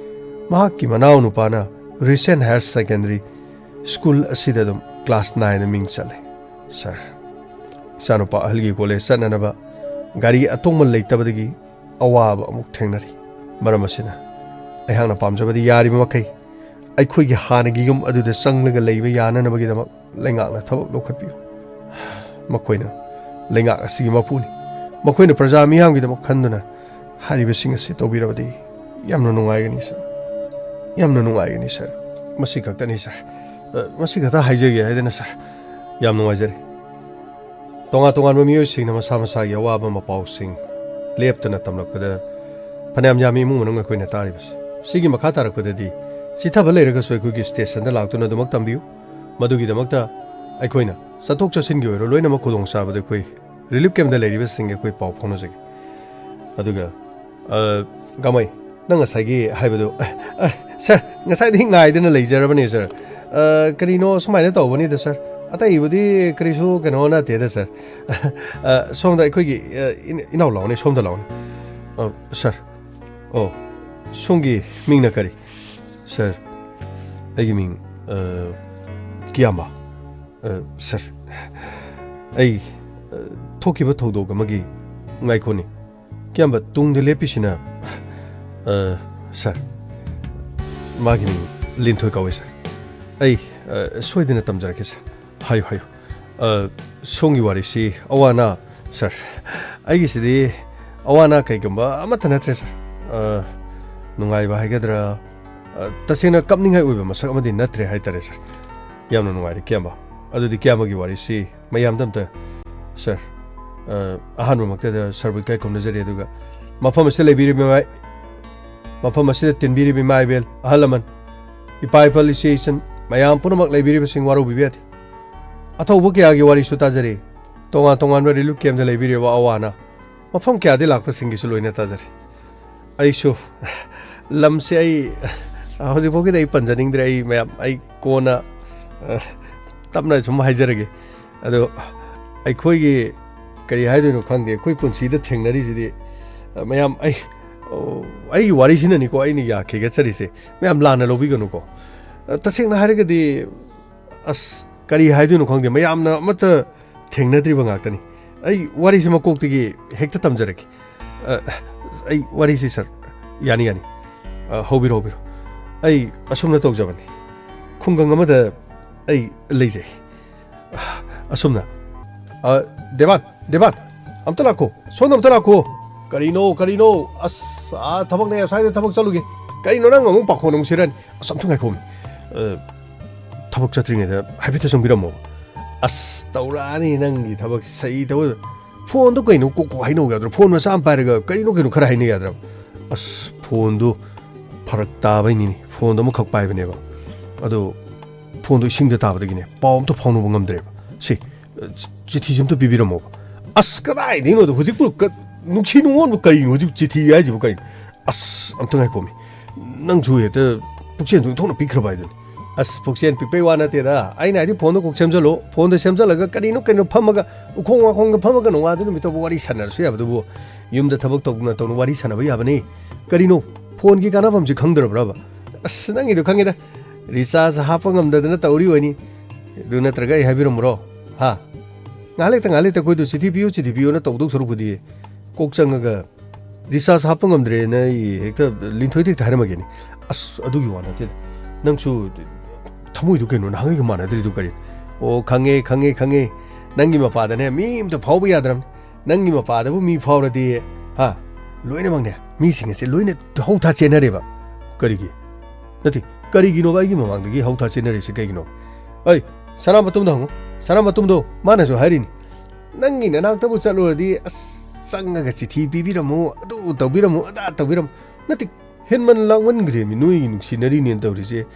ꯃꯍꯥꯛꯀꯤ ꯃꯅꯥꯎ ꯅꯨꯄꯥꯅ ꯔꯤꯁꯦꯟ ꯍꯥꯌꯔ ꯁꯦꯀꯦꯟꯗꯔꯤ ꯁ꯭ꯀꯨꯜ ꯑꯁꯤꯗ ꯑꯗꯨꯝ ꯀ꯭ꯂꯥꯁ ꯅꯥꯏꯟꯗ ꯃꯤꯡ ꯆꯜꯂꯦ꯫ ꯁꯥꯔ, ꯏꯆꯥꯅꯨꯄꯥ ꯑꯍꯜꯒꯤ ꯀꯣꯂꯦꯖ ꯆꯠꯅꯅꯕ ꯒꯥꯔꯤ ꯑꯇꯣꯡꯕ ꯂꯩꯇꯕꯗꯒꯤ ꯑꯋꯥꯕ ꯑꯃꯨꯛ ꯊꯦꯡꯅꯔꯤ꯫ ꯃꯔꯝ ꯑꯁꯤꯅ ꯑꯩꯍꯥꯛꯅ ꯄꯥꯝꯖꯕꯗꯤ ꯌꯥꯔꯤꯕ ꯃꯈꯩ ꯑꯩꯈꯣꯏꯒꯤ ꯍꯥꯟꯅꯒꯤ ꯌꯨꯝ ꯑꯗꯨꯗ ꯆꯪꯂꯒ ꯂꯩꯕ ꯌꯥꯅꯅꯕꯒꯤꯗꯃꯛ ꯂꯩꯉꯥꯛꯅ ꯊꯕꯛ ꯂꯧꯈꯠꯄꯤꯌꯨ꯫ ꯃꯈꯣꯏꯅ ꯂꯩꯉꯥꯛ ꯑꯁꯤꯒꯤ ꯃꯄꯨꯅꯤ꯫ ꯃꯈꯣꯏꯅ ꯄ꯭ꯔꯖꯥ ꯃꯤꯌꯥꯝꯒꯤꯗꯃꯛ ꯈꯟꯗꯨꯅ ꯍꯥꯏꯔꯤꯕꯁꯤꯡ ꯑꯁꯤ ꯇꯧꯕꯤꯔꯕꯗꯤ ꯌꯥꯝꯅ ꯅꯨꯡꯉꯥꯏꯒꯅꯤ, ꯁꯥꯔ꯫ ꯌꯥꯝꯅ ꯅꯨꯡꯉꯥꯏꯒꯅꯤ, ꯁꯥꯔ꯫ ꯃꯁꯤ ꯈꯛꯇꯅꯤ, ꯁꯥꯔ꯫ ꯑ, ꯃꯁꯤ ꯈꯛꯇ ꯍꯥꯏꯖꯒꯦ ꯍꯥꯏꯗꯅ, ꯁꯥꯔ꯫ ꯌꯥꯝ ꯅꯨꯡꯉꯥꯏꯖꯔꯦ꯫ ꯇꯣꯉꯥꯟ ꯇꯣꯉꯥꯟꯕ ꯃꯤꯑꯣꯏꯁꯤꯡꯅ ꯃꯁꯥ ꯃꯁꯥꯒꯤ ꯑꯋꯥꯕ ꯃꯄꯥꯎꯁꯤꯡ ꯂꯦꯞꯇꯅ ꯇꯝꯂꯛꯄꯗ ꯐꯅꯌꯥꯝ ꯌꯥꯝꯃꯤ ꯏꯃꯨꯡ ꯃꯅꯨꯡ ꯑꯩꯈꯣꯏꯅ ꯇꯥꯔꯤꯕꯁꯤ꯫ ꯁꯤꯒꯤ ꯃꯈꯥ ꯇꯥꯔꯛꯄꯗꯗꯤ ꯆꯤꯊꯕ ꯂꯩꯔꯒꯁꯨ ꯑꯩꯈꯣꯏꯒꯤ ꯁ꯭ꯇꯦꯁꯟꯗ ꯂꯥꯛꯇꯨꯅ ꯑꯗꯨꯃꯛ ꯇꯝꯕꯤꯌꯨ꯫ ꯃꯗꯨꯒꯤꯗꯃꯛꯇ ꯑꯩꯈꯣꯏꯅ ꯆꯠꯊꯣꯛ ꯆꯠꯁꯤꯟꯒꯤ ꯑꯣꯏꯔꯣ ꯂꯣꯏꯅꯃꯛ ꯈꯨꯗꯣꯡꯆꯥꯕꯗ ꯑꯩꯈꯣꯏ ꯔꯤꯂꯤꯐ ꯀꯦꯝꯞꯇ ꯂꯩꯔꯤꯕꯁꯤꯡꯒ ꯑꯩꯈꯣꯏ ꯄꯥꯎ ꯐꯥꯎꯅꯖꯒꯦ꯫ ꯑꯗꯨꯒ, ꯑ, ꯒꯥꯃꯩ, ꯅꯪ ꯉꯁꯥꯏꯒꯤ ꯍꯥꯏꯕꯗꯨ, ꯑ, ꯑ, ꯁꯥꯔ, ꯉꯁꯥꯏꯗꯒꯤ ꯉꯥꯏꯗꯅ ꯂꯩꯖꯔꯕꯅꯦ, ꯁꯥꯔ꯫ ꯑ, ꯀꯔꯤꯅꯣ ꯁꯨꯃꯥꯏꯅ ꯇꯧꯕꯅꯤꯗ, ꯁꯥꯔ꯫ ꯑꯇꯩꯕꯨꯗꯤ ꯀꯔꯤꯁꯨ ꯀꯩꯅꯣ ꯅꯠꯇꯦꯗ, ꯁꯥꯔ꯫ ꯑ, ꯁꯣꯝꯗ ꯑꯩꯈꯣꯏꯒꯤ, ꯑ, ꯏꯟ-, ꯏꯅꯥꯎ ꯂꯥꯛꯑꯣꯅꯦ, ꯁꯣꯝꯗ ꯂꯥꯛꯑꯣꯅꯦ꯫ ꯑ, ꯁꯥꯔ꯫ ꯑꯣ, ꯁꯣꯝꯒꯤ ꯃꯤꯡꯅ ꯀꯔꯤ? ꯁꯥꯔ, ꯑꯩꯒꯤ ꯃꯤꯡ, ꯑ, ꯀꯤꯌꯥꯝꯕ꯫ ꯑ, ꯁꯥꯔ, ꯑꯩ, ꯑ, ꯊꯣꯛꯈꯤꯕ ꯊꯧꯗꯣꯛ ꯑꯃꯒꯤ ꯉꯥꯏꯈꯣꯅꯦ꯫ ꯀꯤꯌꯥꯝꯕ ꯇꯨꯡꯗ ꯂꯦꯞꯄꯤꯁꯤꯅ, ꯑ, ꯁꯥꯔ, ꯃꯥꯒꯤ ꯃꯤꯡ ꯂꯤꯟꯊꯣꯏ ꯀꯧꯋꯦ, ꯁꯥꯔ꯫ ꯑꯩ, ꯑ, ꯁꯣꯏꯗꯅ ꯇꯝꯖꯔꯛꯀꯦ, ꯁꯥꯔ꯫ ꯍꯥꯏꯌꯨ, ꯍꯥꯏꯌꯨ꯫ ꯑ, ꯁꯣꯝꯒꯤ ꯋꯥꯔꯤꯁꯤ ꯑꯋꯥ ꯑꯅꯥ, ꯁꯥꯔ, ꯑꯩꯒꯤꯁꯤꯗꯤ ꯑꯋꯥ ꯑꯅꯥ ꯀꯩꯒꯨꯝꯕ ꯑꯃꯠꯇ ꯅꯠꯇ꯭ꯔꯦ, ꯁꯥꯔ꯫ ꯑ, ꯅꯨꯡꯉꯥꯏꯕ ꯍꯥꯏꯒꯗ꯭ꯔꯥ, ꯑ, ꯇꯁꯦꯡꯅ ꯀꯞꯅꯤꯡꯉꯥꯏ ꯑꯣꯏꯕ ꯃꯁꯛ ꯑꯃꯗꯤ ꯅꯠꯇ꯭ꯔꯦ ꯍꯥꯏꯇꯥꯔꯦ, ꯁꯥꯔ꯫ ꯌꯥꯝꯅ ꯅꯨꯡꯉꯥꯏꯔꯦ, ꯀꯤꯌꯥꯝꯕ꯫ ꯑꯗꯨꯗꯤ ꯀꯤꯌꯥꯝꯕꯒꯤ ꯋꯥꯔꯤꯁꯤ ꯃꯌꯥꯝꯗ ꯑꯝꯇ, ꯁꯥꯔ, ꯑ, ꯑꯍꯥꯟꯕꯃꯛꯇꯗ ꯁꯥꯔꯕꯨ ꯏꯀꯥꯏ ꯈꯨꯝꯅꯖꯔꯤ, ꯑꯗꯨꯒ ꯃꯐꯝ ꯑꯁꯤꯗ ꯂꯩꯕꯤꯔꯤꯕ ꯏꯃꯥ-, ꯃꯐꯝ ꯑꯁꯤꯗ ꯇꯤꯟꯕꯤꯔꯤꯕ ꯏꯃꯥ ꯏꯕꯦꯜ, ꯑꯍꯜ ꯂꯃꯟ, ꯏꯄꯥ ꯏꯄꯜ, ꯏꯆꯦ ꯏꯆꯟ, ꯃꯌꯥꯝ ꯄꯨꯝꯅꯃꯛ ꯂꯩꯕꯤꯔꯤꯕꯁꯤꯡ ꯋꯥꯔꯧꯕꯤꯕ ꯌꯥꯗꯦ꯫ ꯑꯊꯧꯕ ꯀꯌꯥꯒꯤ ꯋꯥꯔꯤꯁꯨ ꯇꯥꯖꯔꯦ꯫ ꯇꯣꯉꯥꯟ ꯇꯣꯉꯥꯟꯕ ꯔꯤꯂꯤꯐ ꯀꯦꯝꯞꯇ ꯂꯩꯕꯤꯔꯤꯕ ꯑꯋꯥ ꯑꯅꯥ, ꯃꯐꯝ ꯀꯌꯥꯗꯒꯤ ꯂꯥꯛꯄꯁꯤꯡꯒꯤꯁꯨ ꯂꯣꯏꯅ ꯇꯥꯖꯔꯦ꯫ ꯑꯩꯁꯨ ꯂꯝꯁꯦ ꯑꯩ ꯍꯧꯖꯤꯛꯐꯥꯎꯒꯤꯗꯤ ꯑꯩ ꯄꯟꯖꯅꯤꯡꯗ꯭ꯔꯦ꯫ ꯑꯩ ꯃꯌꯥꯝ, ꯑꯩ ꯀꯣꯟꯅ, ꯑ, ꯇꯞꯅ ꯁꯨꯝ ꯍꯥꯏꯖꯔꯒꯦ꯫ ꯑꯗꯣ ꯑꯩꯈꯣꯏꯒꯤ ꯀꯔꯤ ꯍꯥꯏꯗꯣꯏꯅꯣ ꯈꯪꯗꯦ, ꯑꯩꯈꯣꯏ ꯄꯨꯟꯁꯤꯗ ꯊꯦꯡꯅꯔꯤꯁꯤꯗꯤ, ꯑ, ꯃꯌꯥꯝ, ꯑꯩ, ꯑꯣ, ꯑꯩꯒꯤ ꯋꯥꯔꯤꯁꯤꯅꯅꯤꯀꯣ ꯑꯩꯅ ꯌꯥꯈꯤꯒꯠꯆꯔꯤꯁꯦ꯫ ꯃꯌꯥꯝ ꯂꯥꯟꯅ ꯂꯧꯕꯤꯒꯅꯨꯀꯣ꯫ ꯑ, ꯇꯁꯦꯡꯅ ꯍꯥꯏꯔꯒꯗꯤ, ꯑꯁ, ꯀꯔꯤ ꯍꯥꯏꯗꯣꯏꯅꯣ ꯈꯪꯗꯦ, ꯃꯌꯥꯝꯅ ꯑꯃꯠꯇ ꯊꯦꯡꯅꯗ꯭ꯔꯤꯕ ꯉꯥꯛꯇꯅꯤ꯫ ꯑꯩ ꯋꯥꯔꯤꯁꯦ ꯃꯀꯣꯛꯇꯒꯤ ꯍꯦꯛꯇ ꯇꯝꯖꯔꯛꯀꯦ꯫ ꯑ, ꯑꯩ ꯋꯥꯔꯤꯁꯦ, ꯁꯥꯔ, ꯌꯥꯅꯤ, ꯌꯥꯅꯤ꯫ ꯑ, ꯍꯧꯕꯤꯔꯣ, ꯍꯧꯕꯤꯔꯣ꯫ ꯑꯩ ꯑꯁꯨꯝꯅ ꯇꯧꯖꯕꯅꯤ꯫ ꯈꯨꯡꯒꯪ ꯑꯃꯗ ꯑꯩ ꯂꯩꯖꯩ꯫ ꯑ, ꯑꯁꯨꯝꯅ꯫ ꯑ, ꯗꯦꯕꯥꯟ, ꯗꯦꯕꯥꯟ, ꯑꯝꯇ ꯂꯥꯛꯈꯣ꯫ ꯁꯣꯝꯗ ꯑꯝꯇ ꯂꯥꯛꯈꯣ꯫ ꯀꯔꯤꯅꯣ, ꯀꯔꯤꯅꯣ? ꯑꯁ, ꯑꯥ, ꯊꯕꯛꯅꯦ, ꯑꯁ꯭ꯋꯥꯏꯗ ꯊꯕꯛ ꯆꯠꯂꯨꯒꯦ꯫ ꯀꯔꯤꯅꯣ ꯅꯪ ꯑꯃꯨꯛ ꯄꯥꯈꯣꯟ ꯑꯃꯨꯛ ꯁꯤꯔꯅꯤ? ꯑꯁ, ꯑꯝꯇ ꯉꯥꯏꯈꯣꯃꯤ꯫ ꯑ, ꯊꯕꯛ ꯆꯠꯇ꯭ꯔꯤꯉꯩꯗ ꯍꯥꯏꯐꯦꯠꯇ ꯆꯪꯕꯤꯔꯝꯃꯣ꯫ ꯑꯁ, ꯇꯧꯔꯛꯑꯅꯤ ꯅꯪꯒꯤ ꯊꯕꯛ ꯁꯩ ꯇꯧ-, ꯐꯣꯟꯗꯣ ꯀꯩꯅꯣ ꯀꯣꯛ ꯀꯣꯛ ꯍꯥꯏꯅꯧ ꯌꯥꯗ꯭ꯔꯣ? ꯐꯣꯟ ꯃꯆꯥ ꯑꯃ ꯄꯥꯏꯔꯒ ꯀꯩꯅꯣ ꯀꯩꯅꯣ ꯈꯔ ꯍꯥꯏꯅ ꯌꯥꯗ꯭ꯔꯕ? ꯑꯁ, ꯐꯣꯟꯗꯨ ꯐꯔꯛ ꯇꯥꯕꯩꯅꯤꯅꯦ꯫ ꯐꯣꯟꯗꯣ ꯑꯃꯈꯛ ꯄꯥꯏꯕꯅꯦꯕ꯫ ꯑꯗꯣ ꯐꯣꯟꯗꯣ ꯏꯁꯤꯡꯗ ꯇꯥꯕꯗꯒꯤꯅꯦ, ꯄꯥꯎ ꯑꯝꯇ ꯐꯥꯎꯅꯕ ꯉꯝꯗ꯭ꯔꯦꯕ꯫ ꯁꯤ, ꯆꯤ-, ꯆꯤꯊꯤꯁꯦ ꯑꯝꯇ ꯄꯤꯕꯤꯔꯝꯃꯣꯕ꯫ ꯑꯁ, ꯀꯗꯥꯏꯗꯩꯅꯣꯗ ꯍꯧꯖꯤꯛꯄꯨ ꯀ-, ꯅꯨꯡꯁꯤ ꯅꯨꯡꯉꯣꯟꯕꯨ ꯀꯔꯤꯅꯣ? ꯍꯧꯖꯤꯛ ꯆꯤꯊꯤ ꯍꯥꯏꯁꯤꯕꯨ ꯀꯔꯤꯅꯣ? ꯑꯁ, ꯑꯝꯇ ꯉꯥꯏꯈꯣꯃꯤ꯫ ꯅꯪꯁꯨ ꯍꯦꯛꯇ ꯄꯨꯛꯆꯦꯜ ꯊꯣꯛꯅ ꯄꯤꯛꯈ꯭ꯔꯕ ꯍꯥꯏꯗꯨꯅꯤ꯫ ꯑꯁ, ꯄꯨꯛꯆꯦꯜ ꯄꯤꯛꯄꯩ ꯋꯥ ꯅꯠꯇꯦꯗ꯫ ꯑꯩꯅ ꯍꯥꯏꯗꯤ ꯐꯣꯟꯗꯣ ꯀꯣꯛ ꯁꯦꯝꯖꯜꯂꯣ꯫ ꯐꯣꯟꯗꯣ ꯁꯦꯝꯖꯜꯂꯒ ꯀꯔꯤꯅꯣ ꯀꯩꯅꯣ ꯐꯝꯃꯒ ꯎꯈꯣꯡ ꯋꯥꯈꯣꯡꯗ ꯐꯝꯃꯒ ꯅꯣꯡꯉꯥꯟꯗ ꯅꯨꯃꯤꯠ ꯇꯧꯕ ꯋꯥꯔꯤ ꯁꯥꯟꯅꯔꯁꯨ ꯌꯥꯕꯗꯨꯕꯨ ꯌꯨꯝꯗ ꯊꯕꯛ ꯇꯧꯅ ꯇꯧꯅ ꯋꯥꯔꯤ ꯁꯥꯟꯅꯕ ꯌꯥꯕꯅꯤ꯫ ꯀꯔꯤꯅꯣ? ꯐꯣꯟꯒꯤ ꯀꯥꯟꯅꯐꯝꯁꯤ ꯈꯪꯗ꯭ꯔꯕ꯭ꯔꯕ? ꯑꯁ, ꯅꯪꯒꯤꯗꯣ ꯈꯪꯉꯦꯗ꯫ ꯔꯤꯆꯥꯔꯖ ꯍꯥꯞꯄ ꯉꯝꯗꯗꯅ ꯇꯧꯔꯤ ꯑꯣꯏꯅꯤ꯫ ꯑꯗꯨ ꯅꯠꯇ꯭ꯔꯒ ꯑꯩ ꯍꯥꯏꯕꯤꯔꯝꯃꯨꯔꯣ? ꯍꯥ? ꯉꯥꯏꯍꯥꯛ ꯂꯩꯇ, ꯉꯥꯏꯍꯥꯛ ꯂꯩꯇ ꯑꯩꯈꯣꯏꯗꯣ ꯆꯤꯊꯤ ꯄꯤꯌꯨ, ꯆꯤꯊꯤ ꯄꯤꯌꯨꯅ ꯇꯧꯗꯧ ꯁꯔꯨꯛꯄꯨꯗꯤ ꯀꯣꯛ ꯆꯪꯉꯒ ꯔꯤꯆꯥꯔꯖ ꯍꯥꯞꯄ ꯉꯝꯗ꯭ꯔꯦꯅ ꯑꯩ ꯍꯦꯛꯇ ꯂꯤꯟꯊꯣꯏꯗ ꯍꯦꯛꯇ ꯍꯥꯏꯔꯝꯃꯒꯦꯅꯦ꯫ ꯑꯁ, ꯑꯗꯨꯒꯤ ꯋꯥ ꯅꯠꯇꯦꯗ꯫ ꯅꯪꯁꯨ ꯊꯃꯣꯏꯗꯨ ꯀꯩꯅꯣ, ꯅꯍꯥꯟꯒꯩꯒ ꯃꯥꯟꯅꯗ꯭ꯔꯤꯗꯨ ꯀꯔꯤ? ꯑꯣ, ꯈꯪꯉꯦ, ꯈꯪꯉꯦ, ꯈꯪꯉꯦ꯫ ꯅꯪꯒꯤ ꯃꯄꯥꯗꯅꯦ ꯃꯤ ꯑꯝꯇ ꯐꯥꯎꯕ ꯌꯥꯗ꯭ꯔꯕꯅꯤ꯫ ꯅꯪꯒꯤ ꯃꯄꯥꯗꯕꯨ ꯃꯤ ꯐꯥꯎꯔꯗꯤ, ꯍꯥ? ꯂꯣꯏꯅꯃꯛꯅꯦ, ꯃꯤꯁꯤꯡ ꯑꯁꯦ ꯂꯣꯏꯅ ꯍꯧ ꯊꯥ ꯆꯦꯟꯅꯔꯦꯕ꯫ ꯀꯔꯤꯒꯤ? ꯅꯠꯇꯦ, ꯀꯔꯤꯒꯤꯅꯣꯕ ꯑꯩꯒꯤ ꯃꯃꯥꯡꯗꯒꯤ ꯍꯧ ꯊꯥ ꯆꯦꯟꯅꯔꯤꯁꯤ ꯀꯩꯒꯤꯅꯣ? ꯑꯩ, ꯁꯅꯥꯃꯇꯨꯝꯗ ꯍꯪꯉꯨ, ꯁꯅꯥꯃꯇꯨꯝꯗꯣ, ꯃꯥꯅꯁꯨ ꯍꯥꯏꯔꯤꯅꯤ꯫ ꯅꯪꯒꯤ ꯅꯅꯥꯛꯇꯕꯨ ꯆꯠꯂꯨꯔꯗꯤ, ꯑꯁ, ꯆꯪꯉꯒ ꯆꯤꯊꯤ ꯄꯤꯕꯤꯔꯝꯃꯨ, ꯑꯗꯨ ꯇꯧꯕꯤꯔꯝꯃꯨ, ꯑꯗꯥ ꯇꯧꯕꯤꯔꯝꯃꯨ꯫ ꯅꯠꯇꯦ, ꯍꯦꯟꯃꯟ ꯂꯥꯡꯃꯟꯈ꯭ꯔꯦꯃꯤ ꯅꯣꯏꯒꯤ ꯅꯨꯡꯁꯤꯅꯔꯤꯅꯦꯅ ꯇꯧꯔꯤꯁꯦ꯫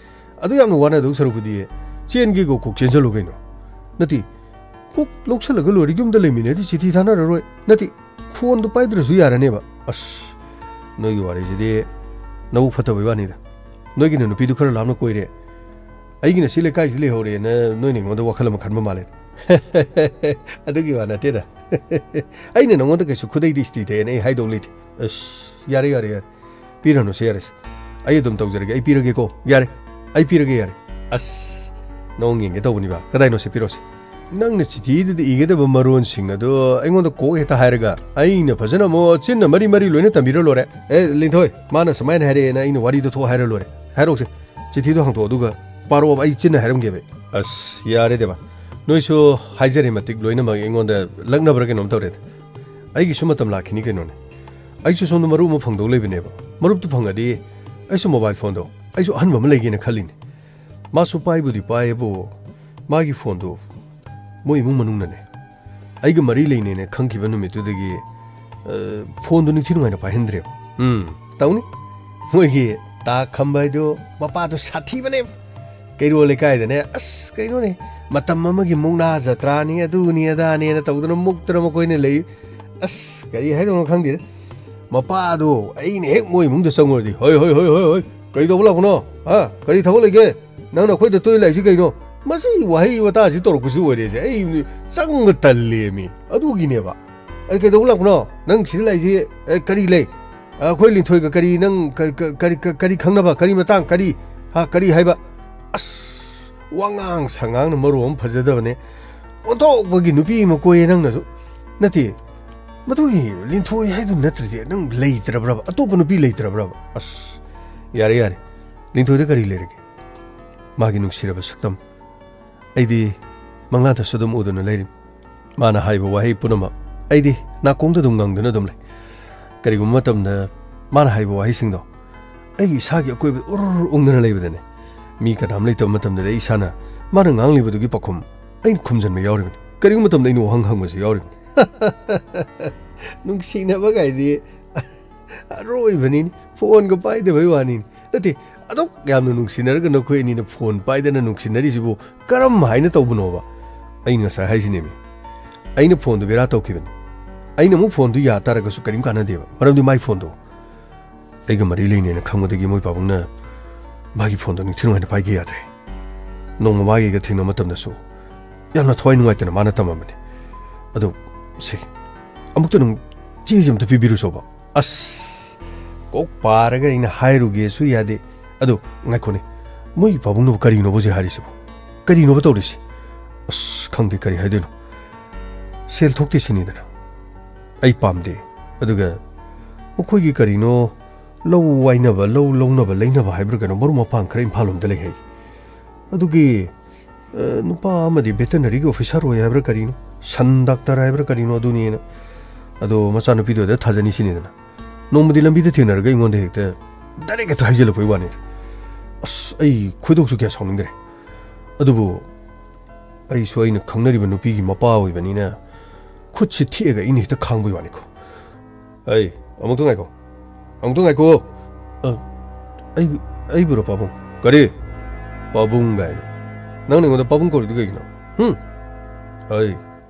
ꯑꯗꯨ ꯌꯥꯝꯅ ꯋꯥꯅꯗꯧ ꯁꯔꯨꯛꯄꯨꯗꯤ ꯆꯦꯟꯒꯦ ꯀꯣꯛ ꯀꯣꯛ ꯆꯦꯟꯁꯤꯜꯂꯨ ꯀꯩꯅꯣ꯫ ꯅꯠꯇꯦ, ꯀꯣꯛ ꯂꯧꯁꯜꯂꯒ ꯂꯣꯏꯔꯦ, ꯌꯨꯝꯗ ꯂꯩꯃꯤꯟꯅꯗꯤ ꯆꯤꯊꯤ ꯊꯥꯅꯔꯔꯣꯏ꯫ ꯅꯠꯇꯦ, ꯐꯣꯟꯗꯨ ꯄꯥꯏꯗ꯭ꯔꯁꯨ ꯌꯥꯔꯅꯦꯕ꯫ ꯑꯁ, ꯅꯣꯏꯒꯤ ꯋꯥꯔꯤꯁꯤꯗꯤ ꯅꯕꯨꯛ ꯐꯠꯇꯕꯩ ꯋꯥꯅꯤꯗ꯫ ꯅꯣꯏꯒꯤꯅ ꯅꯨꯄꯤꯗꯨ ꯈꯔ ꯂꯥꯞꯅ ꯀꯣꯏꯔꯦ, ꯑꯩꯒꯤꯅ ꯁꯤ ꯂꯩꯀꯥꯏꯁꯤ ꯂꯩꯍꯧꯔꯦꯅ ꯅꯣꯏꯅ ꯑꯩꯉꯣꯟꯗ ꯋꯥꯈꯜ ꯑꯃ ꯈꯟꯕ ꯃꯥꯜꯂꯦ꯫ ꯑꯗꯨꯒꯤ ꯋꯥ ꯅꯠꯇꯦꯗ꯫ ꯑꯩꯅ ꯅꯉꯣꯟꯗ ꯀꯩꯁꯨ ꯈꯨꯗꯩꯗꯤ ꯏꯁꯇꯤ ꯇꯩꯑꯅ ꯑꯩ ꯍꯥꯏꯗꯧ ꯂꯩꯇꯦ꯫ ꯑꯁ, ꯌꯥꯔꯦ, ꯌꯥꯔꯦ, ꯌꯥꯔꯦ꯫ ꯄꯤꯔꯅꯨꯁꯦ, ꯌꯥꯔꯦꯁꯦ꯫ ꯑꯩ ꯑꯗꯨꯝ ꯇꯧꯖꯔꯒꯦ꯫ ꯑꯩ ꯄꯤꯔꯒꯦꯀꯣ꯫ ꯌꯥꯔꯦ꯫ ꯑꯩ ꯄꯤꯔꯒꯦ, ꯌꯥꯔꯦ꯫ ꯑꯁ, ꯅꯉꯣꯟ ꯌꯦꯡꯒꯦ ꯇꯧꯕꯅꯤꯕ꯫ ꯀꯗꯥꯏꯅꯣ ꯁꯦ? ꯄꯤꯔꯛꯑꯣꯁꯦ꯫ ꯅꯪꯅ ꯆꯤꯊꯤꯗꯨꯗ ꯏꯒꯗꯕ ꯃꯔꯣꯟꯁꯤꯡ ꯑꯗꯣ ꯑꯩꯉꯣꯟꯗ ꯀꯣꯛ ꯍꯦꯛꯇ ꯍꯥꯏꯔꯒ ꯑꯩꯅ ꯐꯖꯅ ꯑꯃꯨꯛ ꯆꯤꯟꯅ ꯃꯔꯤ ꯃꯔꯤ ꯂꯣꯏꯅ ꯇꯝꯕꯤꯔ ꯂꯣꯏꯔꯦ꯫ "ꯑꯦ, ꯂꯤꯟꯊꯣꯏ, ꯃꯥꯅ ꯁꯨꯃꯥꯏꯅ ꯍꯥꯏꯔꯛꯑꯦꯅ ꯑꯩꯅ ꯋꯥꯔꯤꯗꯣ ꯊꯣꯛ ꯍꯥꯏꯔ ꯂꯣꯏꯔꯦ꯫ ꯍꯥꯏꯔꯛꯑꯣꯁꯦ꯫ ꯆꯤꯊꯤꯗꯣ ꯍꯥꯡꯇꯣꯛꯑꯣ ꯑꯗꯨꯒ ꯄꯥꯔꯛꯑꯣꯕ, ꯑꯩ ꯆꯤꯟꯅ ꯍꯥꯏꯔꯝꯒꯦꯕ ꯑꯩ꯫" "ꯑꯁ, ꯌꯥꯔꯦ ꯗꯦꯕ꯫ ꯅꯣꯏꯁꯨ ꯍꯥꯏꯖꯔꯦ ꯃꯇꯤꯛ ꯂꯣꯏꯅꯃꯛ ꯑꯩꯉꯣꯟꯗ ꯂꯛꯅꯕ꯭ꯔꯥ ꯀꯩꯅꯣꯝ ꯇꯧꯔꯦꯗ꯫ ꯑꯩꯒꯤꯁꯨ ꯃꯇꯝ ꯂꯥꯛꯈꯤꯅꯤ ꯀꯩꯅꯣꯅꯦ꯫ ꯑꯩꯁꯨ ꯁꯣꯝꯗ ꯃꯔꯨꯞ ꯑꯃ ꯐꯪꯗꯧ ꯂꯩꯕꯅꯦꯕ꯫ ꯃꯔꯨꯞꯇꯨ ꯐꯪꯉꯗꯤ ꯑꯩꯁꯨ ꯃꯣꯕꯥꯏꯜ ꯐꯣꯟꯗꯣ ꯑꯩꯁꯨ ꯑꯍꯟꯕ ꯑꯃ ꯂꯩꯒꯦꯅ ꯈꯜꯂꯤꯅꯦ꯫" ꯃꯥꯁꯨ ꯄꯥꯏꯕꯨꯗꯤ ꯄꯥꯏꯌꯦꯕꯨ, ꯃꯥꯒꯤ ꯐꯣꯟꯗꯨ ꯃꯣꯏ ꯏꯃꯨꯡ ꯃꯅꯨꯡꯅꯅꯦ, ꯑꯩꯒ ꯃꯔꯤ ꯂꯩꯅꯩꯅ ꯈꯪꯈꯤꯕ ꯅꯨꯃꯤꯠꯇꯨꯗꯒꯤ, ꯑ, ꯐꯣꯟꯗꯨ ꯅꯤꯡꯊꯤ ꯅꯨꯡꯉꯥꯏꯅ ꯄꯥꯏꯍꯟꯗ꯭ꯔꯦꯕ꯫ ꯎꯝ, ꯇꯧꯅꯤ꯫ ꯃꯣꯏꯒꯤ ꯇꯥ ꯈꯝꯕ ꯍꯥꯏꯗꯨ ꯃꯄꯥꯗꯨ ꯁꯥꯊꯤꯕꯅꯦꯕ꯫ ꯀꯩꯔꯣꯜ ꯂꯩꯀꯥꯏꯗꯅꯦ, ꯑꯁ, ꯀꯩꯅꯣꯅꯦ, ꯃꯇꯝ ꯑꯃꯒꯤ ꯃꯨꯛꯅꯥ ꯖꯇ꯭ꯔꯥꯅꯤ, ꯑꯗꯨꯅꯤ ꯑꯗꯥꯅꯦꯅ ꯇꯧꯗꯅ ꯃꯨꯛꯇꯅ ꯃꯈꯣꯏꯅ ꯂꯩ꯫ ꯑꯁ, ꯀꯔꯤ ꯍꯥꯏꯗꯧꯅꯣ ꯈꯪꯗꯦꯗ꯫ ꯃꯄꯥꯗꯣ ꯑꯩꯅ ꯍꯦꯛ ꯃꯣꯏ ꯏꯃꯨꯡꯗ ꯆꯪꯉꯨꯔꯗꯤ, "ꯍꯣꯏ, ꯍꯣꯏ, ꯍꯣꯏ, ꯍꯣꯏ, ꯍꯣꯏ, ꯀꯔꯤ ꯇꯧꯕ ꯂꯥꯛꯄꯅꯣ? ꯍꯥ? ꯀꯔꯤ ꯊꯕꯛ ꯂꯩꯒꯦ? ꯅꯪꯅ ꯑꯩꯈꯣꯏꯗ ꯇꯣꯏ ꯂꯥꯛꯏꯁꯤ ꯀꯩꯅꯣ?" ꯃꯁꯤ ꯋꯥꯍꯩ ꯋꯥꯇꯥꯁꯤ ꯇꯧꯔꯛꯄꯁꯤ ꯑꯣꯏꯔꯦꯁꯦ꯫ ꯑꯩ ꯆꯪꯕ ꯇꯜꯂꯦꯃꯤ꯫ ꯑꯗꯨꯒꯤꯅꯦꯕ꯫ "ꯑꯩ ꯀꯩꯗꯧꯕ ꯂꯥꯛꯄꯅꯣ? ꯅꯪ ꯁꯤꯗ ꯂꯥꯛꯏꯁꯤ, ꯑꯦ, ꯀꯔꯤ ꯂꯩ? ꯑꯩꯈꯣꯏ ꯂꯤꯟꯊꯣꯏꯒ ꯀꯔꯤ ꯅꯪ ꯀ-, ꯀ-, ꯀꯔꯤ, ꯀ-, ꯀꯔꯤ ꯈꯪꯅꯕ? ꯀꯔꯤ ꯃꯇꯥꯡ? ꯀꯔꯤ? ꯍꯥ? ꯀꯔꯤ ꯍꯥꯏꯕ?" ꯑꯁ! ꯋꯥꯉꯥꯡ ꯁꯉꯥꯡꯅ ꯃꯔꯣꯜ ꯑꯃ ꯐꯖꯗꯕꯅꯦ꯫ ꯑꯣꯟꯊꯣꯛꯄꯒꯤ ꯅꯨꯄꯤ ꯑꯃ ꯀꯣꯏꯌꯦ ꯅꯪꯅꯁꯨ꯫ ꯅꯠꯇꯦ, ꯃꯗꯨꯒꯤ ꯂꯤꯟꯊꯣꯏ ꯍꯥꯏꯗꯨ ꯅꯠꯇ꯭ꯔꯗꯤ ꯅꯪ ꯂꯩꯇ꯭ꯔꯕ꯭ꯔꯕ? ꯑꯇꯣꯞꯄ ꯅꯨꯄꯤ ꯂꯩꯇ꯭ꯔꯕ꯭ꯔꯕ? ꯑꯁ, ꯌꯥꯔꯦ, ꯌꯥꯔꯦ꯫ ꯂꯤꯟꯊꯣꯏꯗ ꯀꯔꯤ ꯂꯩꯔꯒꯦ? ꯃꯥꯒꯤ ꯅꯨꯡꯁꯤꯔꯕ ꯁꯛꯇꯝ ꯑꯩꯗꯤ ꯃꯪꯂꯥꯟꯗꯁꯨ ꯑꯗꯨꯝ ꯎꯗꯨꯅ ꯂꯩꯔꯤ꯫ ꯃꯥꯅ ꯍꯥꯏꯕ ꯋꯥꯍꯩ ꯄꯨꯝꯅꯃꯛ ꯑꯩꯗꯤ ꯅꯥꯀꯣꯡꯗ ꯑꯗꯨꯝ ꯉꯪꯗꯨꯅ ꯑꯗꯨꯝ ꯂꯩ꯫ ꯀꯔꯤꯒꯨꯝꯕ ꯃꯇꯝꯗ ꯃꯥꯅ ꯍꯥꯏꯕ ꯋꯥꯍꯩꯁꯤꯡꯗꯣ ꯑꯩꯒꯤ ꯏꯁꯥꯒꯤ ꯑꯀꯣꯏꯕꯗ ꯎꯔꯨꯔ ꯎꯪꯗꯨꯅ ꯂꯩꯕꯗꯅꯦ, ꯃꯤ ꯀꯅꯥꯝ ꯂꯩꯇꯕ ꯃꯇꯝꯗꯗꯤ ꯑꯩ ꯏꯁꯥꯅ ꯃꯥꯅ ꯉꯥꯡꯂꯤꯕꯗꯨꯒꯤ ꯄꯥꯎꯈꯨꯝ ꯑꯩꯅ ꯈꯨꯝꯖꯤꯟꯕ ꯌꯥꯎꯔꯤꯕꯅꯤ꯫ ꯀꯔꯤꯒꯨꯝꯕ ꯃꯇꯝꯗ ꯑꯩꯅ ꯋꯥꯍꯪ ꯍꯪꯕꯁꯨ ꯌꯥꯎꯔꯤꯕꯅꯤ꯫ ꯅꯨꯡꯁꯤꯅꯕ ꯀꯥꯏꯗꯤ ꯑꯔꯣꯏꯕꯅꯤꯅꯤ, ꯐꯣꯟꯒ ꯄꯥꯏꯗꯕꯩ ꯋꯥꯅꯤꯅꯤ꯫ ꯅꯠꯇꯦ, ꯑꯗꯨꯛ ꯌꯥꯝꯅ ꯅꯨꯡꯁꯤꯅꯔꯒ ꯅꯈꯣꯏ ꯑꯅꯤꯅ ꯐꯣꯟ ꯄꯥꯏꯗꯅ ꯅꯨꯡꯁꯤꯅꯔꯤꯁꯤꯕꯨ ꯀꯔꯝ ꯍꯥꯏꯅ ꯇꯧꯕꯅꯣꯕ? ꯑꯩꯅ ꯉꯁꯥꯏ ꯍꯥꯏꯁꯤꯅꯦꯃꯤ, ꯑꯩꯅ ꯐꯣꯟꯗꯨ ꯕꯦꯔꯥ ꯇꯧꯈꯤꯕꯅꯤ꯫ ꯑꯩꯅ ꯑꯃꯨꯛ ꯐꯣꯟꯗꯨ ꯌꯥ ꯇꯥꯔꯒꯁꯨ ꯀꯔꯤꯝ ꯀꯥꯟꯅꯗꯦꯕ, ꯃꯔꯝꯗꯤ ꯃꯥꯏ ꯐꯣꯟꯗꯣ ꯑꯩꯒ ꯃꯔꯤ ꯂꯩꯅꯩꯅ ꯈꯪꯕꯗꯒꯤ ꯃꯣꯏ ꯄꯥꯕꯨꯡꯅ ꯃꯥꯒꯤ ꯐꯣꯟꯗꯣ ꯅꯤꯡꯊꯤ ꯅꯨꯡꯉꯥꯏꯅ ꯄꯥꯏꯒꯦ ꯌꯥꯗ꯭ꯔꯦ꯫ ꯅꯣꯡꯃ ꯃꯥꯒꯤ ꯑꯩꯒ ꯊꯦꯡꯅꯕ ꯃꯇꯝꯗꯁꯨ ꯌꯥꯝꯅ ꯊꯋꯥꯏ ꯅꯨꯡꯉꯥꯏꯇꯅ ꯃꯥꯅ ꯇꯝꯃꯝꯕꯅꯤ꯫ ꯑꯗꯣ ꯁꯦ, ꯑꯃꯨꯛꯇ ꯅꯪ ꯆꯦꯁꯦ ꯑꯝꯇ ꯄꯤꯕꯤꯔꯨꯆꯣꯕ꯫ ꯑꯁ, ꯀꯣꯛ ꯄꯥꯔꯒ ꯑꯩꯅ ꯍꯥꯏꯔꯨꯒꯦꯁꯨ ꯌꯥꯗꯦ꯫ ꯑꯗꯣ ꯉꯥꯏꯈꯣꯅꯦ, ꯃꯣꯏꯒꯤ ꯄꯥꯕꯨꯡꯅꯕꯨ ꯀꯔꯤꯅꯣꯕ ꯍꯧꯖꯤꯛ ꯍꯥꯏꯔꯤꯁꯤꯕꯣ? ꯀꯔꯤꯅꯣꯕ ꯇꯧꯔꯤꯁꯤ? ꯑꯁ, ꯈꯪꯗꯦ ꯀꯔꯤ ꯍꯥꯏꯗꯣꯏꯅꯣ꯫ ꯁꯦꯜ ꯊꯣꯛꯇꯦ ꯁꯤꯅꯤꯗꯅ꯫ ꯑꯩ ꯄꯥꯝꯗꯦ꯫ ꯑꯗꯨꯒ ꯃꯈꯣꯏꯒꯤ ꯀꯔꯤꯅꯣ ꯂꯧ ꯋꯥꯏꯅꯕ, ꯂꯧ ꯂꯧꯅꯕ, ꯂꯩꯅꯕ ꯍꯥꯏꯕ꯭ꯔꯥ ꯀꯩꯅꯣ, ꯃꯔꯨꯞ ꯃꯄꯥꯡ ꯈꯔ ꯏꯝꯐꯥꯜ ꯂꯣꯝꯗ ꯂꯩ ꯍꯥꯏ꯫ ꯑꯗꯨꯒꯤ, ꯑ, ꯅꯨꯄꯥ ꯑꯃꯗꯤ ꯚꯦꯇꯅꯔꯤꯒꯤ ꯑꯣꯐꯤꯁꯥꯔ ꯑꯣꯏ ꯍꯥꯏꯕ꯭ꯔꯥ ꯀꯔꯤꯅꯣ, ꯁꯟ ꯗꯥꯛꯇꯔ ꯍꯥꯏꯕ꯭ꯔꯥ ꯀꯔꯤꯅꯣ ꯑꯗꯨꯅꯦꯅ꯫ ꯑꯗꯣ ꯃꯆꯥꯅꯨꯄꯤꯗꯨꯗ ꯊꯥꯖꯅꯤ ꯁꯤꯅꯤꯗꯅ꯫ ꯅꯣꯡꯃꯗꯤ ꯂꯝꯕꯤꯗ ꯊꯦꯡꯅꯔꯒ ꯑꯩꯉꯣꯟꯗ ꯍꯦꯛꯇ ꯗꯥꯏꯔꯦꯛ ꯍꯦꯛꯇ ꯍꯥꯏꯖꯤꯜꯂꯛꯄꯩ ꯋꯥꯅꯤꯗ꯫ ꯑꯁ, ꯑꯩ ꯈꯣꯏꯗꯧꯁꯨ ꯀꯌꯥ ꯁꯥꯎꯅꯤꯡꯗ꯭ꯔꯦ꯫ ꯑꯗꯨꯕꯨ ꯑꯩꯁꯨ ꯑꯩꯅ ꯈꯪꯅꯔꯤꯕ ꯅꯨꯄꯤꯒꯤ ꯃꯄꯥ ꯑꯣꯏꯕꯅꯤꯅ ꯈꯨꯠꯁꯤ ꯊꯦꯛꯑꯒ ꯑꯩꯅ ꯍꯦꯛꯇ ꯈꯥꯡꯕꯩ ꯋꯥꯅꯤꯀꯣ꯫ ꯑꯩ, ꯑꯃꯨꯛꯇ ꯉꯥꯏꯈꯣ꯫ ꯑꯃꯨꯛꯇ ꯉꯥꯏꯈꯣ꯫ ꯑ, ꯑꯩꯕꯨ, ꯑꯩꯕꯨꯔꯣ ꯄꯥꯕꯨꯡ? ꯀꯔꯤ? ꯄꯥꯕꯨꯡ ꯀꯥꯏꯅ꯫ ꯅꯪꯅ ꯑꯩꯉꯣꯟꯗ ꯄꯥꯕꯨꯡ ꯀꯧꯔꯤꯗꯨ ꯀꯩꯒꯤꯅꯣ? ꯍꯨꯝ? ꯑꯩ,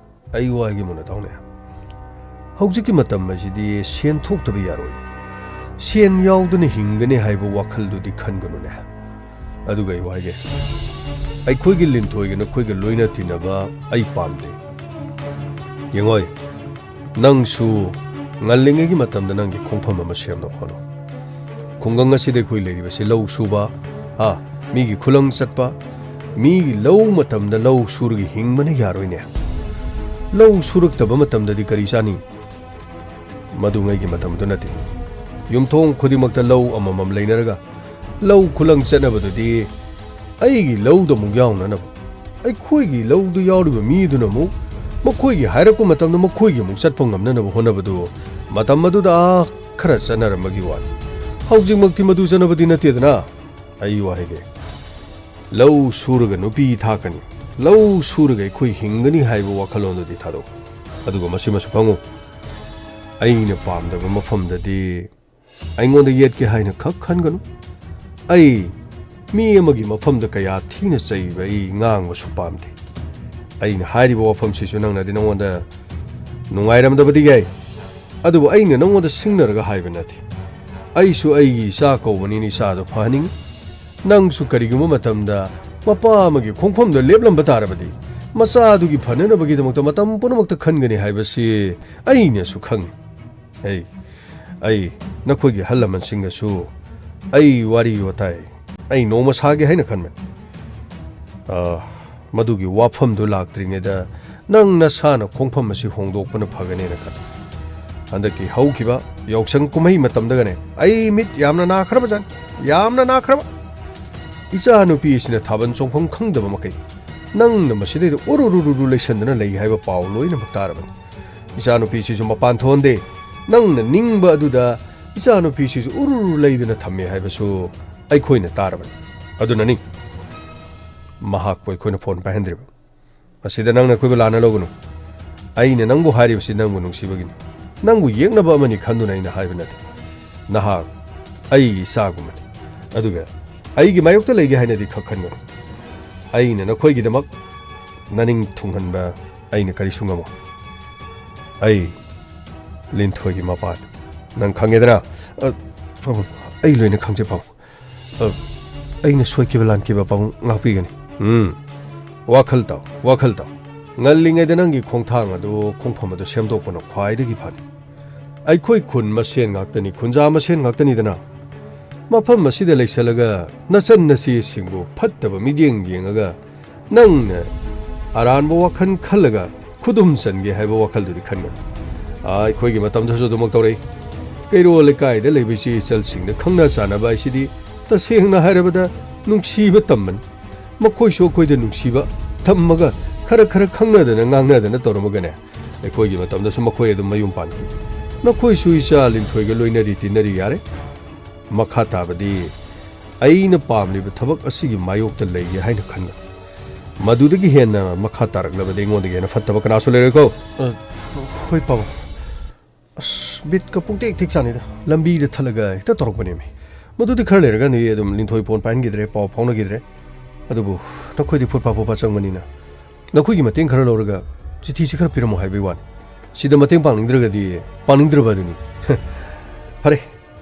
ꯑꯩ ꯋꯥ ꯍꯥꯏꯒꯦ ꯃꯨꯟꯅ ꯇꯥꯎꯅꯦ꯫ ꯍꯧꯖꯤꯛꯀꯤ ꯃꯇꯝ ꯑꯁꯤꯗꯤ ꯁꯦꯟ ꯊꯣꯛꯇꯕ ꯌꯥꯔꯣꯏ꯫ ꯁꯦꯟ ꯌꯥꯎꯗꯅ ꯍꯤꯡꯒꯅꯤ ꯍꯥꯏꯕ ꯋꯥꯈꯜꯗꯨꯗꯤ ꯈꯟꯒꯅꯨꯅꯦ꯫ ꯑꯗꯨꯒ ꯑꯩ ꯋꯥ ꯍꯥꯏꯒꯦ꯫ ꯑꯩꯈꯣꯏꯒꯤ ꯂꯤꯟꯊꯣꯏꯒ ꯅꯈꯣꯏꯒ ꯂꯣꯏꯅ ꯇꯤꯟꯅꯕ ꯑꯩ ꯄꯥꯝꯗꯦ꯫ ꯌꯦꯡꯉꯣꯏ, ꯅꯪꯁꯨ ꯉꯜꯂꯤꯉꯩꯒꯤ ꯃꯇꯝꯗ ꯅꯪꯒꯤ ꯈꯣꯡꯐꯝ ꯑꯃ ꯁꯦꯝꯅꯕ ꯍꯣꯠꯅꯧ꯫ ꯈꯨꯡꯒꯪ ꯑꯁꯤꯗ ꯑꯩꯈꯣꯏ ꯂꯩꯔꯤꯕꯁꯤ ꯂꯧ ꯁꯨꯕ, ꯍꯥ, ꯃꯤꯒꯤ ꯈꯨꯂꯪ ꯆꯠꯄ, ꯃꯤꯒꯤ ꯂꯧ ꯃꯇꯝꯗ ꯂꯧ ꯁꯨꯔꯒ ꯍꯤꯡꯕꯅ ꯌꯥꯔꯣꯏꯅꯦ꯫ ꯂꯧ ꯁꯨꯔꯛꯇꯕ ꯃꯇꯝꯗꯗꯤ ꯀꯔꯤ ꯆꯥꯅꯤ? ꯃꯗꯨꯉꯩꯒꯤ ꯃꯇꯝꯗꯨ ꯅꯠꯇꯦ꯫ ꯌꯨꯝꯊꯣꯡ ꯈꯨꯗꯤꯡꯃꯛꯇ ꯂꯧ ꯑꯃꯃꯝ ꯂꯩꯅꯔꯒ ꯂꯧ ꯈꯨꯂꯪ ꯆꯠꯅꯕꯗꯨꯗꯤ ꯑꯩꯒꯤ ꯂꯧꯗ ꯑꯃꯨꯛ ꯌꯥꯎꯅꯅꯕ, ꯑꯩꯈꯣꯏꯒꯤ ꯂꯧꯗꯨ ꯌꯥꯎꯔꯤꯕ ꯃꯤꯗꯨꯅ ꯑꯃꯨꯛ ꯃꯈꯣꯏꯒꯤ ꯍꯥꯏꯔꯛꯄ ꯃꯇꯝꯗ ꯃꯈꯣꯏꯒꯤ ꯑꯃꯨꯛ ꯆꯠꯄ ꯉꯝꯅꯅꯕ ꯍꯣꯠꯅꯕꯗꯨ ꯃꯇꯝ ꯑꯗꯨꯗ ꯑꯥ ꯈꯔ ꯆꯠꯅꯔꯝꯕꯒꯤ ꯋꯥꯅꯤ꯫ ꯍꯧꯖꯤꯛꯃꯛꯇꯤ ꯃꯗꯨ ꯆꯠꯅꯕꯗꯤ ꯅꯠꯇꯦꯗꯅ꯫ ꯑꯩ ꯋꯥ ꯍꯥꯏꯒꯦ꯫ ꯂꯧ ꯁꯨꯔꯒ ꯅꯨꯄꯤ ꯊꯥꯛꯀꯅꯤ, ꯂꯧ ꯁꯨꯔꯒ ꯑꯩꯈꯣꯏ ꯍꯤꯡꯒꯅꯤ ꯍꯥꯏꯕ ꯋꯥꯈꯜꯂꯣꯟꯗꯨꯗꯤ ꯊꯥꯗꯣꯛꯎ꯫ ꯑꯗꯨꯒ ꯃꯁꯤꯃꯁꯨ ꯈꯪꯉꯨ, ꯑꯩꯅ ꯄꯥꯝꯗꯕ ꯃꯐꯝꯗꯗꯤ ꯑꯩꯉꯣꯟꯗ ꯌꯦꯠꯀꯦ ꯍꯥꯏꯅ ꯈꯛ ꯈꯟꯒꯅꯨ꯫ ꯑꯩ ꯃꯤ ꯑꯃꯒꯤ ꯃꯐꯝꯗ ꯀꯌꯥ ꯊꯤꯅ ꯆꯩꯕ ꯑꯩ ꯉꯥꯡꯕꯁꯨ ꯄꯥꯝꯗꯦ꯫ ꯑꯩꯅ ꯍꯥꯏꯔꯤꯕ ꯋꯥꯐꯝꯁꯤꯁꯨ ꯅꯪꯅꯗꯤ ꯅꯉꯣꯟꯗ ꯅꯨꯡꯉꯥꯏꯔꯝꯗꯕꯗꯤ ꯌꯥꯏ, ꯑꯗꯨꯕꯨ ꯑꯩꯅ ꯅꯉꯣꯟꯗ ꯁꯤꯡꯅꯔꯒ ꯍꯥꯏꯕ ꯅꯠꯇꯦ꯫ ꯑꯩꯁꯨ ꯑꯩꯒꯤ ꯏꯆꯥ ꯀꯧꯕꯅꯤꯅ ꯏꯆꯥꯗꯣ ꯐꯍꯟꯅꯤꯡꯉꯤ꯫ ꯅꯪꯁꯨ ꯀꯔꯤꯒꯨꯝꯕ ꯃꯇꯝꯗ ꯃꯄꯥ ꯑꯃꯒꯤ ꯈꯣꯡꯐꯝꯗ ꯂꯦꯞꯂꯝꯕ ꯇꯥꯔꯕꯗꯤ ꯃꯆꯥꯗꯨꯒꯤ ꯐꯅꯅꯕꯒꯤꯗꯃꯛꯇ ꯃꯇꯝ ꯄꯨꯝꯅꯃꯛꯇ ꯈꯟꯒꯅꯤ ꯍꯥꯏꯕꯁꯤ ꯑꯩꯅꯁꯨ ꯈꯪꯉꯤ꯫ ꯑꯩ, ꯑꯩ ꯅꯈꯣꯏꯒꯤ ꯑꯍꯜ ꯂꯃꯟꯁꯤꯡꯒꯁꯨ ꯑꯩ ꯋꯥꯔꯤ ꯋꯥꯇꯥꯏ ꯑꯩ ꯅꯣꯡꯃ ꯁꯥꯒꯦ ꯍꯥꯏꯅ ꯈꯟꯕꯅꯤ꯫ ꯑ, ꯃꯗꯨꯒꯤ ꯋꯥꯐꯝꯗꯨ ꯂꯥꯛꯇ꯭ꯔꯤꯉꯩꯗ ꯅꯪ ꯅꯁꯥꯅ ꯈꯣꯡꯐꯝ ꯑꯁꯤ ꯍꯣꯡꯗꯣꯛꯄꯅ ꯐꯒꯅꯦꯅ ꯈꯜꯂꯤ꯫ ꯍꯟꯗꯛꯀꯤ ꯍꯧꯈꯤꯕ ꯌꯥꯎꯁꯪ ꯀꯨꯝꯍꯩ ꯃꯇꯝꯗꯒꯅꯦ, ꯑꯩ ꯃꯤꯠ ꯌꯥꯝꯅ ꯅꯥꯈ꯭ꯔꯕꯖꯥꯠꯅꯤ, ꯌꯥꯝꯅ ꯅꯥꯈ꯭ꯔꯕ꯫ ꯏꯆꯥꯅꯨꯄꯤ ꯑꯁꯤꯅ ꯊꯥꯕꯜ ꯆꯣꯡꯐꯝ ꯈꯪꯗꯕ ꯃꯈꯩ ꯅꯪꯅ ꯃꯁꯤꯗꯩꯗ ꯎꯔꯨꯔꯨꯔꯨꯔꯨ ꯂꯩꯁꯟꯗꯨꯅ ꯂꯩ ꯍꯥꯏꯕ ꯄꯥꯎ ꯂꯣꯏꯅꯃꯛ ꯇꯥꯔꯕꯅꯤ꯫ ꯏꯆꯥꯅꯨꯄꯤꯁꯤꯁꯨ ꯃꯄꯥꯟ ꯊꯣꯛꯍꯟꯗꯦ꯫ ꯅꯪꯅ ꯅꯤꯡꯕ ꯑꯗꯨꯗ ꯏꯆꯥꯅꯨꯄꯤꯁꯤꯁꯨ ꯎꯔꯨꯔꯨ ꯂꯩꯗꯨꯅ ꯊꯝꯃꯦ ꯍꯥꯏꯕꯁꯨ ꯑꯩꯈꯣꯏꯅ ꯇꯥꯔꯕꯅꯤ꯫ ꯑꯗꯨꯅꯅꯤ ꯃꯍꯥꯛꯄꯨ ꯑꯩꯈꯣꯏꯅ ꯐꯣꯟ ꯄꯥꯏꯍꯟꯗ꯭ꯔꯤꯕ꯫ ꯃꯁꯤꯗ ꯅꯪꯅ ꯑꯩꯈꯣꯏꯕꯨ ꯂꯥꯟꯅ ꯂꯧꯒꯅꯨ꯫ ꯑꯩꯅ ꯅꯪꯕꯨ ꯍꯥꯏꯔꯤꯕꯁꯤ ꯅꯪꯕꯨ ꯅꯨꯡꯁꯤꯕꯒꯤꯅꯤ꯫ ꯅꯪꯕꯨ ꯌꯦꯛꯅꯕ ꯑꯃꯅꯤ ꯈꯟꯗꯨꯅ ꯑꯩꯅ ꯍꯥꯏꯕ ꯅꯠꯇꯦ꯫ ꯅꯍꯥꯛ ꯑꯩꯒꯤ ꯏꯆꯥꯒꯨꯝꯕꯅꯤ꯫ ꯑꯗꯨꯒ ꯑꯩꯒꯤ ꯃꯥꯌꯣꯛꯇ ꯂꯩꯒꯦ ꯍꯥꯏꯅꯗꯤ ꯈꯛ ꯈꯟꯒꯅꯨ꯫ ꯑꯩꯅ ꯅꯈꯣꯏꯒꯤꯗꯃꯛ ꯅꯅꯤꯡ ꯊꯨꯡꯍꯟꯕ ꯑꯩꯅ ꯀꯔꯤꯁꯨ ꯉꯝꯃꯣꯏ꯫ ꯑꯩ ꯂꯤꯟꯊꯣꯏꯒꯤ ꯃꯄꯥꯅꯤ꯫ ꯅꯪ ꯈꯪꯉꯦꯗꯅ? ꯑ, ꯄꯥꯕꯨꯡ, ꯑꯩ ꯂꯣꯏꯅ ꯈꯪꯖꯩ, ꯄꯥꯕꯨꯡ꯫ ꯑ, ꯑꯩꯅ ꯁꯣꯏꯈꯤꯕ ꯂꯥꯟꯈꯤꯕ, ꯄꯥꯕꯨꯡ, ꯉꯥꯛꯄꯤꯒꯅꯤ꯫ ꯎꯝ, ꯋꯥꯈꯜ ꯇꯥꯎ, ꯋꯥꯈꯜ ꯇꯥꯎ꯫ ꯉꯜꯂꯤꯉꯩꯗ ꯅꯪꯒꯤ ꯈꯣꯡꯊꯥꯡ ꯑꯗꯨ, ꯈꯣꯡꯐꯝ ꯑꯗꯨ ꯁꯦꯝꯗꯣꯛꯄꯅ ꯈ꯭ꯋꯥꯏꯗꯒꯤ ꯐꯅꯤ꯫ ꯑꯩꯈꯣꯏ ꯈꯨꯟ ꯃꯁꯦꯟ ꯉꯥꯛꯇꯅꯤ, ꯈꯨꯟꯖꯥ ꯃꯁꯦꯟ ꯉꯥꯛꯇꯅꯤꯗꯅ꯫ ꯃꯐꯝ ꯑꯁꯤꯗ ꯂꯩꯁꯜꯂꯒ ꯅꯆꯟ ꯅꯆꯦꯁꯤꯡꯕꯨ ꯐꯠꯇꯕ ꯃꯤꯠꯌꯦꯡ ꯌꯦꯡꯉꯒ ꯅꯪꯅ ꯑꯔꯥꯟꯕ ꯋꯥꯈꯜ ꯈꯜꯂꯒ ꯈꯨꯗꯨꯝ ꯆꯟꯒꯦ ꯍꯥꯏꯕ ꯋꯥꯈꯜꯗꯨꯗꯤ ꯈꯟꯒꯅꯨ꯫ ꯑꯥ, ꯑꯩꯈꯣꯏꯒꯤ ꯃꯇꯝꯗꯁꯨ ꯑꯗꯨꯃꯛ ꯇꯧꯔꯛꯏ꯫ ꯀꯩꯔꯣꯜ ꯂꯩꯀꯥꯏꯗ ꯂꯩꯕ ꯏꯆꯦ ꯏꯆꯜꯁꯤꯡꯗ ꯈꯪꯅ ꯆꯥꯟꯅꯕ ꯍꯥꯏꯁꯤꯗꯤ ꯇꯁꯦꯡꯅ ꯍꯥꯏꯔꯕꯗ ꯅꯨꯡꯁꯤꯕ ꯇꯝꯕꯅꯤ꯫ ꯃꯈꯣꯏꯁꯨ ꯑꯩꯈꯣꯏꯗ ꯅꯨꯡꯁꯤꯕ ꯇꯝꯃꯒ ꯈꯔ ꯈꯔ ꯈꯪꯅꯗꯅ ꯉꯥꯡꯅꯗꯅ ꯇꯧꯔꯝꯃꯒꯅꯦ, ꯑꯩꯈꯣꯏꯒꯤ ꯃꯇꯝꯗꯁꯨ ꯃꯈꯣꯏ ꯑꯗꯨꯝ ꯃꯌꯨꯝ ꯄꯥꯟꯈꯤ꯫ ꯅꯈꯣꯏꯁꯨ ꯏꯆꯥ ꯂꯤꯟꯊꯣꯏꯒ ꯂꯣꯏꯅꯔꯤ ꯇꯤꯟꯅꯔꯤ ꯌꯥꯔꯦ꯫ ꯃꯈꯥ ꯇꯥꯕꯗꯤ ꯑꯩꯅ ꯄꯥꯝꯂꯤꯕ ꯊꯕꯛ ꯑꯁꯤꯒꯤ ꯃꯥꯌꯣꯛꯇ ꯂꯩꯒꯦ ꯍꯥꯏꯅ ꯈꯟꯒꯅꯨ꯫ ꯃꯗꯨꯗꯒꯤ ꯍꯦꯟꯅ ꯃꯈꯥ ꯇꯥꯔꯛꯂꯕꯗꯤ ꯑꯩꯉꯣꯟꯗꯒꯤ ꯍꯦꯟꯅ ꯐꯠꯇꯕ ꯀꯅꯥꯁꯨ ꯂꯩꯔꯣꯏꯀꯣ꯫ ꯑ, ꯍꯣꯏ, ꯄꯥꯕꯨꯡ꯫ ꯑꯁ, ꯕꯤꯠꯀ ꯄꯨꯡꯇꯦꯛ ꯇꯦꯛ ꯆꯥꯅꯤꯗ꯫ ꯂꯝꯕꯤꯗ ꯊꯠꯂꯒ ꯍꯦꯛꯇ ꯇꯧꯔꯛꯄꯅꯦꯃꯤ꯫ ꯃꯗꯨꯗꯤ ꯈꯔ ꯂꯩꯔꯒ ꯅꯣꯏ ꯑꯗꯨꯝ ꯂꯤꯟꯊꯣꯏ ꯐꯣꯟ ꯄꯥꯏꯍꯟꯈꯤꯗ꯭ꯔꯦ, ꯄꯥꯎ ꯐꯥꯎꯅꯈꯤꯗ꯭ꯔꯦ꯫ ꯑꯗꯨꯕꯨ ꯅꯈꯣꯏꯗꯤ ꯐꯨꯠ ꯐꯥ ꯐꯨꯠ ꯐꯥ ꯆꯪꯕꯅꯤꯅ ꯅꯈꯣꯏꯒꯤ ꯃꯇꯦꯡ ꯈꯔ ꯂꯧꯔꯒ ꯆꯤꯊꯤꯁꯤ ꯈꯔ ꯄꯤꯔꯝꯃꯣ ꯍꯥꯏꯕꯒꯤ ꯋꯥꯅꯤ꯫ ꯁꯤꯗ ꯃꯇꯦꯡ ꯄꯥꯡꯅꯤꯡꯗ꯭ꯔꯒꯗꯤ ꯄꯥꯡꯅꯤꯡꯗ꯭ꯔꯕ ꯑꯗꯨꯅꯤ꯫ ꯐꯔꯦ,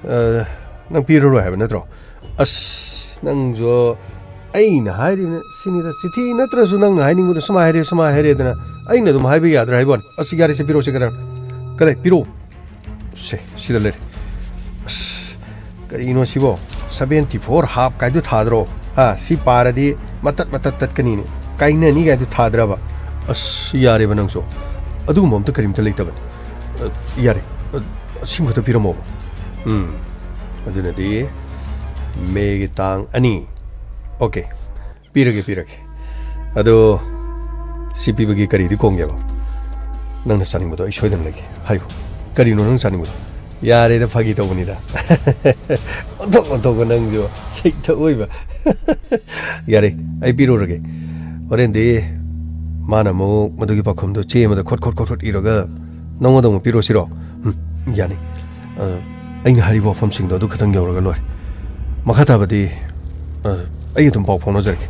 ꯑ, ꯅꯪ ꯄꯤꯔꯔꯣꯏ ꯍꯥꯏꯕ ꯅꯠꯇ꯭ꯔꯣ? ꯑꯁ, ꯅꯪꯁꯨ ꯑꯩꯅ ꯍꯥꯏꯔꯤꯕꯅ ꯁꯤꯅꯤꯗ, ꯆꯤꯊꯤ ꯅꯠꯇ꯭ꯔꯁꯨ ꯅꯪꯅ ꯍꯥꯏꯅꯤꯡꯕꯗꯣ ꯁꯨꯃꯥꯏ ꯍꯥꯏꯔꯦ, ꯁꯨꯃꯥꯏ ꯍꯥꯏꯔꯦꯗꯅ ꯑꯩꯅ ꯑꯗꯨꯝ ꯍꯥꯏꯕ ꯌꯥꯗ꯭ꯔꯥ ꯍꯥꯏꯕ ꯋꯥꯅꯤ꯫ ꯑꯁ, ꯌꯥꯔꯦ, ꯁꯤ ꯄꯤꯔꯛꯑꯣ, ꯁꯤ ꯀꯗꯥꯏ? ꯀꯗꯥꯏ? ꯄꯤꯔꯛꯑꯣ꯫ ꯁꯦ, ꯁꯤꯗ ꯂꯩꯔꯦ꯫ ꯑꯁ, ꯀꯔꯤꯅꯣ ꯁꯤꯕꯣ? Seventy four half ꯀꯥꯏꯗꯨ ꯊꯥꯗ꯭ꯔꯣ? ꯍꯥ, ꯁꯤ ꯄꯥꯔꯗꯤ ꯃꯇꯠ ꯃꯇꯠ ꯇꯠꯀꯅꯤꯅꯦ, ꯀꯥꯏꯅꯅꯤ ꯀꯥꯏꯗꯨ ꯊꯥꯗ꯭ꯔꯕ? ꯑꯁ, ꯌꯥꯔꯦꯕ ꯅꯪꯁꯨ, ꯑꯗꯨꯒꯨꯝꯕ ꯑꯝꯇ ꯀꯔꯤꯝꯇ ꯂꯩꯇꯕꯅꯤ꯫ ꯑ, ꯌꯥꯔꯦ, ꯑ, ꯁꯤꯝ ꯈꯛꯇ ꯄꯤꯔꯝꯃꯣꯕ꯫ ꯎꯝ, ꯑꯗꯨꯅꯗꯤ ꯃꯦꯒꯤ ꯇꯥꯡ ꯑꯅꯤ꯫ ꯑꯣꯀꯦ, ꯄꯤꯔꯒꯦ, ꯄꯤꯔꯒꯦ꯫ ꯑꯗꯣ ꯁꯤ ꯄꯤꯕꯒꯤ ꯀꯔꯤꯗꯤ ꯀꯣꯡꯒꯦꯕ? ꯅꯪꯅ ꯆꯥꯅꯤꯡꯕꯗꯣ ꯑꯩ ꯁꯣꯏꯗꯅ ꯂꯩꯒꯦ꯫ ꯍꯥꯏꯌꯨ, ꯀꯔꯤꯅꯣ ꯅꯪ ꯆꯥꯅꯤꯡꯕꯗꯣ? ꯌꯥꯔꯦꯗ, ꯐꯥꯒꯤ ꯇꯧꯕꯅꯤꯗ꯫ ꯑꯣꯟꯊꯣꯛ ꯑꯣꯟꯊꯣꯛꯄ ꯅꯪꯁꯨ ꯁꯩꯇ ꯑꯣꯏꯕ꯫ ꯌꯥꯔꯦ, ꯑꯩ ꯄꯤꯔꯨꯔꯒꯦ꯫ ꯍꯣꯔꯦꯟꯗꯤ ꯃꯥꯅ ꯑꯃꯨꯛ ꯃꯗꯨꯒꯤ ꯄꯥꯎꯈꯨꯝꯗꯣ ꯆꯦ ꯑꯃꯗ ꯈꯣꯠ ꯈꯣꯠ ꯈꯣꯠ ꯈꯣꯠ ꯏꯔꯒ ꯅꯪꯉꯣꯟꯗ ꯑꯃꯨꯛ ꯄꯤꯔꯣꯁꯤꯔꯣ? ꯎꯝ, ꯌꯥꯅꯤ꯫ ꯑ, ꯑꯩꯅ ꯍꯥꯏꯔꯤꯕ ꯋꯥꯐꯝꯁꯤꯡꯗꯣ ꯑꯗꯨ ꯈꯛꯇꯪ ꯌꯧꯔꯒ ꯂꯣꯏꯔꯦ꯫ ꯃꯈꯥ ꯇꯥꯕꯗꯤ, ꯑ, ꯑꯩ ꯑꯗꯨꯝ ꯄꯥꯎ ꯐꯥꯎꯅꯖꯔꯛꯀꯦ꯫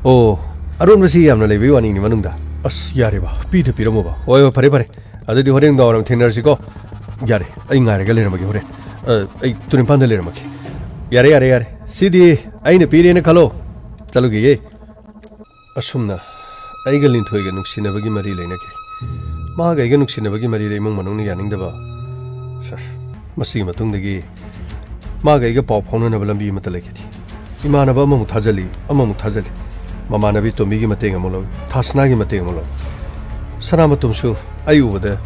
ꯑꯣ, ꯑꯔꯣꯟꯕꯁꯤ ꯌꯥꯝꯅ ꯂꯩꯕꯒꯤ ꯋꯥꯅꯤꯅꯦ ꯃꯅꯨꯡꯗ꯫ ꯑꯁ, ꯌꯥꯔꯦꯕ, ꯄꯤꯗ ꯄꯤꯔꯝꯃꯣꯕ꯫ ꯍꯣꯏ, ꯍꯣꯏ, ꯐꯔꯦ, ꯐꯔꯦ꯫ ꯑꯗꯨꯗꯤ ꯍꯣꯔꯦꯟ ꯅꯨꯡꯗꯥꯡꯋꯥꯏꯔꯝ ꯊꯦꯡꯅꯔꯁꯤꯀꯣ꯫ ꯌꯥꯔꯦ, ꯑꯩ ꯉꯥꯏꯔꯒ ꯂꯩꯔꯝꯃꯒꯦ ꯍꯣꯔꯦꯟ꯫ ꯑ, ꯑꯩ ꯇꯨꯔꯤꯟꯐꯥꯟꯗ ꯂꯩꯔꯝꯃꯒꯦ꯫ ꯌꯥꯔꯦ, ꯌꯥꯔꯦ, ꯌꯥꯔꯦ꯫ ꯁꯤꯗꯤ ꯑꯩꯅ ꯄꯤꯔꯦꯅ ꯈꯜꯂꯣ꯫ ꯆꯠꯂꯨꯈꯤꯒꯦ꯫ ꯑꯁꯨꯝꯅ ꯑꯩꯒ ꯂꯤꯟꯊꯣꯏꯒ ꯅꯨꯡꯁꯤꯅꯕꯒꯤ ꯃꯔꯤ ꯂꯩꯅꯈꯤ꯫ ꯃꯥꯒ ꯑꯩꯒ ꯅꯨꯡꯁꯤꯅꯕꯒꯤ ꯃꯔꯤꯗ ꯏꯃꯨꯡ ꯃꯅꯨꯡꯅ ꯌꯥꯅꯤꯡꯗꯕ꯫ ꯁꯥꯔ, ꯃꯁꯤꯒꯤ ꯃꯇꯨꯡꯗꯒꯤ ꯃꯥꯒ ꯑꯩꯒ ꯄꯥꯎ ꯐꯥꯎꯅꯅꯕ ꯂꯝꯕꯤ ꯑꯃꯠꯇ ꯂꯩꯈꯤꯗꯦ꯫ ꯏꯃꯥꯟꯅꯕ ꯑꯃꯃꯨꯛ ꯊꯥꯖꯜꯂꯤ, ꯑꯃꯃꯨꯛ ꯊꯥꯖꯜꯂꯤ꯫ ꯃꯃꯥꯟꯅꯕꯤ ꯇꯣꯝꯕꯤꯒꯤ ꯃꯇꯦꯡ ꯑꯃꯨꯛ ꯂꯧꯏ, ꯊꯥꯁꯅꯥꯒꯤ ꯃꯇꯦꯡ ꯑꯃꯨꯛ ꯂꯧꯏ꯫ ꯁꯅꯥꯃꯇꯣꯝꯁꯨ ꯑꯩ ꯎꯕꯗ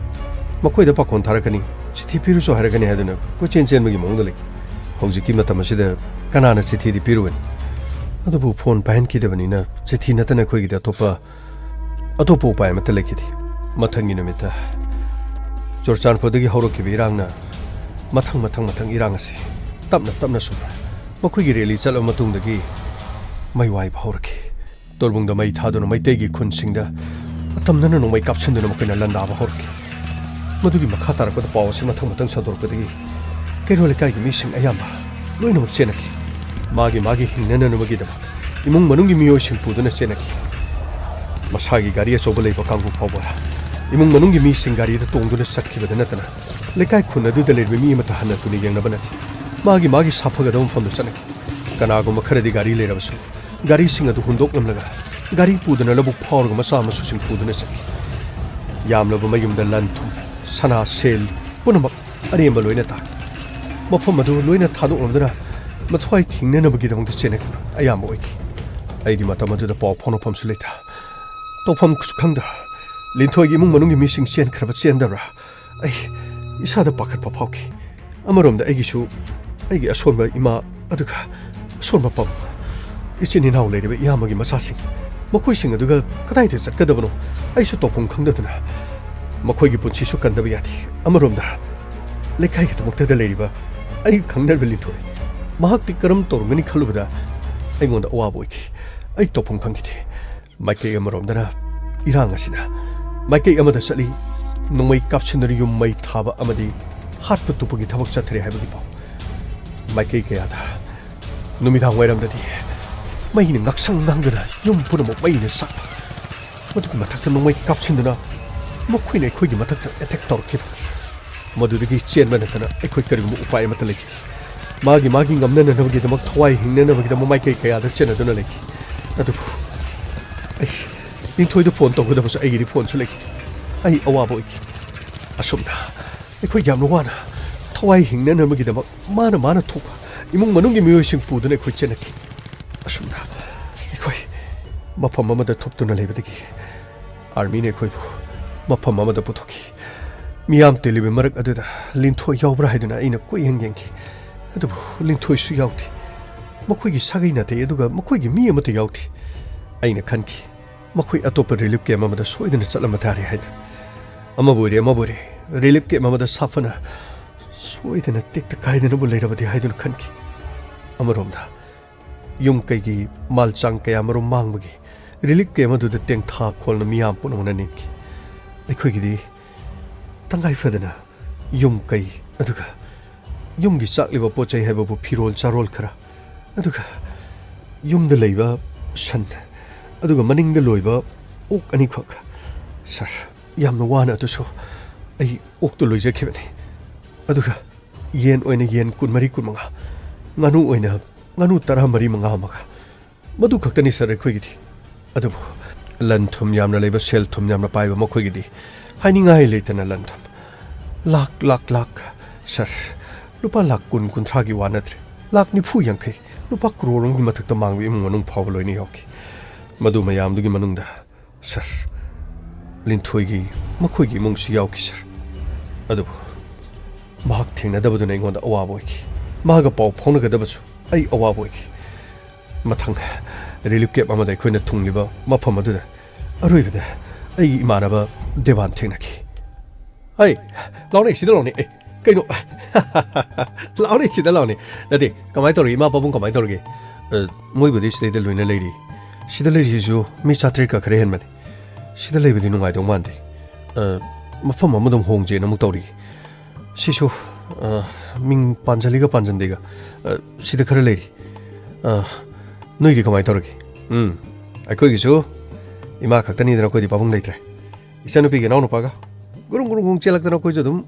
ꯃꯈꯣꯏꯗ ꯄꯥꯈꯣꯟ ꯊꯥꯔꯛꯀꯅꯤ, ꯆꯤꯊꯤ ꯄꯤꯔꯨꯁꯨ ꯍꯥꯏꯔꯛꯀꯅꯤ ꯍꯥꯏꯗꯨꯅ ꯀꯣꯏꯆꯦꯟ ꯆꯦꯟꯕꯒꯤ ꯃꯑꯣꯡꯗ ꯂꯩ꯫ ꯍꯧꯖꯤꯛꯀꯤ ꯃꯇꯝ ꯑꯁꯤꯗ ꯀꯅꯥꯅ ꯆꯤꯊꯤꯗꯤ ꯄꯤꯔꯨꯒꯅꯤ? ꯑꯗꯨꯕꯨ ꯐꯣꯟ ꯄꯥꯏꯍꯟꯈꯤꯗꯕꯅꯤꯅ ꯆꯤꯊꯤ ꯅꯠꯇꯅ ꯑꯩꯈꯣꯏꯒꯤꯗꯤ ꯑꯇꯣꯞꯄ, ꯑꯇꯣꯞꯄ ꯎꯄꯥꯏ ꯑꯃꯠꯇ ꯂꯩꯈꯤꯗꯦ꯫ ꯃꯊꯪꯒꯤ ꯅꯨꯃꯤꯠꯇ ꯆꯨꯔꯆꯥꯟꯄꯨꯔꯗꯒꯤ ꯍꯧꯔꯛꯈꯤꯕ ꯏꯔꯥꯡꯅ ꯃꯊꯪ, ꯃꯊꯪ, ꯃꯊꯪ ꯏꯔꯥꯡ ꯑꯁꯤ ꯇꯞꯅ ꯇꯞꯅ ꯁꯨꯝ ꯃꯈꯣꯏꯒꯤ ꯔꯦꯂꯤ ꯆꯠꯂꯕ ꯃꯇꯨꯡꯗꯒꯤ ꯃꯩ ꯋꯥꯏꯕ ꯍꯧꯔꯛꯈꯤ꯫ ꯇꯣꯔꯕꯨꯡꯗ ꯃꯩ ꯊꯥꯗꯨꯅ ꯃꯩꯇꯩꯒꯤ ꯈꯨꯟꯁꯤꯡꯗ ꯑꯇꯝꯅꯅ ꯅꯣꯡꯃꯩ ꯀꯥꯞꯁꯤꯟꯗꯨꯅ ꯃꯈꯣꯏꯅ ꯂꯥꯟꯗꯥꯕ ꯍꯧꯔꯛꯈꯤ꯫ ꯃꯗꯨꯒꯤ ꯃꯈꯥ ꯇꯥꯔꯛꯄꯗ ꯄꯥꯎ ꯑꯁꯤ ꯃꯊꯪ ꯃꯊꯪ ꯁꯟꯗꯣꯔꯛꯄꯗꯒꯤ ꯀꯩꯔꯣꯜ ꯂꯩꯀꯥꯏꯒꯤ ꯃꯤꯁꯤꯡ ꯑꯌꯥꯝꯕ ꯂꯣꯏꯅꯃꯛ ꯆꯦꯟꯅꯈꯤ꯫ ꯃꯥꯒꯤ ꯃꯥꯒꯤ ꯍꯤꯡꯅꯅꯕꯒꯤꯗꯃꯛ ꯏꯃꯨꯡ ꯃꯅꯨꯡꯒꯤ ꯃꯤꯑꯣꯏꯁꯤꯡ ꯄꯨꯗꯨꯅ ꯆꯦꯟꯅꯈꯤ꯫ ꯃꯁꯥꯒꯤ ꯒꯥꯔꯤ ꯑꯆꯧꯕ ꯂꯩꯕ ꯀꯥꯡꯕꯨ ꯐꯥꯎꯕ ꯏꯃꯨꯡ ꯃꯅꯨꯡꯒꯤ ꯃꯤꯁꯤꯡ ꯒꯥꯔꯤꯗ ꯇꯣꯡꯗꯨꯅ ꯆꯠꯈꯤꯕꯗ ꯅꯠꯇꯅ ꯂꯩꯀꯥꯏ ꯈꯨꯟ ꯑꯗꯨꯗ ꯂꯩꯔꯤꯕ ꯃꯤ ꯑꯃꯠꯇ ꯍꯟꯅ ꯊꯨꯅ ꯌꯦꯡꯅꯕ ꯅꯠꯇꯦ꯫ ꯃꯥꯒꯤ ꯃꯥꯒꯤ ꯁꯥꯐꯒꯗꯕ ꯃꯐꯝꯗ ꯆꯠꯅꯈꯤ꯫ ꯀꯅꯥꯒꯨꯝꯕ ꯈꯔꯗꯤ ꯒꯥꯔꯤ ꯂꯩꯔꯕꯁꯨ ꯒꯥꯔꯤꯁꯤꯡ ꯑꯗꯨ ꯍꯨꯟꯗꯣꯛꯂꯝꯂꯒ ꯒꯥꯔꯤ ꯄꯨꯗꯨꯅ ꯂꯧꯕꯨꯛ ꯐꯥꯎꯔꯒ ꯃꯆꯥ ꯃꯁꯨꯁꯤꯡ ꯄꯨꯗꯨꯅ ꯆꯠꯈꯤ꯫ ꯌꯥꯝꯂꯕ ꯃꯌꯨꯝꯗ ꯂꯟ ꯊꯨꯝ, ꯁꯅꯥ ꯁꯦꯜ ꯄꯨꯝꯅꯃꯛ ꯑꯔꯦꯝꯕ ꯂꯣꯏꯅ ꯇꯥꯈꯤ꯫ ꯃꯐꯝ ꯑꯗꯨ ꯂꯣꯏꯅ ꯊꯥꯗꯣꯛꯂꯝꯗꯨꯅ ꯃꯊ꯭ꯋꯥꯏ ꯊꯤꯡꯅꯅꯕꯒꯤꯗꯃꯛꯇ ꯆꯦꯟꯅꯈꯤꯕ ꯑꯌꯥꯝꯕ ꯑꯣꯏꯈꯤ꯫ ꯑꯩꯗꯤ ꯃꯇꯝ ꯑꯗꯨꯗ ꯄꯥꯎ ꯐꯥꯎꯅꯐꯝꯁꯨ ꯂꯩꯇ, ꯇꯧꯐꯝꯁꯨ ꯈꯪꯗ, ꯂꯤꯟꯊꯣꯏꯒꯤ ꯏꯃꯨꯡ ꯃꯅꯨꯡꯒꯤ ꯃꯤꯁꯤꯡ ꯆꯦꯟꯈ꯭ꯔꯕ ꯆꯦꯟꯗꯕ꯭ꯔꯥ, ꯑꯩ ꯏꯁꯥꯗ ꯄꯥꯈꯠꯄ ꯐꯥꯎꯈꯤ꯫ ꯑꯃꯔꯣꯝꯗ ꯑꯩꯒꯤꯁꯨ ꯑꯩꯒꯤ ꯑꯁꯣꯟꯕ ꯏꯃꯥ, ꯑꯗꯨꯒ ꯑꯁꯣꯟꯕ ꯄꯥꯕꯨꯡ, ꯏꯆꯤꯟ ꯏꯅꯥꯎ ꯂꯩꯔꯤꯕ ꯏꯌꯥꯝꯕꯒꯤ ꯃꯆꯥꯁꯤꯡ, ꯃꯈꯣꯏꯁꯤꯡ ꯑꯗꯨꯒ ꯀꯗꯥꯏꯗ ꯆꯠꯀꯗꯕꯅꯣ ꯑꯩꯁꯨ ꯇꯧꯐꯝ ꯈꯪꯗꯗꯨꯅ, ꯃꯈꯣꯏꯒꯤ ꯄꯨꯟꯁꯤꯁꯨ ꯀꯟꯗꯕ ꯌꯥꯗꯦ꯫ ꯑꯃꯔꯣꯝꯗ ꯂꯩꯀꯥꯏ ꯑꯗꯨꯃꯛꯇꯗ ꯂꯩꯔꯤꯕ ꯑꯩ ꯈꯪꯅꯔꯕ ꯂꯤꯟꯊꯣꯏ, ꯃꯍꯥꯛꯇꯤ ꯀꯔꯝ ꯇꯧꯔꯝꯒꯅꯤ ꯈꯜꯂꯨꯕꯗ ꯑꯩꯉꯣꯟꯗ ꯑꯋꯥꯕ ꯑꯣꯏꯈꯤ꯫ ꯑꯩ ꯇꯧꯐꯝ ꯈꯪꯈꯤꯗꯦ꯫ ꯃꯥꯏꯀꯩ ꯑꯃꯔꯣꯝꯗꯅ ꯏꯔꯥꯡ ꯑꯁꯤꯅ ꯃꯥꯏꯀꯩ ꯑꯃꯗ ꯆꯠꯂꯤ, ꯅꯣꯡꯃꯩ ꯀꯥꯞꯁꯤꯟꯗꯨꯅ ꯌꯨꯝ ꯃꯩ ꯊꯥꯕ ꯑꯃꯗꯤ ꯍꯥꯠꯄ ꯇꯨꯞꯄꯒꯤ ꯊꯕꯛ ꯆꯠꯊꯔꯤ ꯍꯥꯏꯕꯒꯤ ꯄꯥꯎ꯫ ꯃꯥꯏꯀꯩ ꯀꯌꯥꯗ ꯅꯨꯃꯤꯗꯥꯡ ꯋꯥꯏꯔꯝꯗꯗꯤ ꯃꯩꯅ ꯉꯥꯛꯁꯪ ꯉꯥꯡꯗꯨꯅ ꯌꯨꯝ ꯄꯨꯝꯅꯃꯛ ꯃꯩꯅ ꯆꯥꯛꯄ, ꯃꯗꯨꯒꯤ ꯃꯊꯛꯇ ꯅꯣꯡꯃꯩ ꯀꯥꯞꯁꯤꯟꯗꯨꯅ ꯃꯈꯣꯏꯅ ꯑꯩꯈꯣꯏꯒꯤ ꯃꯊꯛꯇ ꯑꯦꯇꯦꯛ ꯇꯧꯔꯛꯈꯤꯕ꯫ ꯃꯗꯨꯗꯒꯤ ꯆꯦꯟꯕ ꯅꯠꯇꯅ ꯑꯩꯈꯣꯏ ꯀꯔꯤꯒꯨꯝꯕ ꯎꯄꯥꯏ ꯑꯃꯠꯇ ꯂꯩꯈꯤꯗꯦ꯫ ꯃꯥꯒꯤ ꯃꯥꯒꯤ ꯉꯝꯅꯅꯅꯕꯒꯤꯗꯃꯛ, ꯊꯋꯥꯏ ꯍꯤꯡꯅꯅꯕꯒꯤꯗꯃꯛ ꯃꯥꯏꯀꯩ ꯀꯌꯥꯗ ꯆꯦꯟꯅꯗꯨꯅ ꯂꯩꯈꯤ꯫ ꯑꯗꯨꯕꯨ ꯑꯩ ꯂꯤꯟꯊꯣꯏꯗ ꯐꯣꯟ ꯇꯧꯒꯗꯕꯁꯨ ꯑꯩꯒꯤꯗꯤ ꯐꯣꯟꯁꯨ ꯂꯩꯈꯤꯗꯦ꯫ ꯑꯩ ꯑꯋꯥꯕ ꯑꯣꯏꯈꯤ꯫ ꯑꯁꯨꯝꯅ ꯑꯩꯈꯣꯏ ꯌꯥꯝꯅ ꯋꯥꯅ ꯊꯋꯥꯏ ꯍꯤꯡꯅꯅꯕꯒꯤꯗꯃꯛ ꯃꯥꯅ ꯃꯥꯅ ꯊꯣꯛꯄ ꯏꯃꯨꯡ ꯃꯅꯨꯡꯒꯤ ꯃꯤꯑꯣꯏꯁꯤꯡ ꯄꯨꯗꯨꯅ ꯑꯩꯈꯣꯏ ꯆꯦꯟꯅꯈꯤ꯫ ꯑꯁꯨꯝꯅ ꯑꯩꯈꯣꯏ ꯃꯐꯝ ꯑꯃꯗ ꯊꯨꯞꯇꯨꯅ ꯂꯩꯕꯗꯒꯤ ꯑꯥꯔꯃꯤꯅ ꯑꯩꯈꯣꯏꯕꯨ ꯃꯐꯝ ꯑꯃꯗ ꯄꯨꯊꯣꯛꯈꯤ꯫ ꯃꯤꯌꯥꯝ ꯇꯤꯜꯂꯤꯕ ꯃꯔꯛ ꯑꯗꯨꯗ ꯂꯤꯟꯊꯣꯏ ꯌꯥꯎꯕ꯭ꯔꯥ ꯍꯥꯏꯗꯨꯅ ꯑꯩꯅ ꯀꯣꯏꯌꯦꯡ ꯌꯦꯡꯈꯤ꯫ ꯑꯗꯨꯕꯨ ꯂꯤꯟꯊꯣꯏꯁꯨ ꯌꯥꯎꯗꯦ꯫ ꯃꯈꯣꯏꯒꯤ ꯁꯥꯒꯩ ꯅꯥꯇꯩ ꯑꯗꯨꯒ ꯃꯈꯣꯏꯒꯤ ꯃꯤ ꯑꯃꯠꯇ ꯌꯥꯎꯗꯦ꯫ ꯑꯩꯅ ꯈꯟꯈꯤ, ꯃꯈꯣꯏ ꯑꯇꯣꯞꯄ ꯔꯤꯂꯤꯐ ꯀꯦꯝꯞ ꯑꯃꯗ ꯁꯣꯏꯗꯅ ꯆꯠꯂꯝꯕ ꯇꯥꯔꯦ ꯍꯥꯏꯅ꯫ ꯑꯃꯕꯨ ꯑꯣꯏꯔꯦ, ꯑꯃꯕꯨ ꯑꯣꯏꯔꯦ, ꯔꯤꯂꯤꯐ ꯀꯦꯝꯞ ꯑꯃꯗ ꯁꯥꯐꯅ ꯁꯣꯏꯗꯅ ꯇꯦꯛꯇ ꯀꯥꯏꯗꯅꯕꯨ ꯂꯩꯔꯕꯗꯤ ꯍꯥꯏꯗꯨꯅ ꯈꯟꯈꯤ꯫ ꯑꯃꯔꯣꯝꯗ ꯌꯨꯝ ꯀꯩꯒꯤ ꯃꯥꯜ ꯆꯥꯡ ꯀꯌꯥ ꯃꯔꯨꯝ ꯃꯥꯡꯕꯒꯤ ꯔꯤꯂꯤꯐ ꯀꯦꯝꯞ ꯑꯗꯨꯗ ꯇꯦꯡꯊꯥ ꯈꯣꯜꯅ ꯃꯤꯌꯥꯝ ꯄꯨꯝꯅꯃꯛꯅ ꯅꯤꯟꯈꯤ꯫ ꯑꯩꯈꯣꯏꯒꯤꯗꯤ ꯇꯉꯥꯏ ꯐꯗꯅ ꯌꯨꯝ ꯀꯩ, ꯑꯗꯨꯒ ꯌꯨꯝꯒꯤ ꯆꯥꯛꯂꯤꯕ ꯄꯣꯠ ꯆꯩ ꯍꯥꯏꯕꯕꯨ ꯐꯤꯔꯣꯜ ꯆꯥꯔꯣꯜ ꯈꯔ, ꯑꯗꯨꯒ ꯌꯨꯝꯗ ꯂꯩꯕ ꯁꯟ, ꯑꯗꯨꯒ ꯃꯅꯤꯡꯗ ꯂꯣꯏꯕ ꯑꯣꯛ ꯑꯅꯤꯈꯛ꯫ ꯁꯥꯔ, ꯌꯥꯝꯅ ꯋꯥꯅ ꯑꯗꯨꯁꯨ ꯑꯩ ꯑꯣꯛꯇꯣ ꯂꯣꯏꯖꯈꯤꯕꯅꯤ꯫ ꯑꯗꯨꯒ ꯌꯦꯟ ꯑꯣꯏꯅ ꯌꯦꯟ ꯀꯨꯟꯃꯔꯤ, ꯀꯨꯟꯃꯉꯥ, ꯉꯥꯅꯨ ꯑꯣꯏꯅ ꯉꯥꯅꯨ ꯇꯔꯥꯃꯔꯤ, ꯃꯉꯥ ꯑꯃꯒ꯫ ꯃꯗꯨ ꯈꯛꯇꯅꯤ ꯁꯥꯔ ꯑꯩꯈꯣꯏꯒꯤꯗꯤ꯫ ꯑꯗꯨꯕꯨ ꯂꯟ ꯊꯨꯝ ꯌꯥꯝꯅ ꯂꯩꯕ, ꯁꯦꯜ ꯊꯨꯝ ꯌꯥꯝꯅ ꯄꯥꯏꯕ ꯃꯈꯣꯏꯒꯤꯗꯤ ꯍꯥꯏꯅꯤꯡꯉꯥꯏ ꯂꯩꯇꯅ ꯂꯟ ꯊꯨꯝ꯫ ꯂꯥꯛ, ꯂꯥꯛ, ꯂꯥꯛ꯫ ꯁꯥꯔ, ꯂꯨꯄꯥ ꯂꯥꯛ ꯀꯨꯟ, ꯀꯨꯟꯊ꯭ꯔꯥꯒꯤ ꯋꯥ ꯅꯠꯇ꯭ꯔꯦ꯫ ꯂꯥꯈ ꯅꯤꯐꯨ ꯌꯥꯡꯈꯩ, ꯂꯨꯄꯥ ꯀ꯭ꯔꯣꯔ ꯑꯃꯒꯤ ꯃꯊꯛꯇ ꯃꯥꯡꯕ ꯏꯃꯨꯡ ꯃꯅꯨꯡ ꯐꯥꯎꯕ ꯂꯣꯏꯅ ꯌꯥꯎꯈꯤ꯫ ꯃꯗꯨ ꯃꯌꯥꯝꯗꯨꯒꯤ ꯃꯅꯨꯡꯗ ꯁꯥꯔ, ꯂꯤꯟꯊꯣꯏꯒꯤ, ꯃꯈꯣꯏꯒꯤ ꯏꯃꯨꯡꯁꯨ ꯌꯥꯎꯈꯤ, ꯁꯥꯔ꯫ ꯑꯗꯨꯕꯨ ꯃꯍꯥꯛ ꯊꯦꯡꯅꯗꯕꯗꯨꯅ ꯑꯩꯉꯣꯟꯗ ꯑꯋꯥꯕ ꯑꯣꯏꯈꯤ꯫ ꯃꯍꯥꯛꯀ ꯄꯥꯎ ꯐꯥꯎꯅꯒꯗꯕꯁꯨ ꯑꯩ ꯑꯋꯥꯕ ꯑꯣꯏꯈꯤ꯫ ꯃꯊꯪ ꯔꯤꯂꯤꯐ ꯀꯦꯝꯞ ꯑꯃꯗ ꯑꯩꯈꯣꯏꯅ ꯊꯨꯡꯂꯤꯕ ꯃꯐꯝ ꯑꯗꯨꯗ ꯑꯔꯣꯏꯕꯗ ꯑꯩꯒꯤ ꯏꯃꯥꯟꯅꯕ ꯗꯦꯕꯥꯟ ꯊꯦꯡꯅꯈꯤ꯫ "ꯑꯩ, ꯂꯥꯎꯅꯦ, ꯁꯤꯗ ꯂꯥꯎꯅꯦ꯫ ꯑꯦ, ꯀꯩꯅꯣ?" "ꯂꯥꯎꯅꯦ, ꯁꯤꯗ ꯂꯥꯎꯅꯦ꯫ ꯅꯠꯇꯦ, ꯀꯃꯥꯏꯅ ꯇꯧꯔꯤ? ꯏꯃꯥ ꯄꯥꯕꯨꯡ ꯀꯃꯥꯏꯅ ꯇꯧꯔꯒꯦ?" "ꯑ, ꯃꯣꯏꯕꯨꯗꯤ ꯁꯤꯗꯩꯗ ꯂꯣꯏꯅ ꯂꯩꯔꯤ꯫ ꯁꯤꯗ ꯂꯩꯔꯤꯁꯤꯁꯨ ꯃꯤ ꯆꯥꯇ꯭ꯔꯦꯠꯀ ꯈꯔ ꯍꯦꯟꯕꯅꯤ꯫ ꯁꯤꯗ ꯂꯩꯕꯗꯤ ꯅꯨꯡꯉꯥꯏꯗꯧ ꯃꯥꯟꯗꯦ꯫ ꯑ, ꯃꯐꯝ ꯑꯃꯗ ꯑꯃꯨꯛ ꯍꯣꯡꯁꯦꯅ ꯑꯃꯨꯛ ꯇꯧꯔꯤ꯫ ꯁꯤꯁꯨ, ꯑ, ꯃꯤꯡ ꯄꯥꯟꯖꯜꯂꯤꯒ ꯄꯥꯟꯖꯟꯗꯦꯒ, ꯑ, ꯁꯤꯗ ꯈꯔ ꯂꯩꯔꯤ꯫ ꯑ, ꯅꯣꯏꯗꯤ ꯀꯃꯥꯏꯅ ꯇꯧꯔꯒꯦ?" "ꯎꯝ, ꯑꯩꯈꯣꯏꯒꯤꯁꯨ ꯏꯃꯥ ꯈꯛꯇꯅꯤꯗꯅ, ꯑꯩꯈꯣꯏꯗꯤ ꯄꯥꯕꯨꯡ ꯂꯩꯇ꯭ꯔꯦ꯫ ꯏꯆꯟꯅꯨꯄꯤꯒꯤ ꯏꯅꯥꯎꯅꯨꯄꯥꯒ ꯒꯨꯔꯨꯡ ꯒꯨꯔꯨꯡ ꯒꯨꯔꯨꯡ ꯆꯦꯜꯂꯛꯇꯅ ꯑꯩꯈꯣꯏꯁꯨ ꯑꯗꯨꯝ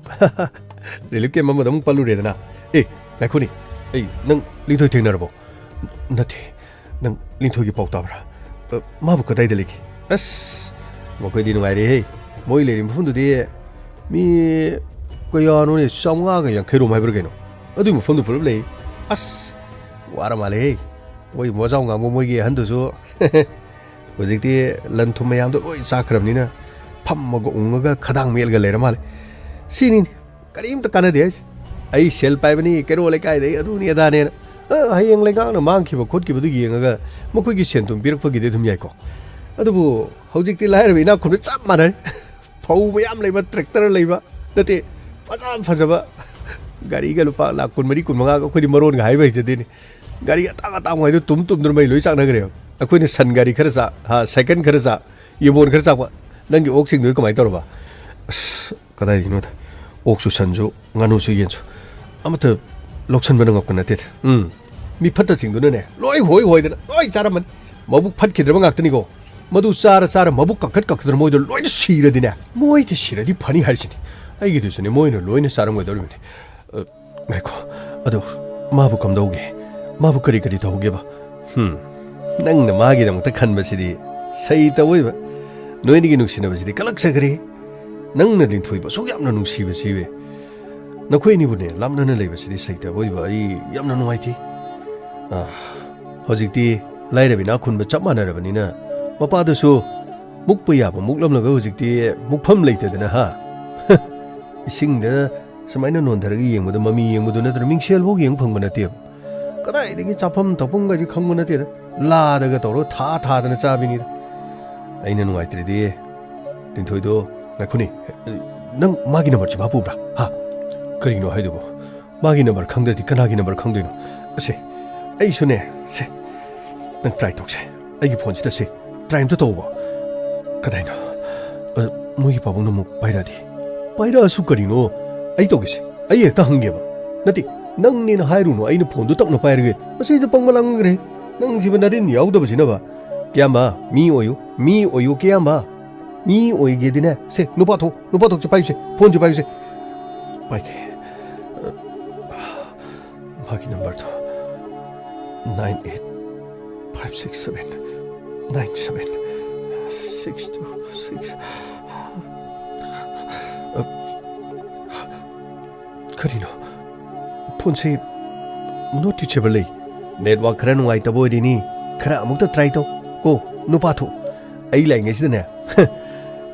ꯔꯤꯂꯤꯐ ꯀꯦꯝꯞ ꯑꯃꯗ ꯑꯃꯨꯛ ꯄꯜꯂꯨꯔꯦꯗꯅ꯫ ꯑꯦ, ꯉꯥꯏꯈꯣꯅꯦ, ꯑꯩ, ꯅꯪ ꯂꯤꯟꯊꯣꯏ ꯊꯦꯡꯅꯔꯕꯣ?" "ꯅꯠꯇꯦ, ꯅꯪ ꯂꯤꯟꯊꯣꯏꯒꯤ ꯄꯥꯎ ꯇꯥꯕ꯭ꯔꯥ? ꯑ, ꯃꯥꯕꯨ ꯀꯗꯥꯏꯗ ꯂꯩꯒꯦ?" "ꯑꯁ, ꯃꯈꯣꯏꯗꯤ ꯅꯨꯡꯉꯥꯏꯔꯦꯍꯦ꯫ ꯃꯣꯏ ꯂꯩꯔꯤꯕ ꯃꯐꯝꯗꯨꯗꯤ ꯃꯤ ꯀꯌꯥꯅꯣꯅꯦ, ꯆꯥꯝꯃꯉꯥꯒ ꯌꯥꯡꯈꯩ ꯔꯣꯝ ꯍꯥꯏꯕ꯭ꯔꯥ ꯀꯩꯅꯣ? ꯑꯗꯨꯒꯤ ꯃꯐꯝꯗꯨ ꯄꯨꯂꯞ ꯂꯩ꯫ ꯑꯁ, ꯋꯥꯔ ꯃꯥꯜꯂꯦꯍꯦ꯫ ꯃꯣꯏ ꯃꯣꯖꯥꯎ ꯉꯥꯡꯕ ꯃꯣꯏꯒꯤ ꯑꯍꯟꯗꯨꯁꯨ ꯍꯧꯖꯤꯛꯇꯤ ꯂꯟ ꯊꯨꯝ ꯃꯌꯥꯝꯗꯣ ꯂꯣꯏ ꯆꯥꯈ꯭ꯔꯕꯅꯤꯅ ꯐꯝꯃꯒ ꯎꯪꯉꯒ ꯈꯗꯥꯡ ꯃꯦꯠꯂꯒ ꯂꯩꯔ ꯃꯥꯜꯂꯦ꯫ ꯁꯤꯅꯤꯅꯦ ꯀꯔꯤꯝꯇ ꯀꯥꯟꯅꯗꯦ ꯍꯥꯏꯁꯦ꯫ ꯑꯩ ꯁꯦꯜ ꯄꯥꯏꯕꯅꯤ, ꯀꯩꯔꯣꯜ ꯂꯩꯀꯥꯏꯗꯒꯤ ꯑꯗꯨꯅꯤ ꯑꯗꯥꯅꯦꯅ꯫ ꯑ, ꯍꯌꯦꯡ ꯂꯩꯉꯥꯛꯅ ꯃꯥꯡꯈꯤꯕ ꯈꯣꯠꯈꯤꯕꯗꯨ ꯌꯦꯡꯉꯒ ꯃꯈꯣꯏꯒꯤ ꯁꯦꯟ ꯊꯨꯝ ꯄꯤꯔꯛꯄꯒꯤꯗꯤ ꯑꯗꯨꯝ ꯌꯥꯏꯀꯣ꯫ ꯑꯗꯨꯕꯨ ꯍꯧꯖꯤꯛꯇꯤ ꯂꯥꯏꯔꯕ ꯏꯅꯥꯛ ꯈꯨꯟꯕ ꯆꯞ ꯃꯥꯟꯅꯔꯦ꯫ ꯐꯧ ꯃꯌꯥꯝ ꯂꯩꯕ, ꯇ꯭ꯔꯦꯛꯇꯔ ꯂꯩꯕ, ꯅꯠꯇꯦ, ꯐꯖ ꯐꯖꯕ ꯒꯥꯔꯤꯒ ꯂꯨꯄꯥ ꯂꯥꯈ ꯀꯨꯟꯃꯔꯤ, ꯀꯨꯟꯃꯉꯥꯒ ꯑꯩꯈꯣꯏꯗꯤ ꯃꯔꯣꯟꯒ ꯍꯥꯏꯕ ꯍꯩꯖꯗꯦꯅꯦ꯫ ꯒꯥꯔꯤ ꯑꯇꯥꯡ ꯑꯇꯥꯡꯕ ꯍꯥꯏꯗꯣ ꯇꯨꯝ ꯇꯨꯝꯗꯨꯅ ꯃꯩ ꯂꯣꯏ ꯆꯥꯛꯅꯈ꯭ꯔꯦꯕ꯫ ꯑꯩꯈꯣꯏꯅ ꯁꯟ ꯒꯥꯔꯤ ꯈꯔ ꯆꯥ-, ꯍꯥ, ꯁꯥꯏꯀꯜ ꯈꯔ ꯆꯥ, ꯌꯦꯟꯕꯣꯟ ꯈꯔ ꯆꯥꯛꯄ, ꯅꯪꯒꯤ ꯑꯣꯛꯁꯤꯡꯗꯨꯗꯤ ꯀꯃꯥꯏꯅ ꯇꯧꯔꯕ? ꯑꯁ, ꯀꯗꯥꯏꯗꯒꯤꯅꯣꯗ, ꯑꯣꯛꯁꯨ ꯁꯟꯁꯨ ꯉꯥꯅꯨꯁꯨ ꯌꯦꯟꯁꯨ ꯑꯃꯠꯇ ꯂꯧꯁꯟꯕ ꯅꯪꯉꯛꯄ ꯅꯠꯇꯦꯗ꯫ ꯎꯝ, ꯃꯤ ꯐꯠꯇꯁꯤꯡꯗꯨꯅꯅꯦ ꯂꯣꯏ ꯍꯣꯏ ꯍꯣꯏꯗꯅ ꯂꯣꯏ ꯆꯥꯔꯝꯃꯅꯤ꯫ ꯃꯕꯨꯛ ꯐꯠꯈꯤꯗ꯭ꯔꯕ ꯉꯥꯛꯇꯅꯤꯀꯣ꯫ ꯃꯗꯨ ꯆꯥꯔ ꯆꯥꯔ ꯃꯕꯨꯛ ꯀꯥꯡꯈꯠ ꯀꯥꯡꯈꯠꯇꯅ ꯃꯣꯏꯗꯣ ꯂꯣꯏꯅ ꯁꯤꯔꯗꯤꯅꯦ, ꯃꯣꯏꯗ ꯁꯤꯔꯗꯤ ꯐꯅꯤ ꯍꯥꯏꯔꯤꯁꯤꯅꯤ꯫ ꯑꯩꯒꯤꯗꯨꯁꯨꯅꯦ ꯃꯣꯏꯅ ꯂꯣꯏꯅ ꯆꯥꯔꯝꯒꯗꯧꯔꯤꯕꯅꯤ꯫ ꯑ, ꯉꯥꯏꯈꯣ, ꯑꯗꯨ ꯃꯥꯕꯨ ꯀꯝꯗꯧꯒꯦ? ꯃꯥꯕꯨ ꯀꯔꯤ ꯀꯔꯤ ꯇꯧꯍꯧꯒꯦꯕ? ꯍꯨꯝ, ꯅꯪꯅ ꯃꯥꯒꯤꯗꯃꯛꯇ ꯈꯟꯕꯁꯤꯗꯤ ꯁꯩꯇ ꯑꯣꯏꯕ꯫ ꯅꯣꯏꯅꯤꯒꯤ ꯅꯨꯡꯁꯤꯅꯕꯁꯤꯗꯤ ꯀꯂꯛꯆꯈ꯭ꯔꯦ꯫ ꯅꯪꯅ ꯂꯤꯟꯊꯣꯏꯕꯨ ꯑꯁꯨꯛ ꯌꯥꯝꯅ ꯅꯨꯡꯁꯤꯕꯁꯤꯕꯨ, ꯅꯈꯣꯏ ꯑꯅꯤꯕꯨꯅꯦ ꯂꯥꯞꯅꯅ ꯂꯩꯕꯁꯤꯗꯤ ꯁꯩꯇ ꯑꯣꯏꯕ, ꯑꯩ ꯌꯥꯝꯅ ꯅꯨꯡꯉꯥꯏꯇꯦ꯫ ꯑꯥ, ꯍꯧꯖꯤꯛꯇꯤ ꯂꯥꯏꯔꯕ ꯏꯅꯥꯛ ꯈꯨꯟꯕ ꯆꯞ ꯃꯥꯟꯅꯔꯕꯅꯤꯅ, ꯃꯄꯥꯗꯨꯁꯨ ꯃꯨꯛꯄ ꯌꯥꯕ ꯃꯨꯛꯂꯝꯂꯒ ꯍꯧꯖꯤꯛꯇꯤ ꯃꯨꯛꯐꯝ ꯂꯩꯇꯗꯅ, ꯍꯥ? ꯏꯁꯤꯡꯗ ꯁꯨꯃꯥꯏꯅ ꯅꯣꯟꯊꯔꯒ ꯌꯦꯡꯕꯗ, ꯃꯃꯤ ꯌꯦꯡꯕꯗꯨ ꯅꯠꯇ꯭ꯔꯒ ꯃꯤꯡꯁꯦꯜꯐꯥꯎ ꯌꯦꯡꯕ ꯐꯪꯕ ꯅꯠꯇꯦꯕ꯫ ꯀꯗꯥꯏꯗꯒꯤ ꯆꯥꯐꯝ ꯊꯛꯐꯝꯒꯁꯦ ꯈꯪꯕ ꯅꯠꯇꯦꯗ꯫ ꯂꯥꯗꯒ ꯇꯧꯔꯒ ꯊꯥ ꯊꯥꯗꯅ ꯆꯥꯕꯤꯅꯤꯗ꯫ ꯑꯩꯅ ꯅꯨꯡꯉꯥꯏꯇ꯭ꯔꯤꯗꯤ, ꯂꯤꯟꯊꯣꯏꯗꯣ, ꯉꯥꯏꯈꯣꯅꯦ, ꯅꯪ ꯃꯥꯒꯤ ꯅꯝꯕꯔꯁꯦ ꯃꯥ ꯄꯨꯕ꯭ꯔꯥ? ꯍꯥ? ꯀꯔꯤꯅꯣ ꯍꯥꯏꯗꯨꯕꯨ? ꯃꯥꯒꯤ ꯅꯝꯕꯔ ꯈꯪꯗ꯭ꯔꯗꯤ ꯀꯅꯥꯒꯤ ꯅꯝꯕꯔ ꯈꯪꯗꯣꯏꯅꯣ? ꯑꯁꯦ, ꯑꯩꯁꯨꯅꯦ, ꯁꯦ, ꯅꯪ ꯇ꯭ꯔꯥꯏ ꯇꯧꯁꯦ꯫ ꯑꯩꯒꯤ ꯐꯣꯟꯁꯤꯗ ꯁꯦ, ꯇ꯭ꯔꯥꯏ ꯑꯝꯇ ꯇꯧꯕ꯫ ꯀꯗꯥꯏꯅꯣ? ꯑ, ꯃꯣꯏꯒꯤ ꯄꯥꯕꯨꯡꯅ ꯑꯃꯨꯛ ꯄꯥꯏꯔꯛꯑꯗꯤ? ꯄꯥꯏꯔꯛꯑꯁꯨ ꯀꯔꯤꯅꯣ? ꯑꯩ ꯇꯧꯒꯦꯁꯦ꯫ ꯑꯩ ꯍꯦꯛꯇ ꯍꯪꯒꯦꯕ꯫ ꯅꯠꯇꯦ, ꯅꯪꯅꯦꯅ ꯍꯥꯏꯔꯨꯅꯨ, ꯑꯩꯅ ꯐꯣꯟꯗꯣ ꯇꯞꯅ ꯄꯥꯏꯔꯒꯦ꯫ ꯃꯁꯤꯗ ꯄꯪꯕ ꯂꯥꯡꯈ꯭ꯔꯦ꯫ ꯅꯪꯁꯤꯕ ꯅꯔꯤꯟ ꯌꯥꯎꯗꯕꯁꯤꯅꯕ꯫ ꯀꯤꯌꯥꯝꯕ, ꯃꯤ ꯑꯣꯏꯌꯨ, ꯃꯤ ꯑꯣꯏꯌꯨ, ꯀꯤꯌꯥꯝꯕ꯫ ꯃꯤ ꯑꯣꯏꯒꯦꯗꯤꯅꯦ꯫ ꯁꯦ, ꯅꯨꯄꯥ ꯊꯣꯛ, ꯅꯨꯄꯥ ꯊꯣꯛꯁꯦ, ꯄꯥꯏꯌꯨꯁꯦ, ꯐꯣꯟꯁꯦ ꯄꯥꯏꯌꯨꯁꯦ꯫ ꯄꯥꯏꯒꯦ꯫ ꯃꯥꯒꯤ ꯅꯝꯕꯔꯗꯣ nine eight five six seven nine seven six two six꯫ ꯀꯔꯤꯅꯣ? ꯐꯣꯟꯁꯦ not reachable ꯂꯩ꯫ ꯅꯦꯠꯋꯥꯛ ꯈꯔ ꯅꯨꯡꯉꯥꯏꯇꯕ ꯑꯣꯏꯔꯤꯅꯤ꯫ ꯈꯔ ꯑꯃꯨꯛꯇ ꯇ꯭ꯔꯥꯏ ꯇꯧ꯫ ꯀꯣ, ꯅꯨꯄꯥ ꯊꯣꯛ꯫ ꯑꯩ ꯂꯥꯛꯏꯉꯩꯁꯤꯗꯅꯦ꯫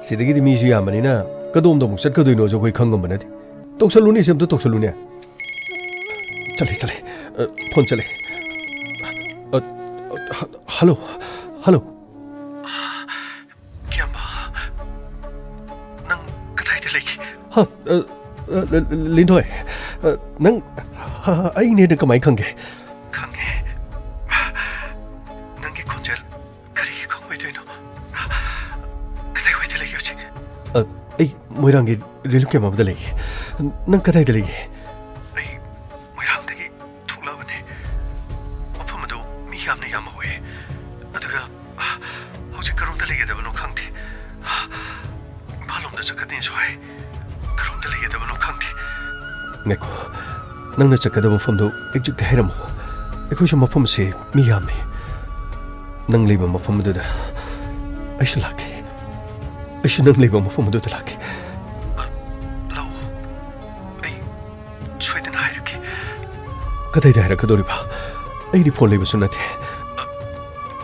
ꯁꯤꯗꯒꯤꯗꯤ ꯃꯤꯁꯨ ꯌꯥꯝꯕꯅꯤꯅ ꯀꯗꯣꯝꯗ ꯑꯃꯨꯛ ꯆꯠꯀꯗꯣꯏꯅꯣꯁꯨ ꯑꯩꯈꯣꯏ ꯈꯪꯉꯝꯕ ꯅꯠꯇꯦ꯫ ꯇꯧꯁꯜꯂꯨꯅꯦ, ꯁꯤ ꯑꯝꯇ ꯇꯧꯁꯜꯂꯨꯅꯦ꯫ ꯆꯠꯂꯦ, ꯆꯠꯂꯦ꯫ ꯑ, ꯐꯣꯟ ꯆꯠꯂꯦ꯫ ꯑ, ꯑ, ꯍ-, ꯍꯜꯂꯣ, ꯍꯜꯂꯣ꯫ ꯀꯤꯌꯥꯝꯕ, ꯅꯪ ꯀꯗꯥꯏꯗ ꯂꯩꯒꯦ? ꯍꯥ? ꯑ, ꯑ, ꯂ-, ꯂ-, ꯂꯤꯟꯊꯣꯏ, ꯑ, ꯅꯪ, ꯑ, ꯑꯩꯅꯦꯅ ꯀꯃꯥꯏ ꯈꯪꯒꯦ? ꯈꯪꯉꯦ꯫ ꯅꯪꯒꯤ ꯈꯣꯟꯖꯦꯜ ꯀꯔꯤꯒꯤ ꯈꯪꯉꯣꯏꯗꯣꯏꯅꯣ? ꯀꯗꯥꯏꯋꯥꯏꯗ ꯂꯩꯒꯦ ꯍꯧꯖꯤꯛ? ꯑ, ꯑꯩ ꯃꯣꯏꯔꯥꯡꯒꯤ ꯔꯤꯂꯤꯐ ꯀꯦꯝꯞ ꯑꯃꯗ ꯂꯩꯒꯦ꯫ ꯅꯪ ꯀꯗꯥꯏꯗ ꯂꯩꯒꯦ? ꯑꯩ ꯃꯣꯏꯔꯥꯡꯗꯒꯤ ꯊꯣꯛꯂꯛꯑꯕꯅꯦ꯫ ꯃꯐꯝ ꯑꯗꯨ ꯃꯤ ꯌꯥꯝꯅ ꯌꯥꯝꯍꯧꯋꯦ꯫ ꯑꯗꯨꯒ, ꯑ, ꯍꯧꯖꯤꯛ ꯀꯔꯣꯝꯗ ꯂꯩꯒꯗꯕꯅꯣ ꯈꯪꯗꯦ꯫ ꯏꯝꯐꯥꯜ ꯂꯣꯝꯗ ꯆꯠꯀꯅꯤꯁꯨ ꯍꯥꯏ꯫ ꯀꯔꯣꯝꯗ ꯂꯩꯒꯗꯕꯅꯣ ꯈꯪꯗꯦ꯫ ꯉꯥꯏꯈꯣ, ꯅꯪꯅ ꯆꯠꯀꯗꯕ ꯃꯐꯝꯗꯨ ꯑꯦꯛꯖꯦꯛꯇꯤ ꯍꯥꯏꯔꯝꯃꯨ꯫ ꯑꯩꯈꯣꯏꯁꯨ ꯃꯐꯝꯁꯤ ꯃꯤ ꯌꯥꯝꯃꯤ꯫ ꯅꯪ ꯂꯩꯕ ꯃꯐꯝ ꯑꯗꯨꯗ ꯑꯩꯁꯨ ꯂꯥꯛꯀꯦ꯫ ꯑꯩꯁꯨ ꯅꯪ ꯂꯩꯕ ꯃꯐꯝ ꯑꯗꯨꯗ ꯂꯥꯛꯀꯦ꯫ ꯂꯥꯛꯑꯣ꯫ ꯑꯩ ꯁꯣꯏꯗꯅ ꯍꯥꯏꯔꯛꯀꯦ꯫ ꯀꯗꯥꯏꯗ ꯍꯥꯏꯔꯛꯀꯗꯧꯔꯤꯕ? ꯑꯩꯗꯤ ꯐꯣꯟ ꯂꯩꯕꯁꯨ ꯅꯠꯇꯦ꯫ ꯑ,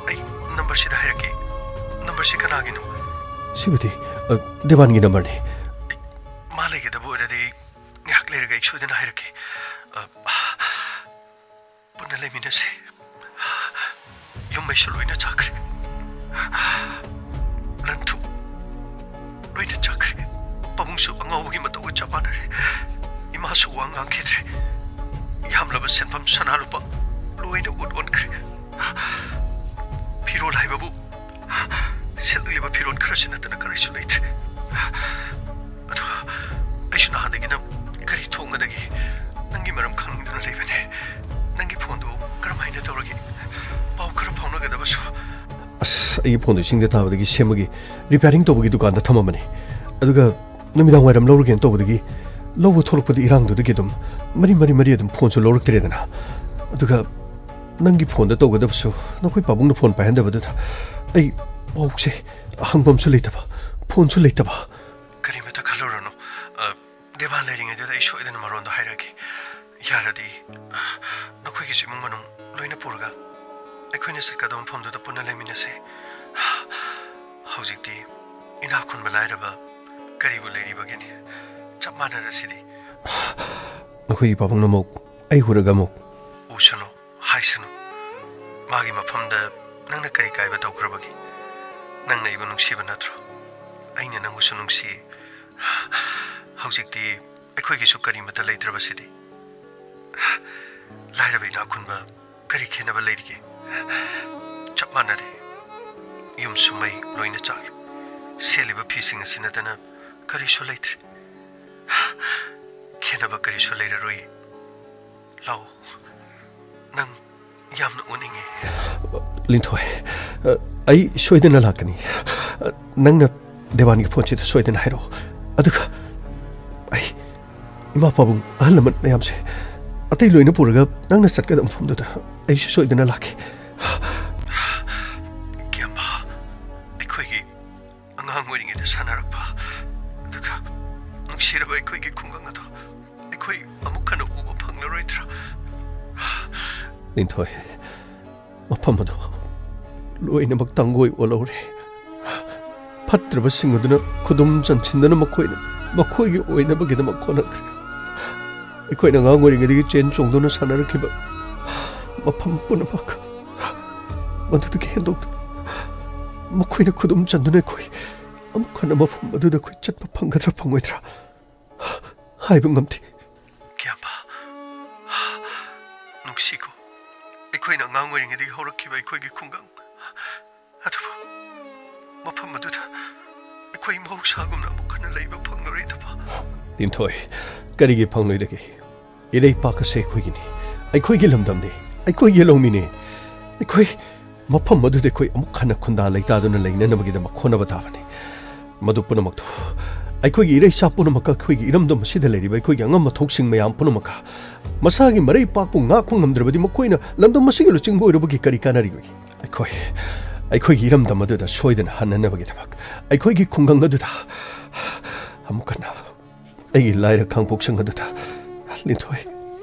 ꯑꯩ ꯅꯝꯕꯔꯁꯤꯗ ꯍꯥꯏꯔꯛꯀꯦ꯫ ꯅꯝꯕꯔꯁꯤ ꯀꯅꯥꯒꯤꯅꯣ? ꯁꯤꯕꯨꯗꯤ, ꯑ, ꯗꯦꯕꯥꯟꯒꯤ ꯅꯝꯕꯔꯅꯤ꯫ ꯃꯥ ꯂꯩꯒꯗꯕ ꯑꯣꯏꯔꯗꯤ ꯉꯥꯏꯍꯥꯛ ꯂꯩꯔꯒ ꯑꯩ ꯁꯣꯏꯗꯅ ꯍꯥꯏꯔꯛꯀꯦ꯫ ꯑ, ꯄꯨꯟꯅ ꯂꯩꯃꯤꯟꯅꯁꯦ꯫ ꯌꯨꯝ ꯃꯩꯁꯨ ꯂꯣꯏꯅ ꯆꯥꯛꯈ꯭ꯔꯦ꯫ ꯂꯟ ꯊꯨꯝ ꯂꯣꯏꯅ ꯆꯥꯛꯈ꯭ꯔꯦ꯫ ꯄꯥꯕꯨꯡꯁꯨ ꯑꯉꯥꯎꯕꯒꯤ ꯃꯇꯧꯒ ꯆꯞ ꯃꯥꯟꯅꯔꯦ꯫ ꯏꯃꯥꯁꯨ ꯋꯥ ꯉꯥꯡꯈꯤꯗ꯭ꯔꯦ꯫ ꯌꯥꯝꯂꯕ ꯁꯦꯟꯐꯝ, ꯁꯅꯥ ꯂꯨꯄꯥ ꯂꯣꯏꯅ ꯎꯠ ꯑꯣꯟꯈ꯭ꯔꯦ꯫ ꯐꯤꯔꯣꯜ ꯍꯥꯏꯕꯕꯨ ꯁꯦꯠꯂꯤꯕ ꯐꯤꯔꯣꯜ ꯈꯔꯁꯤ ꯅꯠꯇꯅ ꯀꯔꯤꯁꯨ ꯂꯩꯇ꯭ꯔꯦ꯫ ꯑꯗꯨꯒ ꯑꯩꯁꯨ ꯅꯍꯥꯟꯗꯒꯤ ꯅꯪ ꯀꯔꯤ ꯊꯣꯛꯅꯗꯒꯦ? ꯅꯪꯒꯤ ꯃꯔꯝ ꯈꯪꯅꯤꯡꯗꯨꯅ ꯂꯩꯕꯅꯦ꯫ ꯅꯪꯒꯤ ꯐꯣꯟꯗꯨ ꯀꯔꯝꯍꯥꯏꯅ ꯇꯧꯔꯒꯦ? ꯄꯥꯎ ꯈꯔ ꯐꯥꯎꯅꯒꯗꯕꯁꯨ꯫ ꯑꯁ, ꯑꯩꯒꯤ ꯐꯣꯟꯗꯨ ꯏꯁꯤꯡꯗ ꯇꯥꯕꯗꯒꯤ ꯁꯦꯝꯕꯒꯤ, ꯔꯤꯄꯤꯌꯥꯔꯤꯡ ꯇꯧꯕꯒꯤ ꯗꯨꯀꯥꯟꯗ ꯊꯝꯃꯝꯕꯅꯤ꯫ ꯑꯗꯨꯒ ꯅꯨꯃꯤꯗꯥꯡ ꯋꯥꯏꯔꯝ ꯂꯧꯔꯨꯒꯦꯅ ꯇꯧꯕꯗꯒꯤ, ꯂꯧꯕ ꯊꯣꯛꯂꯛꯄꯗ ꯏꯔꯥꯡꯗꯨꯗꯒꯤ ꯑꯗꯨꯝ ꯃꯔꯤ, ꯃꯔꯤ, ꯃꯔꯤ ꯑꯗꯨꯝ ꯐꯣꯟꯁꯨ ꯂꯧꯔꯛꯇ꯭ꯔꯦꯗꯅ꯫ ꯑꯗꯨꯒ ꯅꯪꯒꯤ ꯐꯣꯟꯗ ꯇꯧꯒꯗꯕꯁꯨ ꯅꯈꯣꯏ ꯄꯥꯕꯨꯡꯅ ꯐꯣꯟ ꯄꯥꯏꯍꯟꯗꯕꯗꯨꯗ ꯑꯩ ꯄꯥꯎꯁꯦ ꯍꯪꯐꯝꯁꯨ ꯂꯩꯇꯕ, ꯐꯣꯟꯁꯨ ꯂꯩꯇꯕ꯫ ꯀꯔꯤꯃꯇ ꯈꯜꯂꯨꯔꯅꯨ꯫ ꯑ, ꯗꯦꯕꯥꯟ ꯂꯩꯔꯤꯉꯩꯗꯨꯗ ꯑꯩ ꯁꯣꯏꯗꯅ ꯃꯔꯣꯟꯗꯣ ꯍꯥꯏꯔꯛꯀꯦ꯫ ꯌꯥꯔꯗꯤ, ꯑ, ꯅꯈꯣꯏꯒꯤꯁꯨ ꯏꯃꯨꯡ ꯃꯅꯨꯡ ꯂꯣꯏꯅ ꯄꯨꯔꯒ ꯑꯩꯈꯣꯏꯅ ꯆꯠꯀꯗꯕ ꯃꯐꯝꯗꯨꯗ ꯄꯨꯟꯅ ꯂꯩꯃꯤꯟꯅꯁꯦ꯫ ꯍꯧꯖꯤꯛꯇꯤ ꯏꯅꯥꯛ ꯈꯨꯟꯕ ꯂꯥꯏꯔꯕ ꯀꯔꯤꯕꯨ ꯂꯩꯔꯤꯕꯒꯦꯅꯦ? ꯆꯞ ꯃꯥꯟꯅꯔꯁꯤꯗꯤ꯫ ꯅꯈꯣꯏꯒꯤ ꯄꯥꯕꯨꯡꯅ ꯑꯃꯨꯛ ꯑꯩ ꯎꯔꯒ ꯑꯃꯨꯛ꯫ ꯎꯁꯅꯨ, ꯍꯥꯏꯁꯅꯨ꯫ ꯃꯥꯒꯤ ꯃꯐꯝꯗ ꯅꯪꯅ ꯀꯔꯤ ꯀꯥꯏꯕ ꯇꯧꯈ꯭ꯔꯕꯒꯦ? ꯅꯪꯅ ꯑꯩꯕꯨ ꯅꯨꯡꯁꯤꯕ ꯅꯠꯇ꯭ꯔꯣ? ꯑꯩꯅ ꯅꯪꯕꯨꯁꯨ ꯅꯨꯡꯁꯤꯌꯦ꯫ ꯍꯧꯖꯤꯛꯇꯤ ꯑꯩꯈꯣꯏꯒꯤꯁꯨ ꯀꯔꯤꯃꯠꯇ ꯂꯩꯇ꯭ꯔꯕꯁꯤꯗꯤ꯫ ꯂꯥꯏꯔꯕ ꯏꯅꯥꯛ ꯈꯨꯟꯕ ꯀꯔꯤ ꯈꯦꯠꯅꯕ ꯂꯩꯔꯤꯒꯦ? ꯆꯞ ꯃꯥꯟꯅꯔꯦ꯫ ꯌꯨꯝꯁꯨ ꯃꯩ ꯂꯣꯏꯅ ꯆꯥꯛꯂꯦ꯫ ꯁꯦꯠꯂꯤꯕ ꯐꯤꯁꯤꯡ ꯑꯁꯤ ꯅꯠꯇꯅ ꯀꯔꯤꯁꯨ ꯂꯩꯇ꯭ꯔꯦ꯫ ꯈꯦꯠꯅꯕ ꯀꯔꯤꯁꯨ ꯂꯩꯔꯔꯣꯏ꯫ ꯂꯥꯛꯑꯣ, ꯅꯪ ꯌꯥꯝꯅ ꯎꯅꯤꯡꯉꯤ꯫ ꯂꯤꯟꯊꯣꯏ, ꯑ, ꯑꯩ ꯁꯣꯏꯗꯅ ꯂꯥꯛꯀꯅꯤ꯫ ꯑ, ꯅꯪꯅ ꯗꯦꯋꯥꯟꯒꯤ ꯐꯣꯟꯁꯤꯗ ꯁꯣꯏꯗꯅ ꯍꯥꯏꯔꯛꯑꯣ꯫ ꯑꯗꯨꯒ ꯑꯩ, ꯏꯃꯥ ꯄꯥꯕꯨꯡ, ꯑꯍꯜ ꯂꯃꯟ ꯃꯌꯥꯝꯁꯦ ꯑꯇꯩ ꯂꯣꯏꯅ ꯄꯨꯔꯒ ꯅꯪꯅ ꯆꯠꯀꯗꯕ ꯃꯐꯝꯗꯨꯗ ꯑꯩꯁꯨ ꯁꯣꯏꯗꯅ ꯂꯥꯛꯀꯦ꯫ ꯀꯦꯝꯕ, ꯑꯩꯈꯣꯏꯒꯤ ꯑꯉꯥꯡ ꯑꯣꯏꯔꯤꯉꯩꯗ ꯁꯥꯟꯅꯔꯛꯄ, ꯑꯗꯨꯒ ꯅꯨꯡꯁꯤꯔꯕ ꯑꯩꯈꯣꯏꯒꯤ ꯈꯨꯡꯒꯪ ꯑꯗꯣ ꯑꯩꯈꯣꯏ ꯑꯃꯨꯛ ꯍꯟꯅ ꯎꯕ ꯐꯪꯂꯔꯣꯏꯗ꯭ꯔꯥ? ꯂꯤꯟꯊꯣꯏ, ꯃꯐꯝ ꯑꯗꯨ ꯂꯣꯏꯅꯃꯛ ꯇꯥꯡꯒꯣꯏ ꯑꯣꯜꯍꯧꯔꯦ꯫ ꯐꯠꯇ꯭ꯔꯕꯁꯤꯡ ꯑꯗꯨꯅ ꯈꯨꯗꯨꯝ ꯆꯟꯁꯤꯟꯗꯨꯅ ꯃꯈꯣꯏꯅ ꯃꯈꯣꯏꯒꯤ ꯑꯣꯏꯅꯕꯒꯤꯗꯃꯛ ꯍꯣꯠꯅꯈ꯭ꯔꯦ꯫ ꯑꯩꯈꯣꯏꯅ ꯑꯉꯥꯡ ꯑꯣꯏꯔꯤꯉꯩꯗꯒꯤ ꯆꯦꯟ ꯆꯣꯡꯗꯨꯅ ꯁꯥꯟꯅꯔꯛꯈꯤꯕ ꯃꯐꯝ ꯄꯨꯝꯅꯃꯛ ꯃꯗꯨꯗꯒꯤ ꯍꯦꯟꯗꯣꯛꯇꯨꯅ ꯃꯈꯣꯏꯅ ꯈꯨꯗꯨꯝ ꯆꯟꯗꯨꯅ ꯑꯩꯈꯣꯏ ꯑꯃꯨꯛ ꯍꯟꯅ ꯃꯐꯝ ꯑꯗꯨꯗ ꯑꯩꯈꯣꯏ ꯆꯠꯄ ꯐꯪꯒꯗ꯭ꯔꯥ ꯐꯪꯉꯣꯏꯗ꯭ꯔꯥ ꯍꯥꯏꯕ ꯉꯝꯗꯦ꯫ ꯀꯤꯌꯥꯝꯕ, ꯅꯨꯡꯁꯤꯀꯣ, ꯑꯩꯈꯣꯏꯅ ꯑꯉꯥꯡ ꯑꯣꯏꯔꯤꯉꯩꯗꯒꯤ ꯍꯧꯔꯛꯈꯤꯕ ꯑꯩꯈꯣꯏꯒꯤ ꯈꯨꯡꯒꯪ ꯑꯗꯨꯕꯨ ꯃꯐꯝ ꯑꯗꯨꯗ ꯑꯩꯈꯣꯏ ꯃꯍꯧꯁꯥꯒꯨꯝꯅ ꯑꯃꯨꯛ ꯍꯟꯅ ꯂꯩꯕ ꯐꯪꯂꯔꯣꯏꯗꯕ꯫ ꯂꯤꯟꯊꯣꯏ, ꯀꯔꯤꯒꯤ ꯐꯪꯂꯣꯏꯗꯒꯦ? ꯏꯔꯩꯄꯥꯛ ꯑꯁꯦ ꯑꯩꯈꯣꯏꯒꯤꯅꯤ, ꯑꯩꯈꯣꯏꯒꯤ ꯂꯝꯗꯝꯅꯤ, ꯑꯩꯈꯣꯏꯒꯤ ꯂꯧꯃꯤꯅꯤ꯫ ꯑꯩꯈꯣꯏ ꯃꯐꯝ ꯑꯗꯨꯗ ꯑꯩꯈꯣꯏ ꯑꯃꯨꯛ ꯍꯟꯅ ꯈꯨꯟꯗꯥ ꯂꯩꯇꯥꯗꯨꯅ ꯂꯩꯅꯅꯕꯒꯤꯗꯃꯛ ꯍꯣꯠꯅꯕ ꯇꯥꯕꯅꯤ꯫ ꯃꯗꯨ ꯄꯨꯝꯅꯃꯛꯇꯨ ꯑꯩꯈꯣꯏꯒꯤ ꯏꯔꯩꯆꯥ ꯄꯨꯝꯅꯃꯛꯀ, ꯑꯩꯈꯣꯏꯒꯤ ꯏꯔꯝꯗꯝ ꯑꯁꯤꯗ ꯂꯩꯔꯤꯕ ꯑꯩꯈꯣꯏꯒꯤ ꯑꯉꯝꯕ ꯊꯧꯁꯤꯡ ꯃꯌꯥꯝ ꯄꯨꯝꯅꯃꯛꯀ, ꯃꯁꯥꯒꯤ ꯃꯔꯩꯄꯥꯛꯄꯨ ꯉꯥꯛꯄ ꯉꯝꯗ꯭ꯔꯕꯗꯤ ꯃꯈꯣꯏꯅ ꯂꯝꯗꯝ ꯑꯁꯤꯒꯤ ꯂꯨꯆꯤꯡꯕ ꯑꯣꯏꯔꯨꯕꯒꯤ ꯀꯔꯤ ꯀꯥꯟꯅꯔꯤꯕꯒꯦ? ꯑꯩꯈꯣꯏ, ꯑꯩꯈꯣꯏꯒꯤ ꯏꯔꯝꯗꯝ ꯑꯗꯨꯗ ꯁꯣꯏꯗꯅ ꯍꯟꯅꯅꯕꯒꯤꯗꯃꯛ ꯑꯩꯈꯣꯏꯒꯤ ꯈꯨꯡꯒꯪ ꯑꯗꯨꯗ ꯑꯃꯨꯛ ꯍꯟꯅ ꯑꯩꯒꯤ ꯂꯥꯏꯔ ꯈꯥꯡꯄꯣꯛꯁꯪ ꯑꯗꯨꯗ, ꯂꯤꯟꯊꯣꯏ,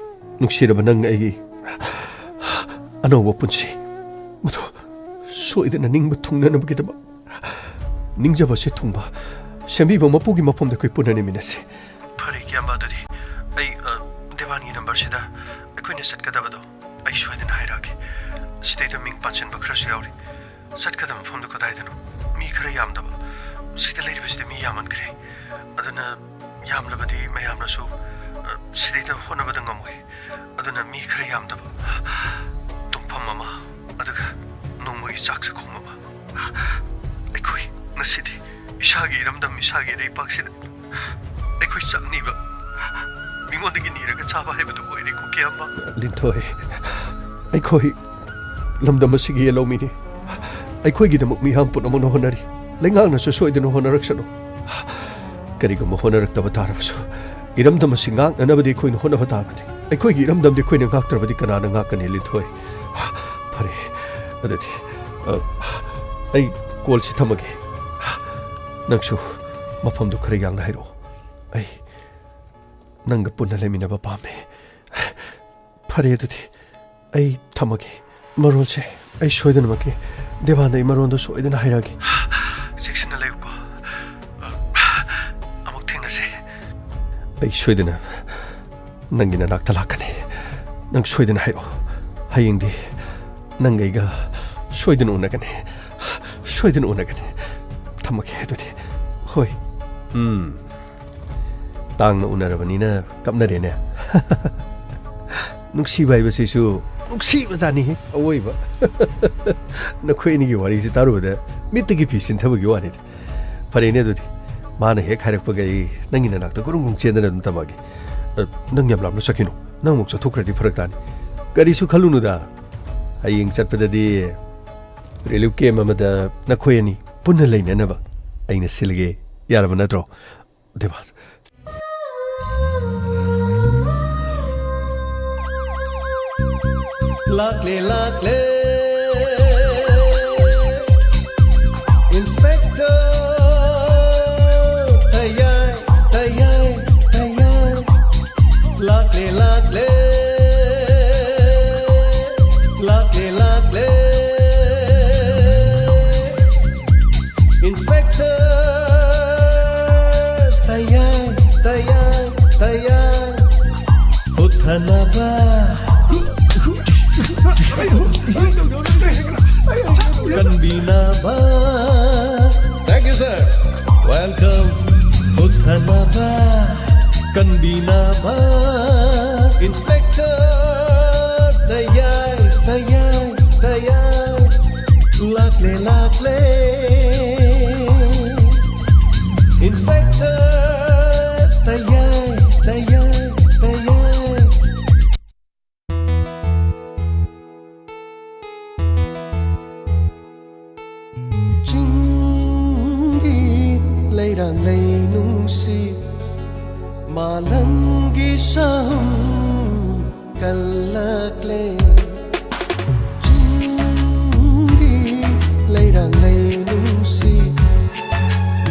ꯅꯨꯡꯁꯤꯔꯕ ꯅꯪ ꯑꯩꯒꯤ ꯑꯅꯧꯕ ꯄꯨꯟꯁꯤ ꯃꯗꯨ ꯁꯣꯏꯗꯅ ꯅꯤꯡꯕ ꯊꯨꯡꯅꯅꯕꯒꯤꯗꯃꯛ ꯅꯤꯡꯖꯕꯁꯦ ꯊꯨꯡꯕ ꯁꯦꯝꯕꯤꯕ ꯃꯄꯨꯒꯤ ꯃꯐꯝꯗ ꯑꯩꯈꯣꯏ ꯄꯨꯟꯅ ꯂꯩꯃꯤꯟꯅꯁꯤ꯫ ꯐꯔꯦ, ꯏꯌꯥꯝꯕ, ꯑꯗꯨꯗꯤ ꯑꯩ, ꯑ, ꯗꯦꯕꯥꯟꯒꯤ ꯅꯝꯕꯔꯁꯤꯗ ꯑꯩꯈꯣꯏꯅ ꯆꯠꯀꯗꯕꯗꯣ ꯑꯩ ꯁꯣꯏꯗꯅ ꯍꯥꯏꯔꯛꯑꯒꯦ꯫ ꯁꯤꯗꯩꯗ ꯃꯤꯡ ꯄꯥꯟꯁꯤꯟꯕ ꯈꯔꯁꯨ ꯌꯥꯎꯔꯤ꯫ ꯆꯠꯀꯗꯕ ꯃꯐꯝꯗꯨ ꯀꯗꯥꯏꯗꯅꯣ? ꯃꯤ ꯈꯔ ꯌꯥꯝꯗꯕ꯫ ꯁꯤꯗ ꯂꯩꯔꯤꯕꯁꯤꯗꯤ ꯃꯤ ꯌꯥꯝꯃꯟꯈ꯭ꯔꯦ꯫ ꯑꯗꯨꯅ ꯌꯥꯝꯂꯕꯗꯤ ꯃꯌꯥꯝꯅꯁꯨ, ꯑ, ꯁꯤꯗꯩꯗ ꯍꯣꯠꯅꯕꯗ ꯉꯝꯃꯣꯏ꯫ ꯑꯗꯨꯅ ꯃꯤ ꯈꯔ ꯌꯥꯝꯗꯕ, ꯇꯨꯝꯐꯝ ꯑꯃ, ꯑꯗꯨꯒ ꯅꯣꯡꯃꯒꯤ ꯆꯥꯛ ꯆꯥꯛꯈꯨꯝ ꯑꯃ꯫ ꯑꯩꯈꯣꯏ ꯉꯁꯤꯗꯤ ꯏꯁꯥꯒꯤ ꯏꯔꯝꯗꯝ, ꯏꯁꯥꯒꯤ ꯏꯔꯩꯄꯥꯛꯁꯤꯗ ꯑꯩꯈꯣꯏ ꯆꯥꯛ ꯅꯤꯕ, ꯃꯤꯉꯣꯟꯗꯒꯤ ꯅꯤꯔꯒ ꯆꯥꯕ ꯍꯥꯏꯕꯗꯨ ꯑꯣꯏꯔꯦꯀꯣ, ꯀꯤꯌꯥꯝꯕ? ꯂꯤꯟꯊꯣꯏ, ꯑꯩꯈꯣꯏ ꯂꯝꯗꯝ ꯑꯁꯤꯒꯤ ꯌꯦꯜꯍꯧꯃꯤꯅꯤ꯫ ꯑꯩꯈꯣꯏꯒꯤꯗꯃꯛ ꯃꯤꯌꯥꯝ ꯄꯨꯝꯅꯃꯛꯅ ꯍꯣꯠꯅꯔꯤ꯫ ꯂꯩꯉꯥꯛꯅꯁꯨ ꯁꯣꯏꯗꯅ ꯍꯣꯠꯅꯔꯛꯁꯅꯨ꯫ ꯀꯔꯤꯒꯨꯝꯕ ꯍꯣꯠꯅꯔꯛꯇꯕ ꯇꯥꯔꯕꯁꯨ, ꯏꯔꯝꯗꯝ ꯑꯁꯤ ꯉꯥꯛꯅꯅꯕꯗꯤ ꯑꯩꯈꯣꯏꯅ ꯍꯣꯠꯅꯕ ꯇꯥꯕꯅꯤ꯫ ꯑꯩꯈꯣꯏꯒꯤ ꯏꯔꯝꯗꯝꯗꯤ ꯑꯩꯈꯣꯏꯅ ꯉꯥꯛꯇ꯭ꯔꯕꯗꯤ ꯀꯅꯥꯅ ꯉꯥꯛꯀꯅꯤ, ꯂꯤꯟꯊꯣꯏ? ꯐꯔꯦ, ꯑꯗꯨꯗꯤ, ꯑ, ꯑꯩ ꯀꯣꯜꯁꯤ ꯊꯝꯃꯒꯦ꯫ ꯅꯪꯁꯨ ꯃꯐꯝꯗꯨ ꯈꯔ ꯌꯥꯡꯅ ꯍꯥꯏꯔꯛꯑꯣ꯫ ꯑꯩ ꯅꯪꯒ ꯄꯨꯟꯅ ꯂꯩꯃꯤꯟꯅꯕ ꯄꯥꯝꯃꯦ꯫ ꯐꯔꯦ, ꯑꯗꯨꯗꯤ꯫ ꯑꯩ ꯊꯝꯃꯒꯦ꯫ ꯃꯔꯣꯟꯁꯦ ꯑꯩ ꯁꯣꯏꯗꯅꯃꯛꯀꯤ ꯗꯦꯕꯥꯟꯗ ꯑꯩ ꯃꯔꯣꯟꯗꯣ ꯁꯣꯏꯗꯅ ꯍꯥꯏꯔꯛꯑꯒꯦ꯫ ꯆꯦꯛꯁꯤꯟꯅ ꯂꯩꯌꯨꯀꯣ꯫ ꯑꯃꯨꯛ ꯊꯦꯡꯅꯁꯦ꯫ ꯑꯩ ꯁꯣꯏꯗꯅ ꯅꯪꯒꯤ ꯅꯅꯥꯛꯇ ꯂꯥꯛꯀꯅꯤ꯫ ꯅꯪ ꯁꯣꯏꯗꯅ ꯍꯥꯏꯔꯛꯑꯣ꯫ ꯍꯌꯦꯡꯗꯤ ꯅꯪ ꯑꯩꯒ ꯁꯣꯏꯗꯅ ꯎꯅꯒꯅꯤ꯫ ꯁꯣꯏꯗꯅ ꯎꯅꯒꯅꯤ꯫ ꯊꯝꯃꯒꯦ ꯑꯗꯨꯗꯤ꯫ ꯍꯣꯏ꯫ ꯎꯝ꯫ ꯇꯥꯡꯅ ꯎꯅꯔꯕꯅꯤꯅ ꯀꯞꯅꯔꯦꯅꯦ꯫ ꯅꯨꯡꯁꯤꯕ ꯍꯥꯏꯕꯁꯤꯁꯨ ꯅꯨꯡꯁꯤꯕꯖꯥꯠꯅꯤꯍꯦ, ꯑꯋꯣꯏꯕ꯫ ꯅꯈꯣꯏ ꯑꯅꯤꯒꯤ ꯋꯥꯔꯤꯁꯤ ꯇꯥꯔꯨꯕꯗ ꯃꯤꯠꯇꯒꯤ ꯐꯤ ꯁꯤꯟꯊꯕꯒꯤ ꯋꯥꯅꯤꯗ꯫ ꯐꯔꯦꯅꯦ ꯑꯗꯨꯗꯤ, ꯃꯥꯅ ꯍꯦꯛ ꯍꯥꯏꯔꯛꯄꯒ ꯑꯩ ꯅꯪꯒꯤ ꯅꯅꯥꯛꯇ ꯒꯨꯔꯨꯡ ꯒꯨꯔꯨꯡ ꯆꯦꯟꯗꯅ ꯑꯗꯨꯝ ꯊꯝꯃꯒꯦ꯫ ꯑ, ꯅꯪ ꯌꯥꯝ ꯂꯥꯞꯅ ꯆꯠꯈꯤꯅꯨ꯫ ꯅꯪ ꯑꯃꯨꯛ ꯆꯠꯊꯣꯛꯈ꯭ꯔꯗꯤ ꯐꯔꯛ ꯇꯥꯅꯤ꯫ ꯀꯔꯤꯁꯨ ꯈꯜꯂꯨꯅꯨꯗ꯫ ꯍꯌꯦꯡ ꯆꯠꯄꯗꯗꯤ relief camp ꯑꯃꯗ ꯅꯈꯣꯏ ꯑꯅꯤ ꯄꯨꯟꯅ ꯂꯩꯅꯅꯕ ꯑꯩꯅ ꯁꯤꯜꯂꯒꯦ꯫ ꯌꯥꯔꯕ ꯅꯠꯇ꯭ꯔꯣ? ꯗꯦꯕꯥꯟ꯫ ꯂꯥꯛꯂꯦ, ꯂꯥꯛꯂꯦ, Inspector ꯇꯌꯥꯏ, ꯇꯌꯥꯏ, ꯇꯌꯥꯏ꯫ ꯂꯥꯛꯂꯦ, ꯂꯥꯛꯂꯦ, ꯂꯥꯛꯂꯦ, ꯂꯥꯛꯂꯦ꯫ Inspector ꯇꯌꯥꯏ, ꯇꯌꯥꯏ, ꯇꯌꯥꯏ꯫ ꯍꯨꯠꯊꯅꯕ, ꯀꯟꯕꯤꯅꯕ꯫ Thank you, sir. Welcome. ꯍꯨꯠꯊꯅꯕ, ꯀꯟꯕꯤꯅꯕ꯫ Inspector ꯇꯌꯥꯏ, ꯇꯌꯥꯏ, ꯇꯌꯥꯏ꯫ ꯂꯥꯛꯂꯦ, ꯂꯥꯛꯂꯦ꯫ Inspector ꯇꯌꯥꯏ, ꯇꯌꯥꯏ, ꯇꯌꯥꯏ꯫ ꯆꯤꯡꯒꯤ ꯂꯩꯔꯥꯡ ꯂꯩ ꯅꯨꯡꯁꯤꯠ ꯃꯥꯂꯪꯒꯤ ꯁꯍꯨꯝ ꯀꯜꯂꯛꯂꯦ꯫ ꯆꯤꯡꯒꯤ ꯂꯩꯔꯥꯡ ꯂꯩ ꯅꯨꯡꯁꯤꯠ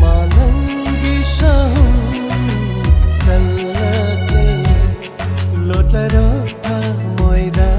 ꯃꯥꯂꯪꯒꯤ ꯁꯍꯨꯝ ꯀꯜꯂꯛꯂꯦ꯫ ꯂꯣꯠꯂꯔꯣ ꯊꯃꯣꯏꯗ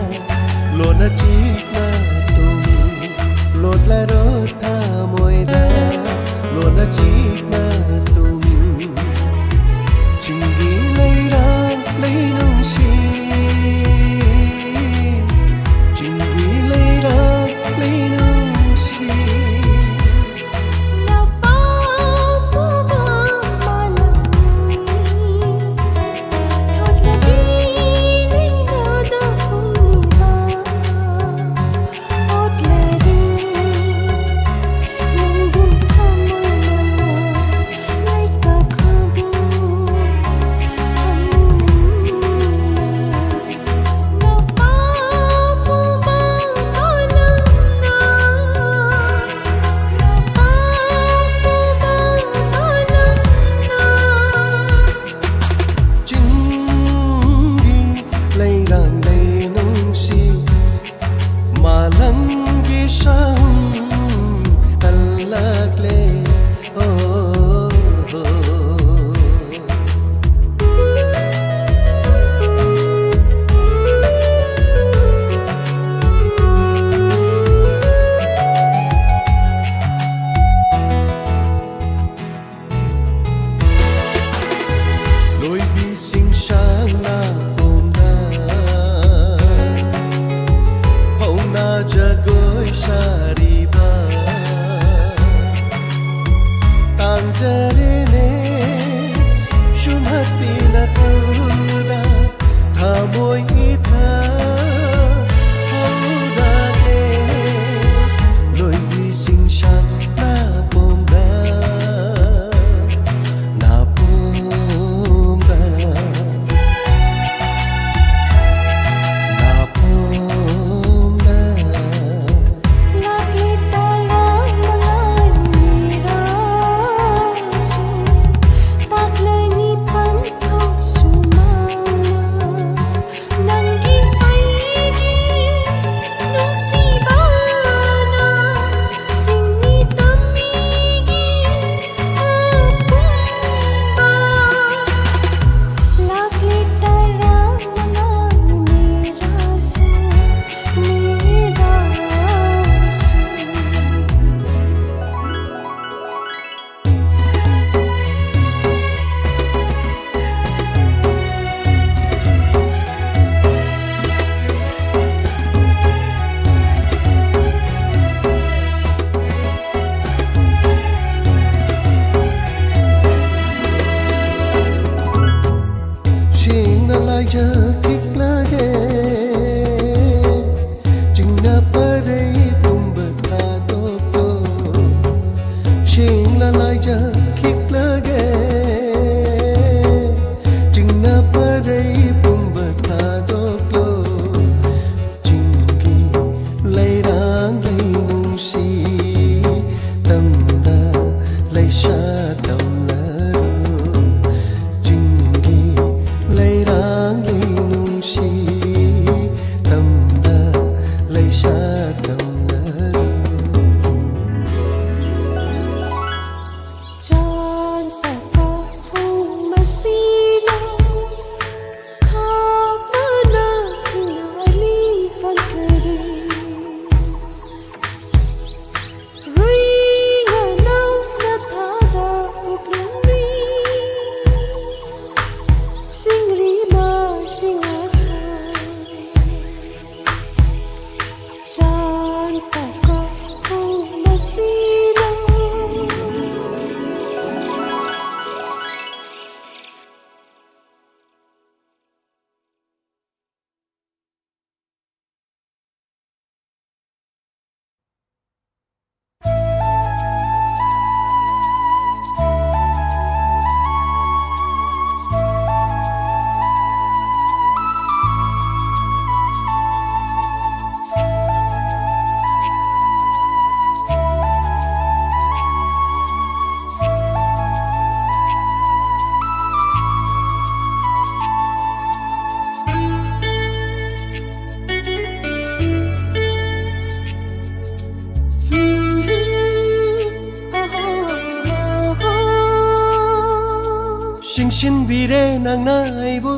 ꯆꯤꯡꯁꯤꯟꯕꯤꯔꯦ ꯅꯪꯅ ꯑꯩꯕꯨ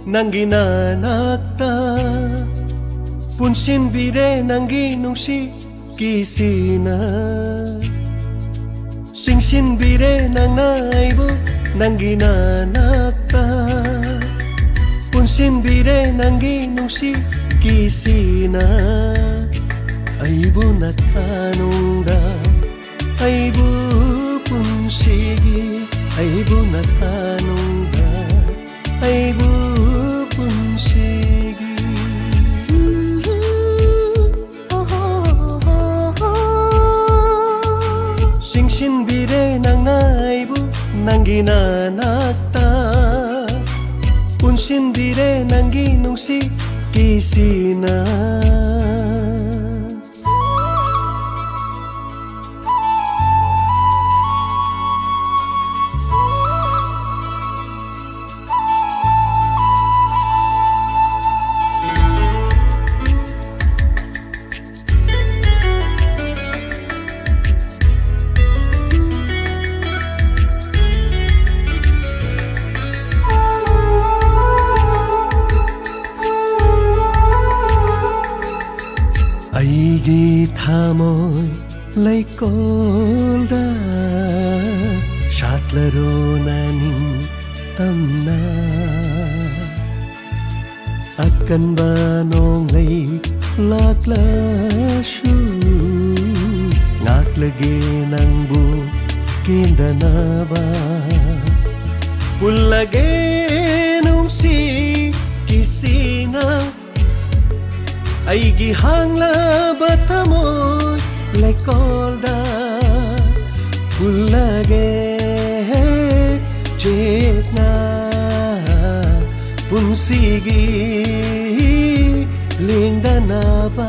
ꯅꯪꯒꯤ ꯅꯅꯥꯛꯇ, ꯄꯨꯟꯁꯤꯟꯕꯤꯔꯦ ꯅꯪꯒꯤ ꯅꯨꯡꯁꯤ ꯀꯤꯁꯤꯅ꯫ ꯆꯤꯡꯁꯤꯟꯕꯤꯔꯦ ꯅꯪꯅ ꯑꯩꯕꯨ ꯅꯪꯒꯤ ꯅꯅꯥꯛꯇ, ꯄꯨꯟꯁꯤꯟꯕꯤꯔꯦ ꯅꯪꯒꯤ ꯅꯨꯡꯁꯤ ꯀꯤꯁꯤꯅ꯫ ꯑꯩꯕꯨ ꯅꯊꯥꯅꯨꯡꯗ, ꯑꯩꯕꯨ ꯄꯨꯟꯁꯤꯒꯤ, ꯑꯩꯕꯨ ꯅꯊꯥꯅꯨꯡꯗ, ꯑꯩꯕꯨ ꯄꯨꯟꯁꯤꯒꯤ꯫ ꯆꯤꯡꯁꯤꯟꯕꯤꯔꯦ ꯅꯪꯅ ꯑꯩꯕꯨ ꯅꯪꯒꯤ ꯅꯅꯥꯛꯇ, ꯄꯨꯟꯁꯤꯟꯕꯤꯔꯦ ꯅꯪꯒꯤ ꯅꯨꯡꯁꯤ ꯀꯤꯁꯤꯅ꯫ ꯑꯩꯒꯤ ꯊꯃꯣꯏ ꯂꯩꯀꯣꯜꯗ ꯁꯥꯠꯂꯔꯣ ꯅꯪ ꯅꯤꯡꯇꯝꯅ꯫ ꯑꯀꯟꯕ ꯅꯣꯡꯂꯩ ꯂꯥꯛꯂꯁꯨ ꯉꯥꯛꯂꯒꯦ ꯅꯪꯕꯨ ꯀꯤꯗꯅꯕ꯫ ꯄꯨꯜꯂꯒꯦ ꯅꯨꯡꯁꯤ ꯀꯤꯁꯤꯅ ꯑꯩꯒꯤ ꯍꯥꯡꯂꯕ ꯊꯃꯣꯏ ꯂꯩꯀꯣꯜꯗ ꯄꯨꯜꯂꯒꯦ ꯆꯦꯠꯅ ꯄꯨꯟꯁꯤꯒꯤ ꯂꯦꯡꯗꯅꯕ꯫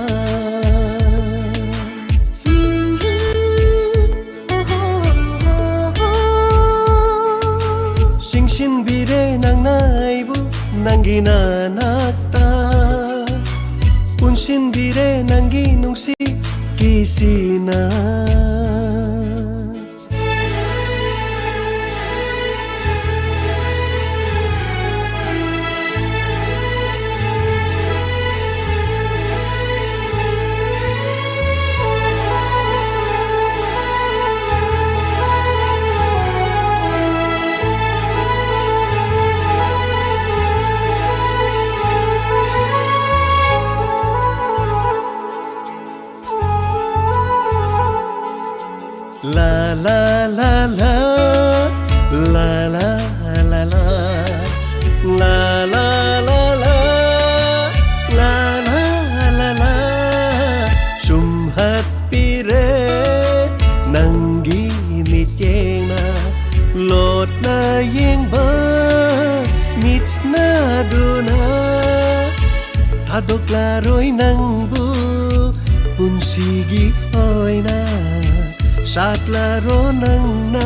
ꯆꯤꯡꯁꯤꯟꯕꯤꯔꯦ ꯅꯪꯅ ꯑꯩꯕꯨ ꯅꯪꯒꯤ ꯅꯅꯥꯛꯇ, ꯄꯨꯟꯁꯤꯟꯕꯤꯔꯦ ꯅꯪꯒꯤ ꯅꯨꯡꯁꯤ ꯀꯤꯁꯤꯅ꯫ La la la la, la la la la, la la la la, la la la la. Sumhatpire ꯅꯪꯒꯤ ꯃꯤꯠꯌꯦꯡꯅ, ꯂꯣꯠꯅ ꯌꯦꯡꯕ ꯃꯤꯠꯁꯅꯗꯨꯅ꯫ ꯊꯥꯗꯣꯛꯂꯔꯣꯏ ꯅꯪꯕꯨ ꯄꯨꯟꯁꯤꯒꯤ ꯑꯣꯏꯅ꯫ ꯁꯥꯠꯂꯔꯣ ꯅꯪꯅ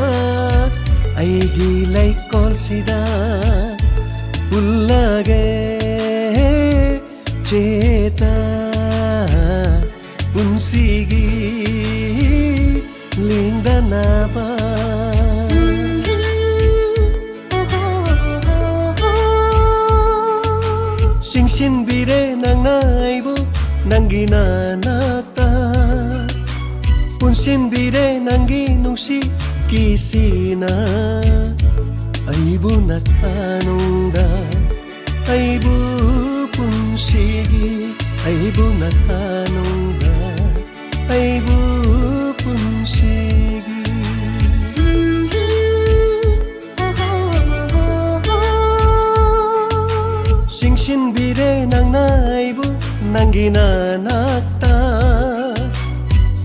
ꯑꯩꯒꯤ ꯂꯩꯀꯣꯜꯁꯤꯗ꯫ ꯄꯨꯜꯂꯒꯦ ꯆꯦꯠꯅ ꯄꯨꯟꯁꯤꯒꯤ ꯂꯦꯡꯗꯅꯕ꯫ ꯆꯤꯡꯁꯤꯟꯕꯤꯔꯦ ꯅꯪꯅ ꯑꯩꯕꯨ ꯅꯪꯒꯤ ꯅꯅꯥꯛꯇ꯫ ꯄꯨꯟꯁꯤꯟꯕꯤꯔꯦ ꯅꯪꯒꯤ ꯅꯨꯡꯁꯤ ꯀꯤꯁꯤꯅ꯫ ꯑꯩꯕꯨ ꯅꯊꯥꯅꯨꯡꯗ, ꯑꯩꯕꯨ ꯄꯨꯟꯁꯤꯒꯤ, ꯑꯩꯕꯨ ꯅꯊꯥꯅꯨꯡꯗ, ꯑꯩꯕꯨ ꯄꯨꯟꯁꯤꯒꯤ꯫ ꯆꯤꯡꯁꯤꯟꯕꯤꯔꯦ ꯅꯪꯅ ꯑꯩꯕꯨ ꯅꯪꯒꯤ ꯅꯅꯥꯛꯇ꯫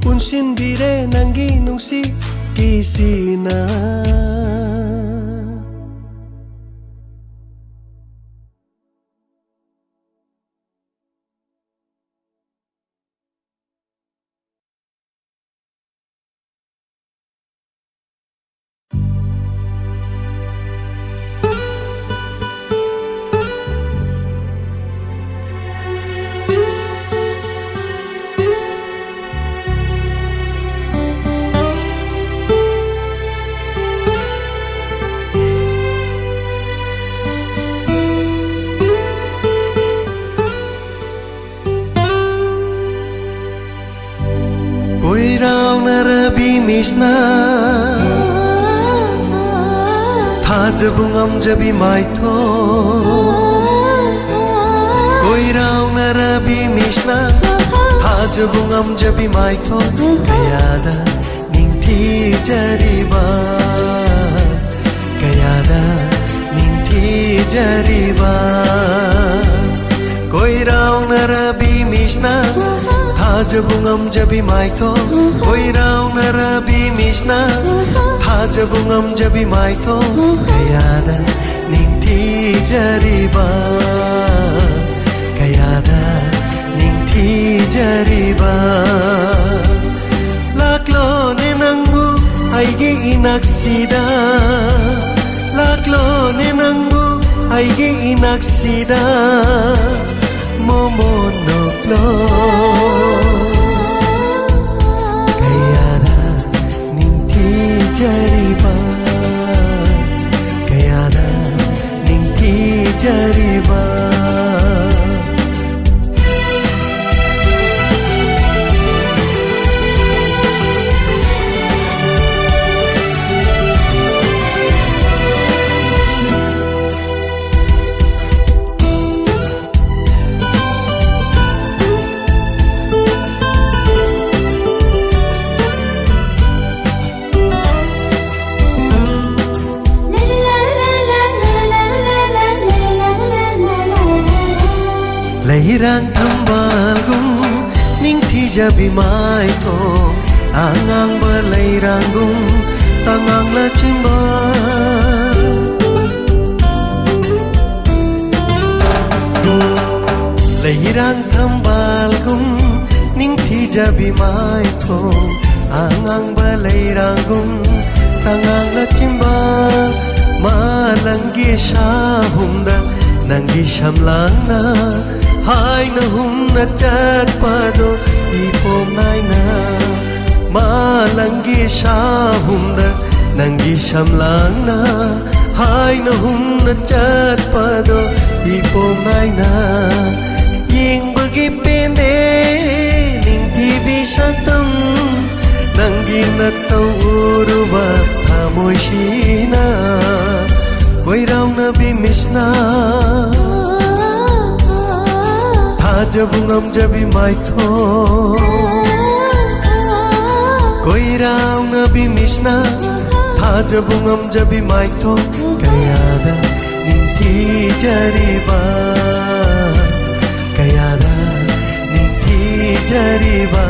ꯄꯨꯟꯁꯤꯟꯕꯤꯔꯦ ꯅꯪꯒꯤ ꯅꯨꯡꯁꯤ ꯀꯤꯁꯤꯅ꯫ ꯀꯣꯏꯔꯥꯎꯅꯔꯕꯤ ꯃꯤꯠꯁꯅ ꯊꯥꯖꯕ ꯉꯝꯖꯕꯤ ꯃꯥꯏꯊꯣꯡ꯫ ꯀꯣꯏꯔꯥꯎꯅꯔꯕꯤ ꯃꯤꯠꯁꯅ ꯊꯥꯖꯕ ꯉꯝꯖꯕꯤ ꯃꯥꯏꯊꯣꯡ ꯀꯌꯥꯗ ꯅꯤꯡꯊꯤ ꯊꯤꯖꯔꯤꯕ, ꯀꯌꯥꯗ ꯅꯤꯡꯊꯤꯖꯔꯤꯕ꯫ ꯀꯣꯏꯔꯥꯎꯅ ꯔꯕꯤ ꯃꯤꯁꯅ ꯊꯥꯖꯕꯨ ꯉꯝꯖꯕꯤ ꯃꯥꯏꯊꯣꯡ, ꯀꯣꯏꯔꯥꯎꯅ ꯔꯕꯤ ꯃꯤꯁꯅ ꯊꯥꯖꯕꯨ ꯉꯝꯖꯕꯤ ꯃꯥꯏꯊꯣꯡ꯫ ꯀꯌꯥꯗ ꯅꯤꯡꯊꯤꯖꯔꯤꯕ, ꯀꯌꯥꯗ ꯅꯤꯡꯊꯤꯖꯔꯤꯕ꯫ ꯂꯥꯛꯂꯣꯅꯦ ꯅꯪꯕꯨ ꯑꯩꯒꯤ ꯏꯅꯥꯛꯁꯤꯗ, ꯂꯥꯛꯂꯣꯅꯦ ꯅꯪꯕꯨ ꯑꯩꯒꯤ ꯏꯅꯥꯛꯁꯤꯗ꯫ ꯃꯣꯃꯣꯟ ꯅꯣꯛꯂꯣ꯫ ꯀꯌꯥꯗ ꯅꯤꯡꯊꯤꯖꯔꯤꯕ, ꯀꯌꯥꯗ ꯅꯤꯡꯊꯤꯖꯔꯤꯕ꯫ ꯂꯩꯔꯥꯡ ꯊꯝꯕꯥꯜꯒꯨꯝ ꯅꯤꯡꯊꯤꯖꯕꯤ ꯃꯥꯏꯊꯣꯡ, ꯑꯉꯥꯡꯕ ꯂꯩꯔꯥꯡꯒꯨꯝ ꯇꯉꯥꯡ ꯂꯥꯆꯤꯟꯕ꯫ ꯂꯩꯔꯥꯡ ꯊꯝꯕꯥꯜꯒꯨꯝ ꯅꯤꯡꯊꯤꯖꯕꯤ ꯃꯥꯏꯊꯣꯡ, ꯑꯉꯥꯡꯕ ꯂꯩꯔꯥꯡꯒꯨꯝ ꯇꯉꯥꯡ ꯂꯥꯆꯤꯟꯕ꯫ ꯃꯥꯂꯪꯒꯤ ꯁꯥꯍꯨꯝꯗ ꯅꯪꯒꯤ ꯁꯝꯂꯥꯡꯅ ꯍꯥꯏꯅ ꯍꯨꯝꯅ ꯆꯠꯄꯗꯣ ꯏꯄꯣꯝ ꯅꯥꯏꯅ꯫ ꯃꯥꯂꯪꯒꯤ ꯁꯥꯍꯨꯝꯗ ꯅꯪꯒꯤ ꯁꯝꯂꯥꯡꯅ ꯍꯥꯏꯅ ꯍꯨꯝꯅ ꯆꯠꯄꯗꯣ ꯏꯄꯣꯝ ꯅꯥꯏꯅ꯫ ꯌꯦꯡꯕꯒꯤ ꯄꯦꯟꯗꯦ ꯅꯤꯡꯊꯤꯕꯤ ꯁꯛꯇꯝ, ꯅꯪꯒꯤ ꯅꯇꯧ ꯎꯔꯨꯕ ꯊꯃꯣꯏꯁꯤꯅ꯫ ꯀꯣꯏꯔꯥꯎꯅꯕꯤ ꯃꯤꯁꯅ ꯊꯥꯖꯕꯨ ꯉꯝꯖꯕꯤ ꯃꯥꯏꯊꯣꯡ, ꯀꯣꯏꯔꯥꯎꯅ ꯃꯤꯁꯅ ꯊꯥꯖꯕ ꯉꯝꯖꯕꯤ ꯃꯥꯏꯊꯣꯡ ꯀꯌꯥꯗ ꯅꯤꯡꯊꯤꯖꯔꯤꯕ, ꯀꯌꯥꯗ ꯅꯤꯡꯊꯤꯖꯔꯤꯕ꯫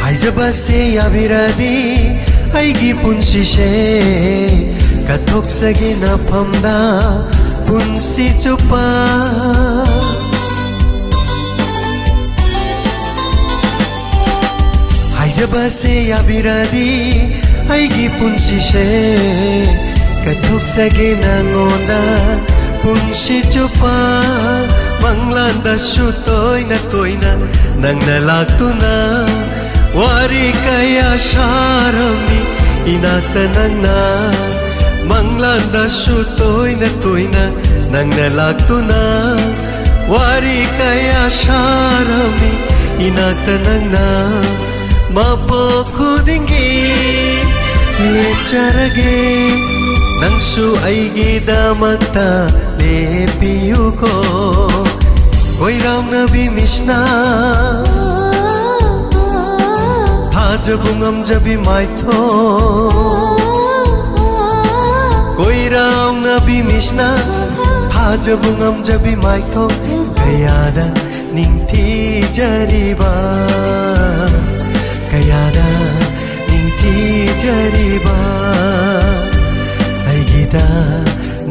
ꯍꯥꯏꯖꯕꯁꯦ ꯌꯥꯕꯤꯔꯗꯤ ꯑꯩꯒꯤ ꯄꯨꯟꯁꯤꯁꯦ ꯀꯠꯊꯣꯛꯆꯒꯦ ꯅꯐꯝꯗ ꯄꯨꯟꯁꯤ ꯆꯨꯞꯄ꯫ ꯍꯥꯏꯖꯕꯁꯦ ꯌꯥꯕꯤꯔꯗꯤ ꯑꯩꯒꯤ ꯄꯨꯟꯁꯤꯁꯦ ꯀꯠꯊꯣꯛꯆꯒꯦ ꯅꯉꯣꯟꯗ ꯄꯨꯟꯁꯤ ꯆꯨꯞꯄ꯫ ꯃꯪꯂꯥꯟꯗꯁꯨ ꯇꯣꯏꯅ ꯇꯣꯏꯅ ꯅꯪꯅ ꯂꯥꯛꯇꯨꯅ ꯋꯥꯔꯤ ꯀꯌꯥ ꯁꯥꯔꯝꯃꯤ ꯏꯅꯥꯛꯇ ꯅꯪꯅ꯫ ꯃꯪꯂꯥꯟꯗꯁꯨ ꯇꯣꯏꯅ ꯇꯣꯏꯅ ꯅꯪꯅ ꯂꯥꯛꯇꯨꯅ ꯋꯥꯔꯤ ꯀꯌꯥ ꯁꯥꯔꯝꯃꯤ ꯏꯅꯥꯛꯇ ꯅꯪꯅ꯫ ꯃꯄꯣꯛ ꯈꯨꯗꯤꯡꯒꯤ ꯂꯦꯞꯆꯔꯒꯦ ꯅꯪꯁꯨ ꯑꯩꯒꯤꯗꯃꯛꯇ ꯂꯦꯞꯄꯤꯌꯨꯀꯣ꯫ ꯀꯣꯏꯔꯥꯎꯅꯕꯤ ꯃꯤꯁꯅ ꯊꯥꯖꯕ ꯉꯝꯖꯕꯤ ꯃꯥꯏꯊꯣꯡ꯫ ꯀꯣꯏꯔꯥꯎꯅꯕꯤ ꯃꯤꯁꯅ ꯊꯥꯖꯕ ꯉꯝꯖꯕꯤ ꯃꯥꯏꯊꯣꯡ ꯀꯌꯥꯗ ꯅꯤꯡꯊꯤꯖꯔꯤꯕ, ꯀꯌꯥꯗ ꯅꯤꯡꯊꯤꯖꯔꯤꯕ꯫ ꯑꯩꯒꯤꯗ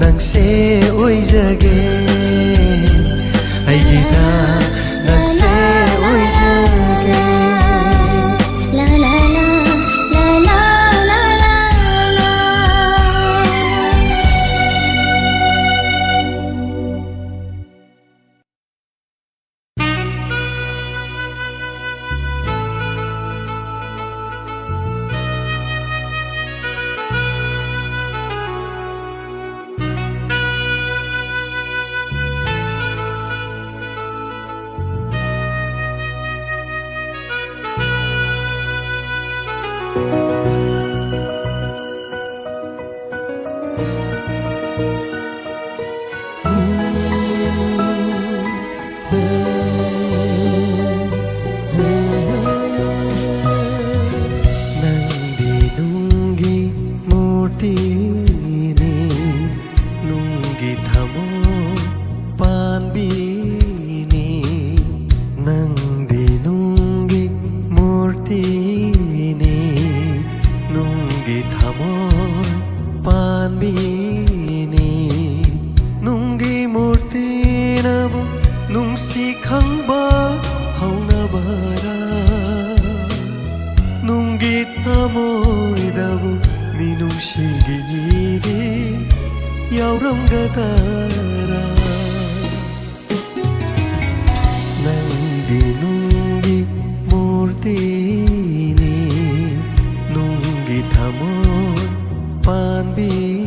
ꯅꯪꯁꯦ ꯑꯣꯏꯖꯒꯦ, ꯑꯩꯒꯤꯗ ꯅꯪꯁꯦ ꯑꯣꯏꯖꯒꯦ꯫ ꯅꯨꯡꯁꯤ ꯈꯪꯕ ꯍꯧꯅꯕꯔꯥ? ꯅꯨꯡꯒꯤ ꯊꯃꯣꯏꯗꯕꯨ ꯃꯤꯅꯨꯡꯁꯤꯒꯤ ꯏꯔꯤ ꯌꯥꯎꯔꯝꯒꯗꯔꯥ? ꯅꯪꯗꯤ ꯅꯨꯡꯒꯤ ꯃꯨꯔꯇꯤꯅꯤ, ꯅꯨꯡꯒꯤ ꯊꯃꯣꯏ ꯄꯥꯟꯕꯤꯅꯤ꯫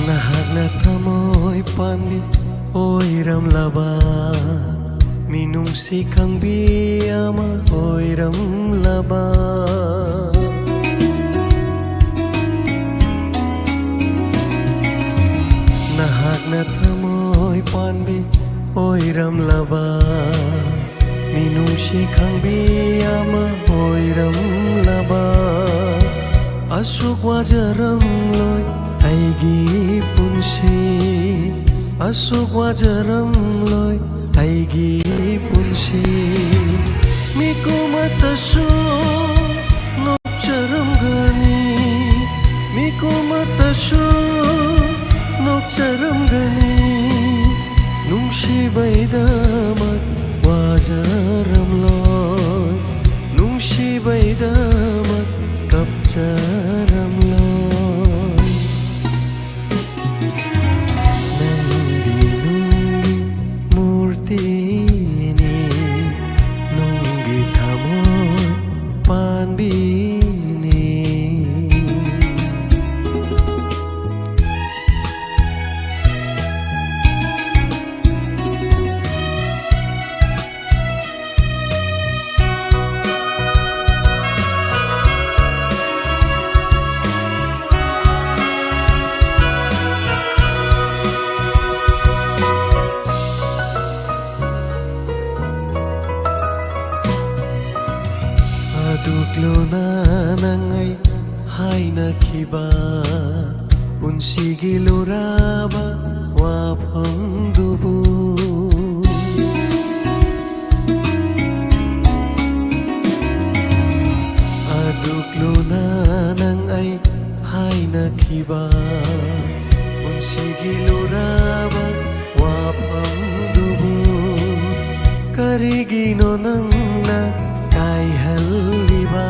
ꯅꯍꯥꯛꯅ ꯊꯃꯣꯏ ꯄꯥꯟꯕꯤ ꯑꯣꯏꯔꯝꯂꯕ, ꯃꯤꯅꯨꯡꯁꯤ ꯈꯪꯕꯤ ꯑꯃ ꯑꯣꯏꯔꯝꯂꯕ꯫ ꯅꯍꯥꯛꯅ ꯊꯃꯣꯏ ꯄꯥꯟꯕꯤ ꯑꯣꯏꯔꯝꯂꯕ, ꯃꯤꯅꯨꯡꯁꯤ ꯈꯪꯕꯤ ꯑꯃ ꯑꯣꯏꯔꯝꯂꯕ꯫ ꯑꯁꯨꯛ ꯋꯥꯖꯔꯝꯂꯣꯏ ꯑꯩꯒꯤ ꯄꯨꯟꯁꯤ, ꯑꯁꯨꯛ ꯋꯥꯖꯔꯝꯂꯣꯏ ꯑꯩꯒꯤ ꯄꯨꯟꯁꯤ꯫ ꯃꯤꯀꯨꯝ ꯑꯃꯠꯇꯁꯨ ꯅꯣꯛꯆꯔꯝꯒꯅꯤ, ꯃꯤꯀꯨꯝ ꯑꯃꯠꯇꯁꯨ ꯅꯣꯛꯆꯔꯝꯒꯅꯤ꯫ ꯅꯨꯡꯁꯤꯕꯩꯗꯃꯛ ꯋꯥꯖꯔꯝꯂꯣꯏ, ꯅꯨꯡꯁꯤꯕꯩꯗꯃꯛ ꯀꯞꯆꯔꯝꯂꯣꯏ꯫ ꯅꯪꯗꯤ ꯅꯨꯡꯒꯤ ꯃꯨꯔꯇꯤꯅꯤ, ꯅꯨꯡꯒꯤ ꯊꯃꯣꯏ ꯄꯥꯟꯕꯤꯅꯤ꯫ ꯍꯥꯏꯅꯈꯤꯕ ꯄꯨꯟꯁꯤꯒꯤ ꯂꯨꯔꯕ ꯋꯥꯐꯝꯗꯨꯕꯨ ꯑꯗꯨꯛ ꯂꯨꯅ ꯅꯪ ꯑꯩ ꯍꯥꯏꯅꯈꯤꯕ ꯄꯨꯟꯁꯤꯒꯤ ꯂꯨꯔꯕ ꯋꯥꯐꯝꯗꯨꯕꯨ ꯀꯔꯤꯒꯤꯅꯣ ꯅꯪꯅ ꯀꯥꯏꯍꯜꯂꯤꯕ?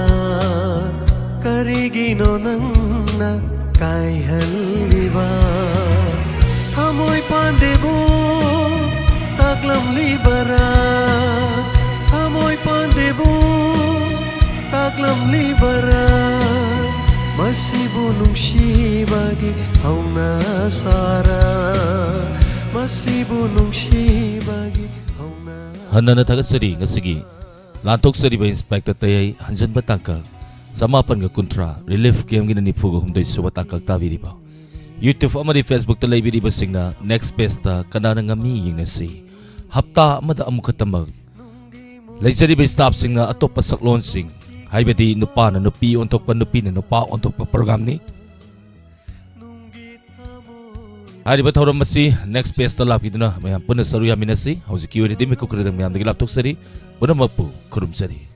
ꯀꯔꯤꯒꯤꯅꯣ ꯅꯪꯅ ꯀꯥꯏꯍꯜꯂꯤꯕ? ꯊꯃꯣꯏ ꯄꯥꯟꯗꯦꯕꯨ ꯇꯥꯛꯂꯝꯂꯤꯕꯔꯥ? ꯊꯃꯣꯏ ꯄꯥꯟꯗꯦꯕꯨ ꯇꯥꯛꯂꯝꯂꯤꯕꯔꯥ? ꯃꯁꯤꯕꯨ ꯅꯨꯡꯁꯤꯕꯒꯤ ꯍꯧꯅ ꯁꯥꯔ? ꯃꯁꯤꯕꯨ ꯅꯨꯡꯁꯤꯕꯒꯤ ꯍꯧꯅ ꯍꯟꯅꯅ ꯊꯥꯒꯠꯆꯔꯤ꯫ ꯉꯁꯤꯒꯤ ꯂꯥꯟꯊꯣꯛꯆꯔꯤꯕ ꯏꯟꯁꯄꯦꯛꯇꯔ ꯇꯌꯥꯏ ꯍꯟꯖꯟꯕ ꯇꯥꯡꯀꯛ ꯆꯃꯥꯄꯟꯒ ꯀꯨꯟꯊ꯭ꯔꯥ ꯔꯤꯂꯤꯐ ꯀꯦꯝꯒꯤꯅ ꯅꯤꯐꯨꯒ ꯍꯨꯝꯗꯣꯏ ꯁꯨꯕ ꯇꯥꯡꯀꯛ ꯇꯥꯕꯤꯔꯤꯕ꯫ YouTube ꯑꯃꯗꯤ Facebookꯇ ꯂꯩꯕꯤꯔꯤꯕꯁꯤꯡꯅ ꯅꯦꯛꯁ ꯄꯦꯖꯇ ꯀꯅꯥꯅ ꯉꯝꯃꯤ ꯌꯦꯡꯅꯁꯤ꯫ ꯍꯞꯇꯥ ꯑꯃꯗ ꯑꯃꯨꯛꯈꯛꯇꯃꯛ ꯂꯩꯖꯔꯤꯕ ꯁ꯭ꯇꯥꯐꯁꯤꯡꯅ ꯑꯇꯣꯞꯄ ꯁꯛꯂꯣꯟꯁꯤꯡ, ꯍꯥꯏꯕꯗꯤ ꯅꯨꯄꯥꯅ ꯅꯨꯄꯤ ꯑꯣꯟꯊꯣꯛꯄ, ꯅꯨꯄꯤꯅ ꯅꯨꯄꯥ ꯑꯣꯟꯊꯣꯛꯄ ꯄ꯭ꯔꯣꯒ꯭ꯔꯥꯝꯅꯤ꯫ ꯍꯥꯏꯔꯤꯕ ꯊꯧꯔꯝ ꯑꯁꯤ ꯅꯦꯛꯁ ꯄꯦꯖꯇ ꯂꯥꯛꯄꯤꯗꯨꯅ ꯃꯌꯥꯝ ꯄꯨꯟꯅ ꯁꯔꯨꯛ ꯌꯥꯃꯤꯟꯅꯁꯤ꯫ ꯍꯧꯖꯤꯛꯀꯤ ꯑꯣꯏꯅꯗꯤ ꯃꯤꯀꯨꯞ ꯈꯔꯗꯪ ꯃꯌꯥꯝꯗꯒꯤ ꯂꯥꯞꯊꯣꯛꯆꯔꯤ꯫ ꯄꯨꯝꯅꯃꯛꯄꯨ ꯈꯨꯔꯨꯝꯖꯔꯤ꯫